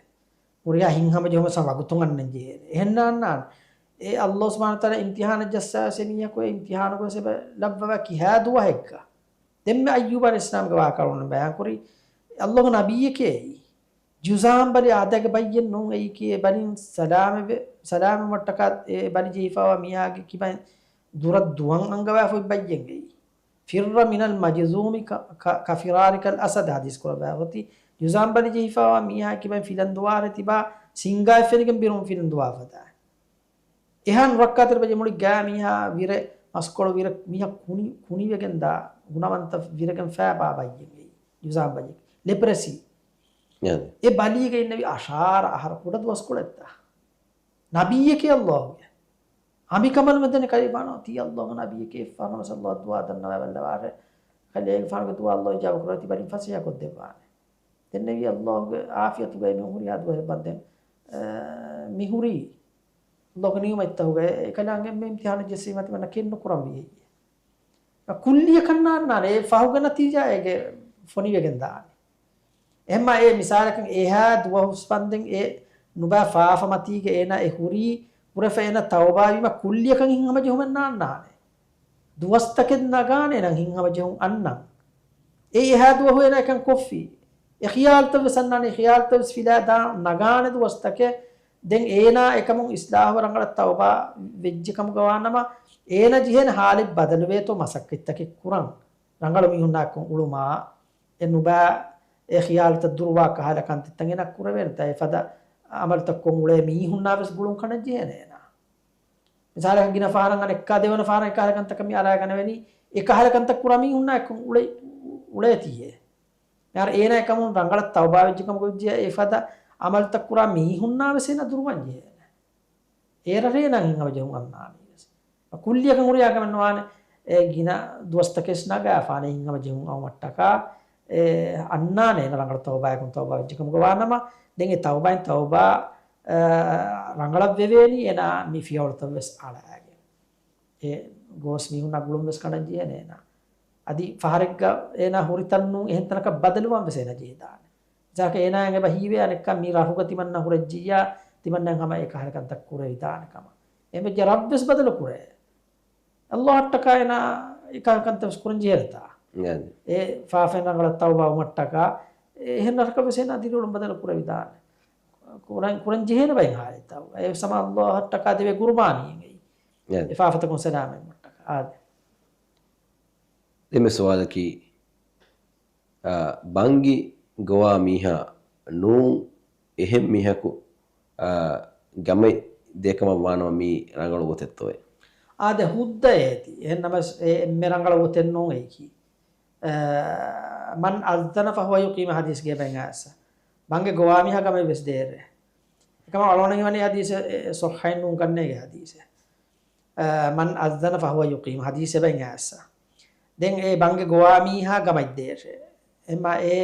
ހުރިހާ ހިތްހަމަޖެހުމަށް ވަގުތުން އަންނަން ޖެހޭނެ. އެހެން ނާންނާން. އެ އައްލާހު ސުބްޙާނަހޫ ވަތަޢާލާ އިމްތިޙާނަށް ޖައްސާސް އެ މީހަކު އެ އިމްތިޙާނުގަ ވެސް އެބަ ލައްވަވާ ކިހާ ދުވަހެއްގަ. ދެންމެ އައްޔޫބު ޢަލައިހިއްސަލާމްގެ ވާޤިޢާ އަޅުގަނޑު ބަޔާންކުރީ، އައްލާހުގެ ނަބިއްޔެކޭ އެއީ. ޖުޒާމް ބަލި އާދައިގެ ބައްޔެއް ނޫން އެއީކީ އެ ބަލިން ސަލާމަތްވެ، ސަލާމަތްވުމަށްޓަކާ އެ ބަލި ޖެހިފައިވާ މީހާގެ ކިބައިން ދުރަށް ދުވަން އަންގަވާފައި ބައްޔެއް އެއީ. فِرَّ مِنَ الْمَجْذُومِ ކަ، ކަ، كَفِرَارِكَ الْأَسَدِ ޙަދީޘް ކުރައްވާ އޮތީ. ޖުޒާމް ބަލި ޖެހިފައިވާ މީހާ ކިބައިން ފިލަން ދުވާރެ ތިބާ ސިންގާއެއް ފެނިގެން ބިރުން ފިލަން ދުވާ ފަދައިން. އެހާ ނުރައްކާތެރި ބައްޔެއް މުޅި ގާ މީހާ ވިރެ މަސްކޮޅު ވިރެ މީހާ ކުނި، ކުނިވެގެން ދާ ގުނަވަންތަ ވިރެގެން ފައިބާ ބައްޔެއް އެއީ. ޖުޒާމް ބަލި. ލެޕްރެސީ. އެ ބަލީގަ އިންނެވި އަށާރަ އަހަރު ކުޑަ ދުވަސްކޮޅެއްތަ. ނަބިއްޔެކޭ އައްލާހުގެ. އަނބިކަނބަލު މެދު އިންނަ ކަލޭގެފާނު ތީ އައްލާހުގެ ނަބިއްޔެކޭ އެއްފަހަރު ނަމަވެސް އައްލާހު ދުޢާ ދަންނަވައި ބައްލަވާށޭ. ކަލޭގެފާނުގެ ދުޢާ އައްލާހު އިޖާބަ ކުރައްވާ ތިބާ އަދި ފަސޭހަކޮށްދެއްވާނެ. ދެންނެވީ އައްލާހުގެ އާފިޔަތުގައި މި ހުރިހާ ދުވަހެއް ވަންދެން، އަ، މި ހުރީ އައްލާހުގެ ނިޢުމަތްތަކުގައި އެކަލާނގެ އެންމެ އިމްތިޙާނަށް ޖެއްސީމަ ތިމަންނަ ކެތްނުކުރަންވީ އެއްޔެ. ކުއްލިއަކަށް ނާންނާނެ. އެ ފަހުގެ ނަތީޖާ އޭގެ ފޮނިވެގެން ދާނެ. އެހެންމާ އެ މިސާލަކަށް އެހާ ދުވަހުސް ވަންދެން އެ ނުބައި ފާފަ މަތީގަ އޭނާ އެ ހުރީ، ހުރެފަ އޭނާ ތައުބާވީމަ ކުއްލިއަކަށް ހިތްހަމަޖެހުމެއް ނާންނާނެ. ދުވަސްތަކެއް ނަގާނެ އޭނަ ހިތްހަމަޖެހުން އަންނަން. އެ އެހާ ދުވަހު އޭނާ އެކަން ކޮށްފި. އެ ޚިޔާލުތައް ވެސް އަންނާނެ، އެ ޚިޔާލުތައް ވެސް ފިލާ ދާން ނަގާނެ ދުވަސްތަކެއް. ދެން އޭނާ އެކަމުން އިޞްލާޙުވެ ރަނގަޅަށް ތައުބާ ވެއްޖެ ކަމުގަ ވާނަމަ، އޭނަ ޖެހޭނެ ޙާލެއް ބަދަލުވޭތޯ މަސައްކަތްތަކެއް ކުރަން. ރަނގަޅު މީހުންނާ އެއްކޮށް އުޅުމާ، އެ ނުބައި އެ ޚިޔާލުތައް ދުރުވާ ކަހަލަ ކަންތައްތައް އޭނަ ކުރެވޭނެތާ، އެފަދަ ޢަމަލުތައް ކޮށް އުޅޭ މީހުންނާ ވެސް ގުޅުން ކަނޑަން ޖެހޭނެ އޭނާ. މިސާލަކަށް ގިނަ ފަހަރަށް އަނެއްކާ ދެވަނަ ފަހަރަށް އެކަހަލަ ކަންތަކަށް މި އަރާގަނެވެނީ، އެކަހަލަ ކަންތައް ކުރާ މީހުންނާ އެއްކޮށް އުޅޭ، އުޅޭތީއޭ. މިހާރު އޭނާ އެކަމުން ރަނގަޅަށް ތައުބާވެއްޖެ ކަމަކު ވެއްޖެ އެފަދަ ޢަމަލުތައް ކުރާ މީހުންނާ ވެސް އޭނާ ދުރުވަން ޖެހޭނެ. އޭރަށޭ ނަން ހިތްހަމަޖެހުން އަންނާނީ ވެސް. ކުއްލިއަކަށް ހުރިހާ ކަމެއް ނުވާނެ. އެ ގިނަ ދުވަސްތަކެއް ނަގާފާނެ ހިތްހަމަޖެހުން އައުމަށްޓަކާ، އެ އަންނާނެ އޭނަ ރަނގަޅަށް ތައުބާއަކުން ތައުބާ ވެއްޖެ ކަމުގަ ވާނަމަ، ދެން އެ ތައުބާއިން ތައުބާ، އަ، ރަނގަޅަށް ވެވޭނީ އޭނާ މި ފިޔަވަޅުތައް ވެސް އަޅާގެން. އެ ގޯސް މީހުންނާ ގުޅުން ވެސް ކަނޑަން ޖެހޭނެ އޭނާ. އަދި ފަހަރެއްގަ އޭނާ ހުރި ތަން ނޫން އެހެން ތަނަކަށް ބަދަލުވާން ވެސް އޭނާ ޖެހިދާނެ. މިސާލަކަށް އޭނާއަށް އެބަ ހީވޭ އަނެއްކާ މި ރަށުގަ ތިމަންނަ ހުރެއްޖިއްޔާ، ތިމަންނައަށް ހަމަ އެކަހަލަ ކަންތައް ކުރެވިދާނެ ކަމަށް. އެހެންވެއްޖެ ރަށްވެސް ބަދަލު ކުރޭ. އައްލާހަށްޓަކާ އޭނާ އެކަހަލަ ކަންތައް ވެސް ކުރަން ޖެހޭނެތާ. އެ ފާފައިން ރަނގަޅަށް ތައުބާވުމަށްޓަކާ، އެހެން ރަށަކަށް ވެސް އޭނާ ދިރިއުޅުން ބަދަލު ކުރެވިދާނެ. ކުރަން، ކުރަން ޖެހޭނެ ބައެއް ހާލަތްތައް. އެ ސަމާ ﷲ އަށްޓަކާ ދެވޭ ގުރުބާނީ އެއީ. އެ. އެ ފާފަތަކުން ސަލާމަތްވުމަށްޓަކާ. އާދެ. ދެންމެ ސުވާލަކީ، އާ، ބަންގި ގޮވާ މީހާ ނޫން އެހެން މީހަކު، އާ، ގަމަތް ދޭކަމަށް ވާނަމަ މީ ރަނގަޅު ގޮތެއްތޯއޭ؟ އާދެ، ހުއްދަ އޭތި. އެހެން ނަމަސް އެ އެންމެ ރަނގަޅު ގޮތެއް ނޫން އެއީކީ. އާ، "من أذن فهو يقيم" ހަދީސްގެ ބައިން އާސަ. ބަންގެ ގޮވާ މީހާ ގަމަތް ވެސް ދޭށޭ. އެކަމަށް އަޅުގަނޑު ހީވަނީ ހަދީސެއް، އެ، އެ، ޞައްޙައެއް ނޫން ކަންނޭގެ ހަދީސެއް. އާ، "من أذن فهو يقيم" ހަދީސް އެބައިން އާސަ. ދެން އެ ބަންގެ ގޮވާ މީހާ ގަމަތް ދޭށޭ. އެމާ އެ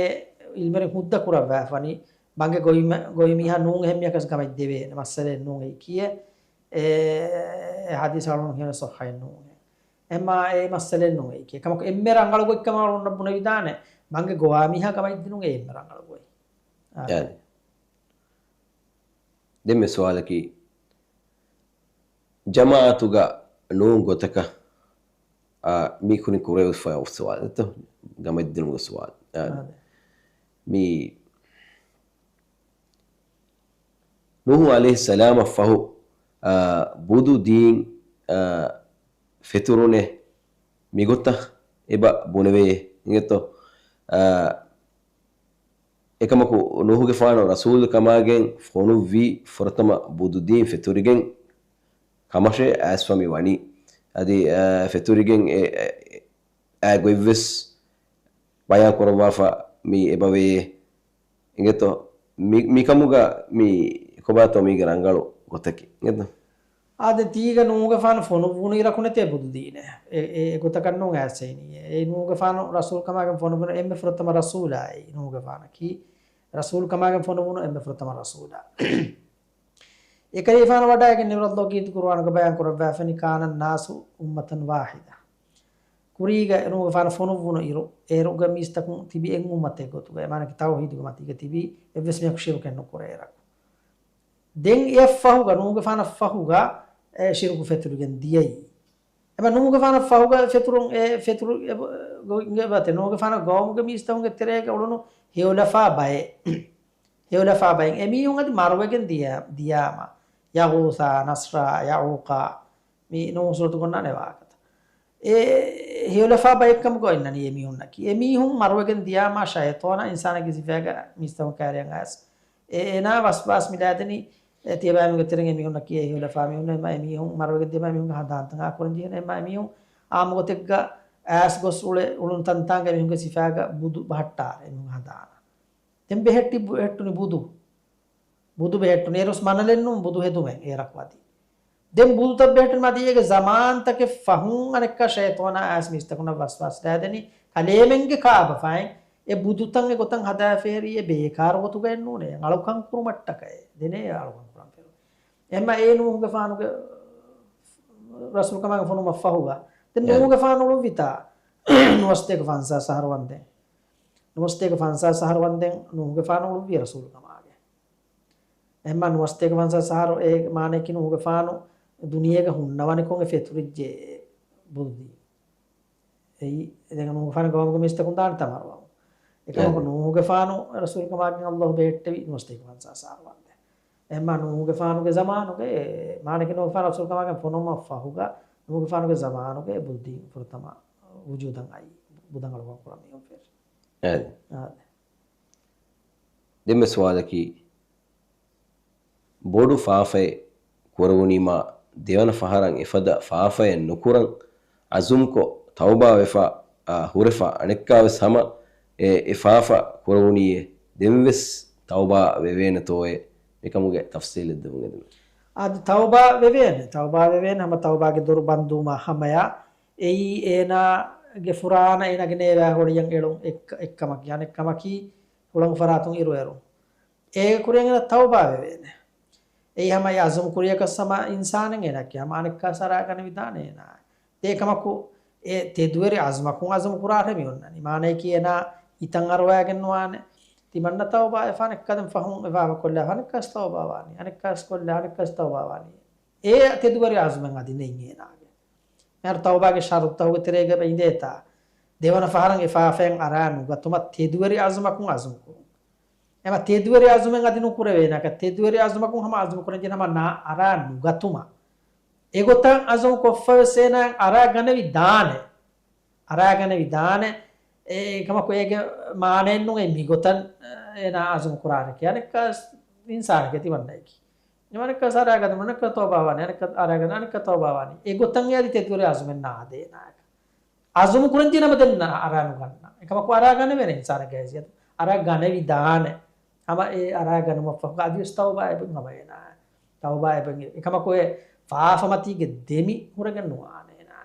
އިލްމުވެރިން ހުއްދަ ކުރައްވާފަނީ، ބަންގެ ގޮވީމަ-، ގޮވީ މީހާ ނޫން އެހެން މީހަކަސް ގަމަތް ދެވޭނެ މައްސަލައެއް ނޫން އެއީކީއެއް. އެ، އެ ހަދީސް އަޅުން ހިޔަން ޞައްޙައެއް ނޫނޭ. އެމާ އެ މައްސަލައެއް ނޫން އެއީކީ. ކަމަކު އެންމެ ރަނގަޅު ގޮތްކަމަށް އަޅުންނަށް ބުނެވިދާނެ، ބަންގެ ގޮވާ މީހާ ގަމަތް ދިނުން އެ އެންމެ ރަނގަޅު ގޮތް. އާ. އާދެ. ދެންމެ ސުވާލަކީ، ޖަމާއަތުގަ ނޫން ގޮތަކަށް، އާ، މީ ކުރިން ކުރެވިފައި އޮތް ސުވާލެއްތޯ؟ ގަމަތްދިނުމުގެ ސުވާލު. އާ، އާދެ. މީ ނޫހު ޢަލައިހިއްސަލާމަށް ފަހު، އާ، ބުދު ދީން، އާ، ފެތުރުނެ މިގޮތަށް އެބަ ބުނެވެޔޭ އިނގޭތޯ؟ އާ، އެކަމަކު ނޫހުގެފާނު ރަސޫލު ކަމާގެން ފޮނުއްވީ ފުރަތަމަ ބުދުދީން ފެތުރިގެން ކަމަށޭ އައިސްފަ މި ވަނީ. އަދި، އަ، ފެތުރިގެން އެ، އެ، އެ، އާ ގޮތްވެސް ބަޔާން ކުރައްވާފަ މި އެބަވެޔޭ. އިނގޭތޯ؟ މި، މިކަމުގަ މި ކޮބާތޯ މީގެ ރަނގަޅު ގޮތަކީ؟ އިނގޭތޯ؟ އާދެ، ތީގަ ނޫހުގެފާނު ފޮނުއްވުނު އިރަކު ނެތޭ ބުދުދީނެއް. އެ، އެ، އެ ގޮތަކަށް ނޫން އައިސް އިނީ. އެ ނޫހުގެފާނު ރަސޫލު ކަމާގެން ފޮނުއްވުނު އެންމެ ފުރަތަމަ ރަސޫލާ އެއީ ނޫހުގެފާނަކީ. ރަސޫލު ކަމާގެން ފޮނުއްވުނު އެންމެ ފުރަތަމަ ރަސޫލާ. އެކަލޭފާނު ވަޑައިގެން ނިމްރަދު ގީތި ޤުރުއާނުގަ ބަޔާން ކުރައްވާފަނި، "كان الناس أمة واحدة." ކުރީގަ ނޫހުގެފާނު ފޮނުއްވުނު އިރު، އޭރުގެ މީސްތަކުން ތިބި އެއް އުއްމަތެއް ގޮތުގަ، އެ މާނަކީ ތައުހީދުގެ މަތީގަ ތިބި އެއްވެސް މީހަކު ޝިރުކެއް ނުކުރޭ އިރަކު. ދެން އެއަށްފަހުގަ، ނޫހުގެފާނަށްފަހުގަ، އެ ޝިރުކު ފެތުރިގެން ދިޔައީ. އެބަ ނޫހުގެފާނަށް ފަހުގަ ފެތުރުން އެ ފެތުރު އެ ގޮ-، ގޮތްގެ ބަތެއް ނޫހުގެފާނަށް ގައުމުގެ މީސްތަކުންގެ ތެރޭގަ އުޅުނު ހެޔޮލަފާ ބައެއް. ހެޔޮލަފާ ބައެއް. އެމީހުން އަދި މަރުވެގެން ދިޔަ-، ދިޔާމަ. ޔަޣޫޘާ، ނަޞްރާ، ޔަޢޫޤާ. މި ނޫހު ސޫރަތުގަ އޮންނާނެ ވާހަކަތައް. އެ ހެޔޮލަފާ ބައެއްކަމުގަ އޮންނަނީ އެމީހުންނަކީ. އެމީހުން މަރުވެގެން ދިޔާމާ ޝައިޠާނާ އިންސާނެއްގެ ސިފައިގަ މީސްތަކުން ކައިރިއަށް އައިސް. އެ-، އޭނާ ވަސްވާސް މި ލައިދެނީ، އެ ތިޔަބައިމީހުންގެ ތެރެއިން އެމީހުންނަކީ އެ ހެޔޮލަފާ މީހުން، އެމަ އެމީހުން މަރުވެގެން ދިޔަ އެމީހުންގެ ހަނދާންތައް ކުރަން ޖެހޭނެ. އެމަ އެމީހުން އާއްމު ގޮތެއްގަ އައިސް ގޮސް އުޅެ-، އުޅުނު ތަންތާނގެ އެމީހުންގެ ސިފައިގަ ބުދު ބަހައްޓާ އެމީހުން ހަނދާނަށް. ދެން ބެހެއްޓި ބު-، ހެއްޓުނި ބުދު. ބުދު ބެހެއްޓުނީ އޭރުސް މަނަލެއް ނޫން ބުދު ހެދުމެއް އޭރަކު އަދި. ދެން ބުދުތައް ބެހެއްޓުން މަދީގެ ޒަމާންތަކެއް ފަހުން އަނެއްކާ ޝައިޠާނާ އައިސް މީސްތަކުންނަށް ވަސްވާސް ދާދެނީ ކަލޭމެންގެ ކާބަފައިން އެ ބުދުތައް އެ ގޮތަށް ހަދާފައިހެރީ އެ ބޭކާރު ގޮތުގައެއް ނޫނޭ، އަޅުކަން ކުރުމަށްޓަކައި ދެނޭ އަޅުކަން ކުރަން ފެރު. އެހެންމަ އެ ނޫހުގެފާނުގެ ރަސޫލުކަމާގެ ފޮނުމަށް ފަހުގަ. ދެން ނޫހުގެފާނު އުޅުއްވިތާ ނުވަސަތޭކަ ފަންސާސް އަހަރު ވަންދެން. ނުވަސަތޭކަ ފަންސާސް އަހަރު ވަންދެން ނޫހުގެފާނު އުޅުއްވި ރަސޫލުކަމާގެ. އެހެންމަ ނުވަސަތޭކަ ފަންސާސް އަހަރު އެ މާނަޔަކީ ނޫހުގެފާނު ދުނިޔޭގަ ހުންނަވަނިކޮށް އެ ފެތުރިއްޖެ ބުދުދީން. އެއީ، ދެން ނޫހުގެފާނު ގައުމުގެ މީސްތަކުން ދާނެތާ މަރުވަމުން. އެކަމަކު ނޫހުގެފާނު ރަސޫލުކަމާގެން ﷲ ބެހެއްޓެވި ނުވަސަތޭކަ ފަންސާސް އަހަރު ވަންދެން. އެހެންމަ ނޫހުގެފާނުގެ ޒަމާނުގައި، މާނަޔަކީ ނޫހުގެފާނު ރަސޫލުކަމާގެން ފޮނުވުމަށް ފަހުގަ، ނޫހުގެފާނުގެ ޒަމާނުގައި ބުދުދީން ފުރަތަމަ ވުޖޫދަށް އައީ، ބުދަށް އަޅުކަން ކުރަން މީހުން ފެށި. އާދެ. އާދެ. ދެންމެ ސުވާލަކީ، ބޮޑު ފާފައެއް ކުރެވުނީމާ ދެވަނަ ފަހަރަށް އެފަދަ ފާފައެއް ނުކުރަން އަޒުމްކޮށް ތައުބާވެފަ، އާ، ހުރެފަ އަނެއްކާވެސް ހަމަ އެ، އެ ފާފަ ކުރެވުނީއޭ ދެންވެސް ތައުބާ ވެވޭނެތޯއޭ؟ މިކަމުގެ ތަފްސީލެއް ދެމުން އެދެމެ. އާދެ، ތައުބާ ވެވޭނެ، ތައުބާ ވެވޭނެ. ހަމަ ތައުބާގެ ދޮރު ބަންދުވުމާ ހަމަޔާ އެއީ އޭނާގެ ފުރާނަ އޭނާގެ ނޭވާ ހޮޅިއަށް އެޅުން އެއް-، އެއްކަމަކީ، އަނެއްކަމަކީ ހުޅަނގު ފަރާތުން އިރުއެރުން. އޭގެ ކުރިން އޭނަ ތައުބާ ވެވޭނެ. އެއީ ހަމަ އެ އަޒުމް ކުރިޔަކަސް ހަމަ އިންސާނެއް އޭނައަކީ ހަމަ އަނެއްކާ ސަރާ ގަނެވިދާނެ އޭނާ. އެކަމަކު އެ ތެދުވެރި އަޒުމަކުން އަޒުމް ކުރާށޭ މި އޮންނަނީ. މާނަޔަކީ އޭނާ ހިތަށް އަރުވައިގެން ނުވާނެ. ތިމަންނަ ތައުބާ އެފާނެ އެއްކަދަން ފަހުން އެ ފާފަ ކޮށްލާ އަނެއްކާސް ތައުބާ ވާނީ. އަނެއްކާސް ކޮށްލާ އަނެއްކާސް ތައުބާ ވާނީ. އެ ތެދުވެރި އަޒުމެއް އަދި ނެތް އޭނާގެ. މިހާރު ތައުބާގެ ޝަރުތުތަކުގެ ތެރޭގަ އިނދޭތާ. ދެވަނަ ފަހަރަށް އެ ފާފައިން އަރާ ނުގަތުމަށް ތެދުވެރި އަޒުމަކުން އަޒުމް ކުރުން. އެމަ ތެދުވެރި އަޒުމެއް އަދި ނުކުރެވޭނަކަށް، ތެދުވެރި އަޒުމަކުން ހަމަ އަޒުމު ކުރަންޖެހޭ ހަމަ ނާ އަރާ ނުގަތުމަށް. އެގޮތަށް އަޒުމު ކޮށްފަވެސް އޭނާ އަރާ ގަނެވި ދާނެ. އަރާ ގަނެވި ދާނެ. އެ، އެކަމަކު އޭގެ މާނައެއްނޫން އެ މިގޮތަށް އޭނާ އަޒުމު ކުރާނެކޭ. އަނެއްކާ އިންސާނެކޭ ތިމަންނައަކީ. އަނެއްކާ އަރާ ގަނެވުނު، އަނެއްކާ ތައުބާވާނެ، އަނެއްކާ އަރާ ގަނެ، އަނެއްކާ ތައުބާވާނީ. އެގޮތަށް އެ އަދި ތެދުވެރި އަޒުމެއް ނާދޭ އޭނާއަކަށް. އަޒުމު ކުރަންޖެހޭ ނަމަ ދެން އަރާ ނުގަންނަ. އެކަމަކު އަރާ ގަނެވޭނެ އިންސާނެއްގެ ހައިސިއްޔަތު. އަރާ ގަނެވި ދާނެ. ހަމަ އެ އަރާ ގަނުމަށްފަހުގަ އަދިވެސް ތައުބާ އެބަ ހަމަ އޭނާ. ތައުބާ އެބަ. އެކަމަކު އެ ފާފަމަތީގެ ދެމި ހުރެގެން ނުވާނެ އޭނާ.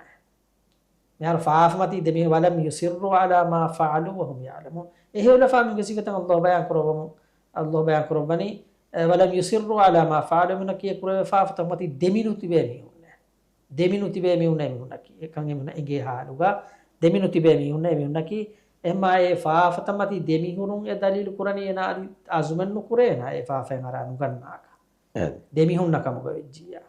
މިހާރު ފާފަމަތީ ދެމި، ولم يصروا على ما فعلوا وهم يعلمون. އެ ހެޔޮލަފާ މީހުންގެ ސިފަތައް ﷲ ބަޔާން ކުރައްވަމުން، ﷲ ބަޔާން ކުރައްވަނީ، އެ، ولم يصروا على ما فعلوا، މީހުންނަކީ އެ ކުރެވޭ ފާފަތަކުމަތީ ދެމި ނުތިބޭ މީހުންނޭ. ދެމި ނުތިބޭ މީހުންނޭ މީހުންނަކީ. އެކަން އެމީހުންނަށް އެނގޭ ހާލުގަ ދެމި ނުތިބޭ މީހުންނޭ މީހުންނަކީ. އެހެންމާ އެ ފާފަތައް މަތީ ދެމި ހުރުން އެ ދަލީލު ކުރަނީ އޭނާ އަދި އަޒުމެއް ނުކުރޭ އޭނާ އެ ފާފައިން އަރާ ނުގަންނާކަށް. އެ. ދެމި ހުންނަ ކަމުގަ ވެއްޖިއްޔާ.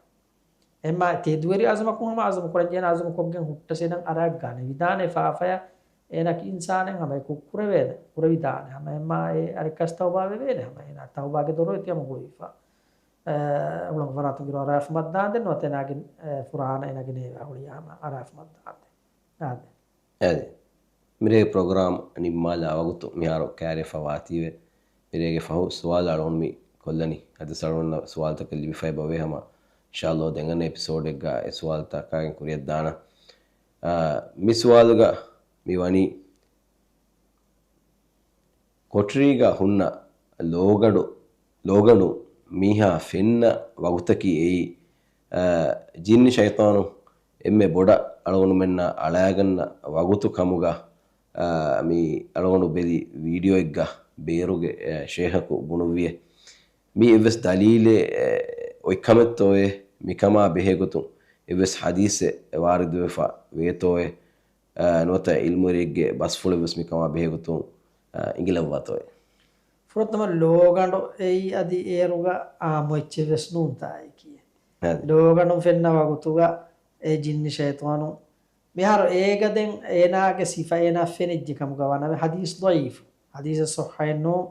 އެހެންމާ ތެދުވެރި އަޒުމަކުން ހަމަ އަޒުމު ކުރަންޖެހޭނެ އަޒުމު ކޮށްގެން ހުއްޓަސް އޭނަ އަރާ ގަނެވިދާނެ ފާފަޔަށް. އޭނަ ކި އިންސާނެއް ހަމަ އެ ކުށް ކުރެވޭނެ، ކުރެވިދާނެ. ހަމަ އެހެންމާ އެ އަނެއްކާސް ތައުބާ ވެވޭނެ. ހަމަ އޭނާ ތައުބާގެ ދޮރު އެތި ހަމަ ގުޅިފަ. އެ، އުޅަނދު ފަރާތުން އިރު އަރާފަ މައްދާނދެން ނުވަތަ އޭނާގެ، އެ، ފުރާނަ އޭނާގެ ނޭވާ ހުޅިޔާ ހަމަ އަރާފަ މައްދާނދެން. އާދެ. އާދެ. އާދެ. މިރޭ ޕްރޮގްރާމް ނިންމާލާ ވަގުތު މިހާރު ކައިރިވެފަ ވާތީވެ. މިރޭގެ ފަހު ސުވާލު އަޅުގަނޑު މި ކޮށްލަނީ. އަދި އަޅުގަނޑަށް ސުވާލުތަކެއް ލިބިފައި އެބަވޭ ހަމަ. އިންޝާﷲ ދެން އަންނަ އެޕިސޯޑެއްގަ އެ ސުވާލުތައް އައިކަން ކުރިއަށް ދާނަން. އާ، މި ސުވާލުގަ މި ވަނީ، ކޮޓަރީގަ ހުންނަ ލޯގަނޑު، ލޯގަނޑު މީހާ ފެންނަ ވަގުތަކީ އެއީ، އާ، ޖިންނި ޝައިޠާނު އެންމެ ބޮޑަށް އަޅުގަނޑުމެންނާ އަޅާގަންނަ ވަގުތު ކަމުގަ، އާ، މި އަޅުގަނޑު ބެލި ވީޑިއޯއެއްގަ ބޭރުގެ، އާ، ޝޭހަކު ބުނުއްވިއޭ. މީ އެއްވެސް ދަލީލެއް، އެ، އޮތްކަމެއްތޯއޭ؟ މިކަމާ ބެހޭގޮތުން އެއްވެސް ޙަދީޘެއް ވާރިދުވެފަ ވޭތޯއޭ؟ އާ، ނުވަތަ ޢިލްމުވެރިއެއްގެ ބަސްފުޅެއްވެސް މިކަމާ ބެހޭގޮތުން، އާ، އިނގިލައްވާތޯއޭ؟ ފުރަތަމަ ލޯގަނޑު އެއީ އަދި އޭރުގަ އާއްމު އެއްޗެއްވެސް ނޫންތާއެކީ. އާދެ. ލޯގަނޑު ފެންނަ ވަގުތުގަ އެ ޖިންނި ޝައިޠާނު މިހާރު އޭގަ ދެން އޭނާގެ ސިފަ އޭނާ ފެނިއްޖެ ކަމުގަ ވާނަމޭ ޙަދީޘް ޟަޢީފު. ޙަދީޘެއް ޞައްޙައެއް ނޫން.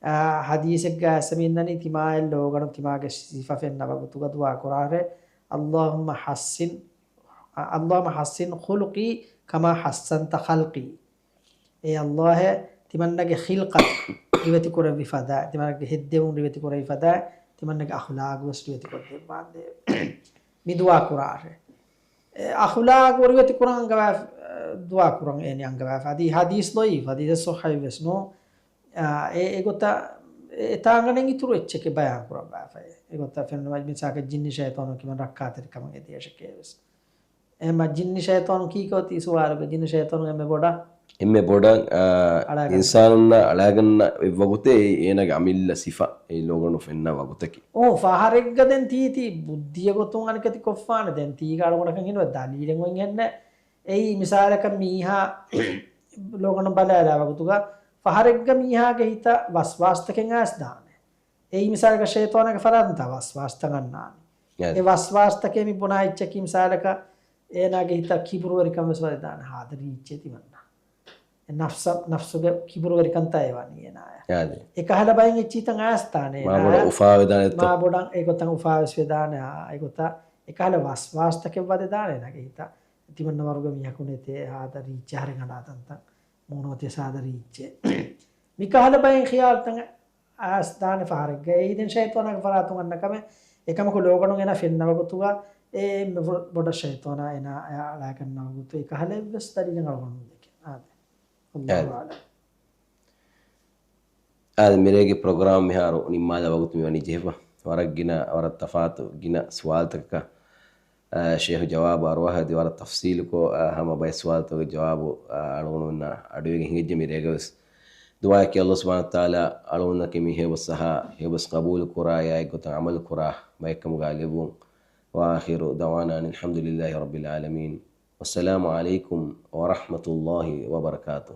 އާ، ޙަދީޘެއްގަ އައިސް މި އިންނަނީ ތިމާއަށް ލޯގަނޑު ތިމާގެ ސިފަ ފެންނަ ވަގުތުގަ ދުޢާ ކުރާށޭ، اللهم حسن، اللهم حسن خلقي كما حسنت خلقي. އޭ ﷲ، ތިމަންނަގެ ޚިލްޤަތު ރިވެތި ކުރެއްވި ފަދައިން، ތިމަންނަގެ ހެއްދެވުން ރިވެތި ކުރެއްވި ފަދައިން، ތިމަންނަގެ އަޚްލާޤު ވެސް ރިވެތި ކޮށްދެއްވާނދޭ. މި ދުޢާ ކުރާށޭ. އެ، އަޚްލާޤު ރިވެތި ކުރަން އަންގަވާ، ދުޢާ ކުރަން އޭނި އަންގަވާފަ. އަދި ޙަދީޘް ޟަޢީފު، ޙަދީޘެއް ޞައްޙައެއްވެސް ނޫން. އާ، އެ، އެގޮތަށް އެ، އެތާނގަނޑެއް އިތުރު އެއްޗެކޭ ބަޔާން ކުރައްވާފައި. އެގޮތަށް ފެނުނު މިސާލަކަށް ޖިންނި ޝައިޠާނު ކިމަން ރައްކާތެރިކަމަށް އެދޭށެކޭ ވެސް. އެހެންމަ ޖިންނި ޝައިޠާނު ކީކޭ އޮތީ ސުވާލުގަ؟ ޖިންނި ޝައިޠާނު އެންމެ ބޮޑަށް، އެންމެ ބޮޑަށް، އާ، އަޅާގަންނަ. އިންސާނުންނާ އަޅާގަންނަ އެއްވަގުތެއް އެ، އޭނާގެ އަމިއްލަ ސިފަ އެ ލޯގަނޑު ފެންނަ ވަގުތަކީ. އޯ، ފަހަރެއްގަ ދެން ތީތީ ބުއްދިއެއް ގޮތުން އަނެކެތި ކޮށްފާނެ. ދެން ތީގަ އަޅުގަނޑަކަށް ހިނުވޭ ދަލީލެއް އޮތް ހެންނެއް. އެއީ މިސާލަކަށް މީހާ ލޯގަނޑު ބަލާލާ ވަގުތުގަ ފަހަރެއްގަ މީހާގެ ހިތަށް ވަސްވާސްތަކެއް އައިސް ދާނެ. އެއީ މިސާލަކަށް ޝައިޠާނާގެ ފަރާތުން ތާ ވަސްވާސްތައް އަންނާނެ. އެ ވަސްވާސްތަކެއް މި ބުނާ އެއްޗަކީ މިސާލަކަށް އޭނާގެ ހިތަށް ކިބުރުވެރިކަން ވެސް ވަދެދާނެ. ހާދަ ރީއްޗޭ ތިމަންނަ. އެ ނަފްސަށް، ނަފްސުގެ ކިބުރުވެރިކަންތާ އެ ވަނީ އޭނާޔަށް. އާދެ. އެކަހަލަ ބައެއް އެއްޗިތައް އައިސްދާނެ މާ ބޮޑަށް އެނާޔަށް. އުފާވެދާނެތޯ؟ މާ ބޮޑަށް އެގޮތަށް އުފާވެސް ވެދާނެ. އާ، އެގޮތަށް އެކަހަލަ ވަސްވާސްތަކެއް ވަދެދާނެ އޭނާގެ ހިތަށް. ތިމަންނަ ވަރުގެ މީހަކު ނެތޭ، ހާދަ ރީއްޗެއް ހަރެއް އަނޑާ ތަންތަން. މޫނު އޮތީ ސާދަ ރީއްޗެއް. މިކަހަލަ ބައެއް ޚިޔާލުތައް އައިސްދާނެ ފަހަރެއްގަ. އެއީ ދެން ޝައިޠާނާގެ ފަރާތުން އަންނަ ކަމެއް. އެކަމަކު ލޯގަނޑު އޭނާ ފެންނަ ވަގުތުގަ އެ އެންމެ ބޮ-، ބޮޑަށް ޝައިޠާނާ އޭނާ އަޅާގަންނަ ވަގުތު އެކަހަލަ އެއްވެސް ދަލީލެއް އަޅުގަނޑު ނުދެކެން. އާދެ. އާދެ. އާދެ، މިރޭގެ ޕްރޮގްރާމް މިހާރު ނިންމާލާ ވަގުތު މިވަނީ ޖެހިފަ. ވަރަށް ގިނަ، ވަރަށް ތަފާތު ގިނަ ސުވާލުތަކަކަށް، އާ، ޝޭހު ޖަވާބު އަރުވާފަ ދި ވަރަށް ތަފްސީލުކޮށް، އާ، ހަމަ ބައެއް ސުވާލުތަކުގެ ޖަވާބު، އާ، އަޅުގަނޑުމެންނަށް އަޑުއިވިގެން ހިނގައްޖެ މިރޭގަވެސް. ދުޢާއަކީ ﷲ ސުބްޙާނަހޫ ވަތަޢާލާ އަޅުގަނޑުމެންނަކީ މި ހެޔޮބަސް އަހާ، ހެޔޮބަސް ޤަބޫލު ކުރާ، އެއާއެއްގޮތަށް ޢަމަލު ކުރާ ބައެއްކަމުގަ ލެއްވުން. وآخر دعوانا أن الحمد لله رب العالمين. والسلام عليكم ورحمة الله وبركاته.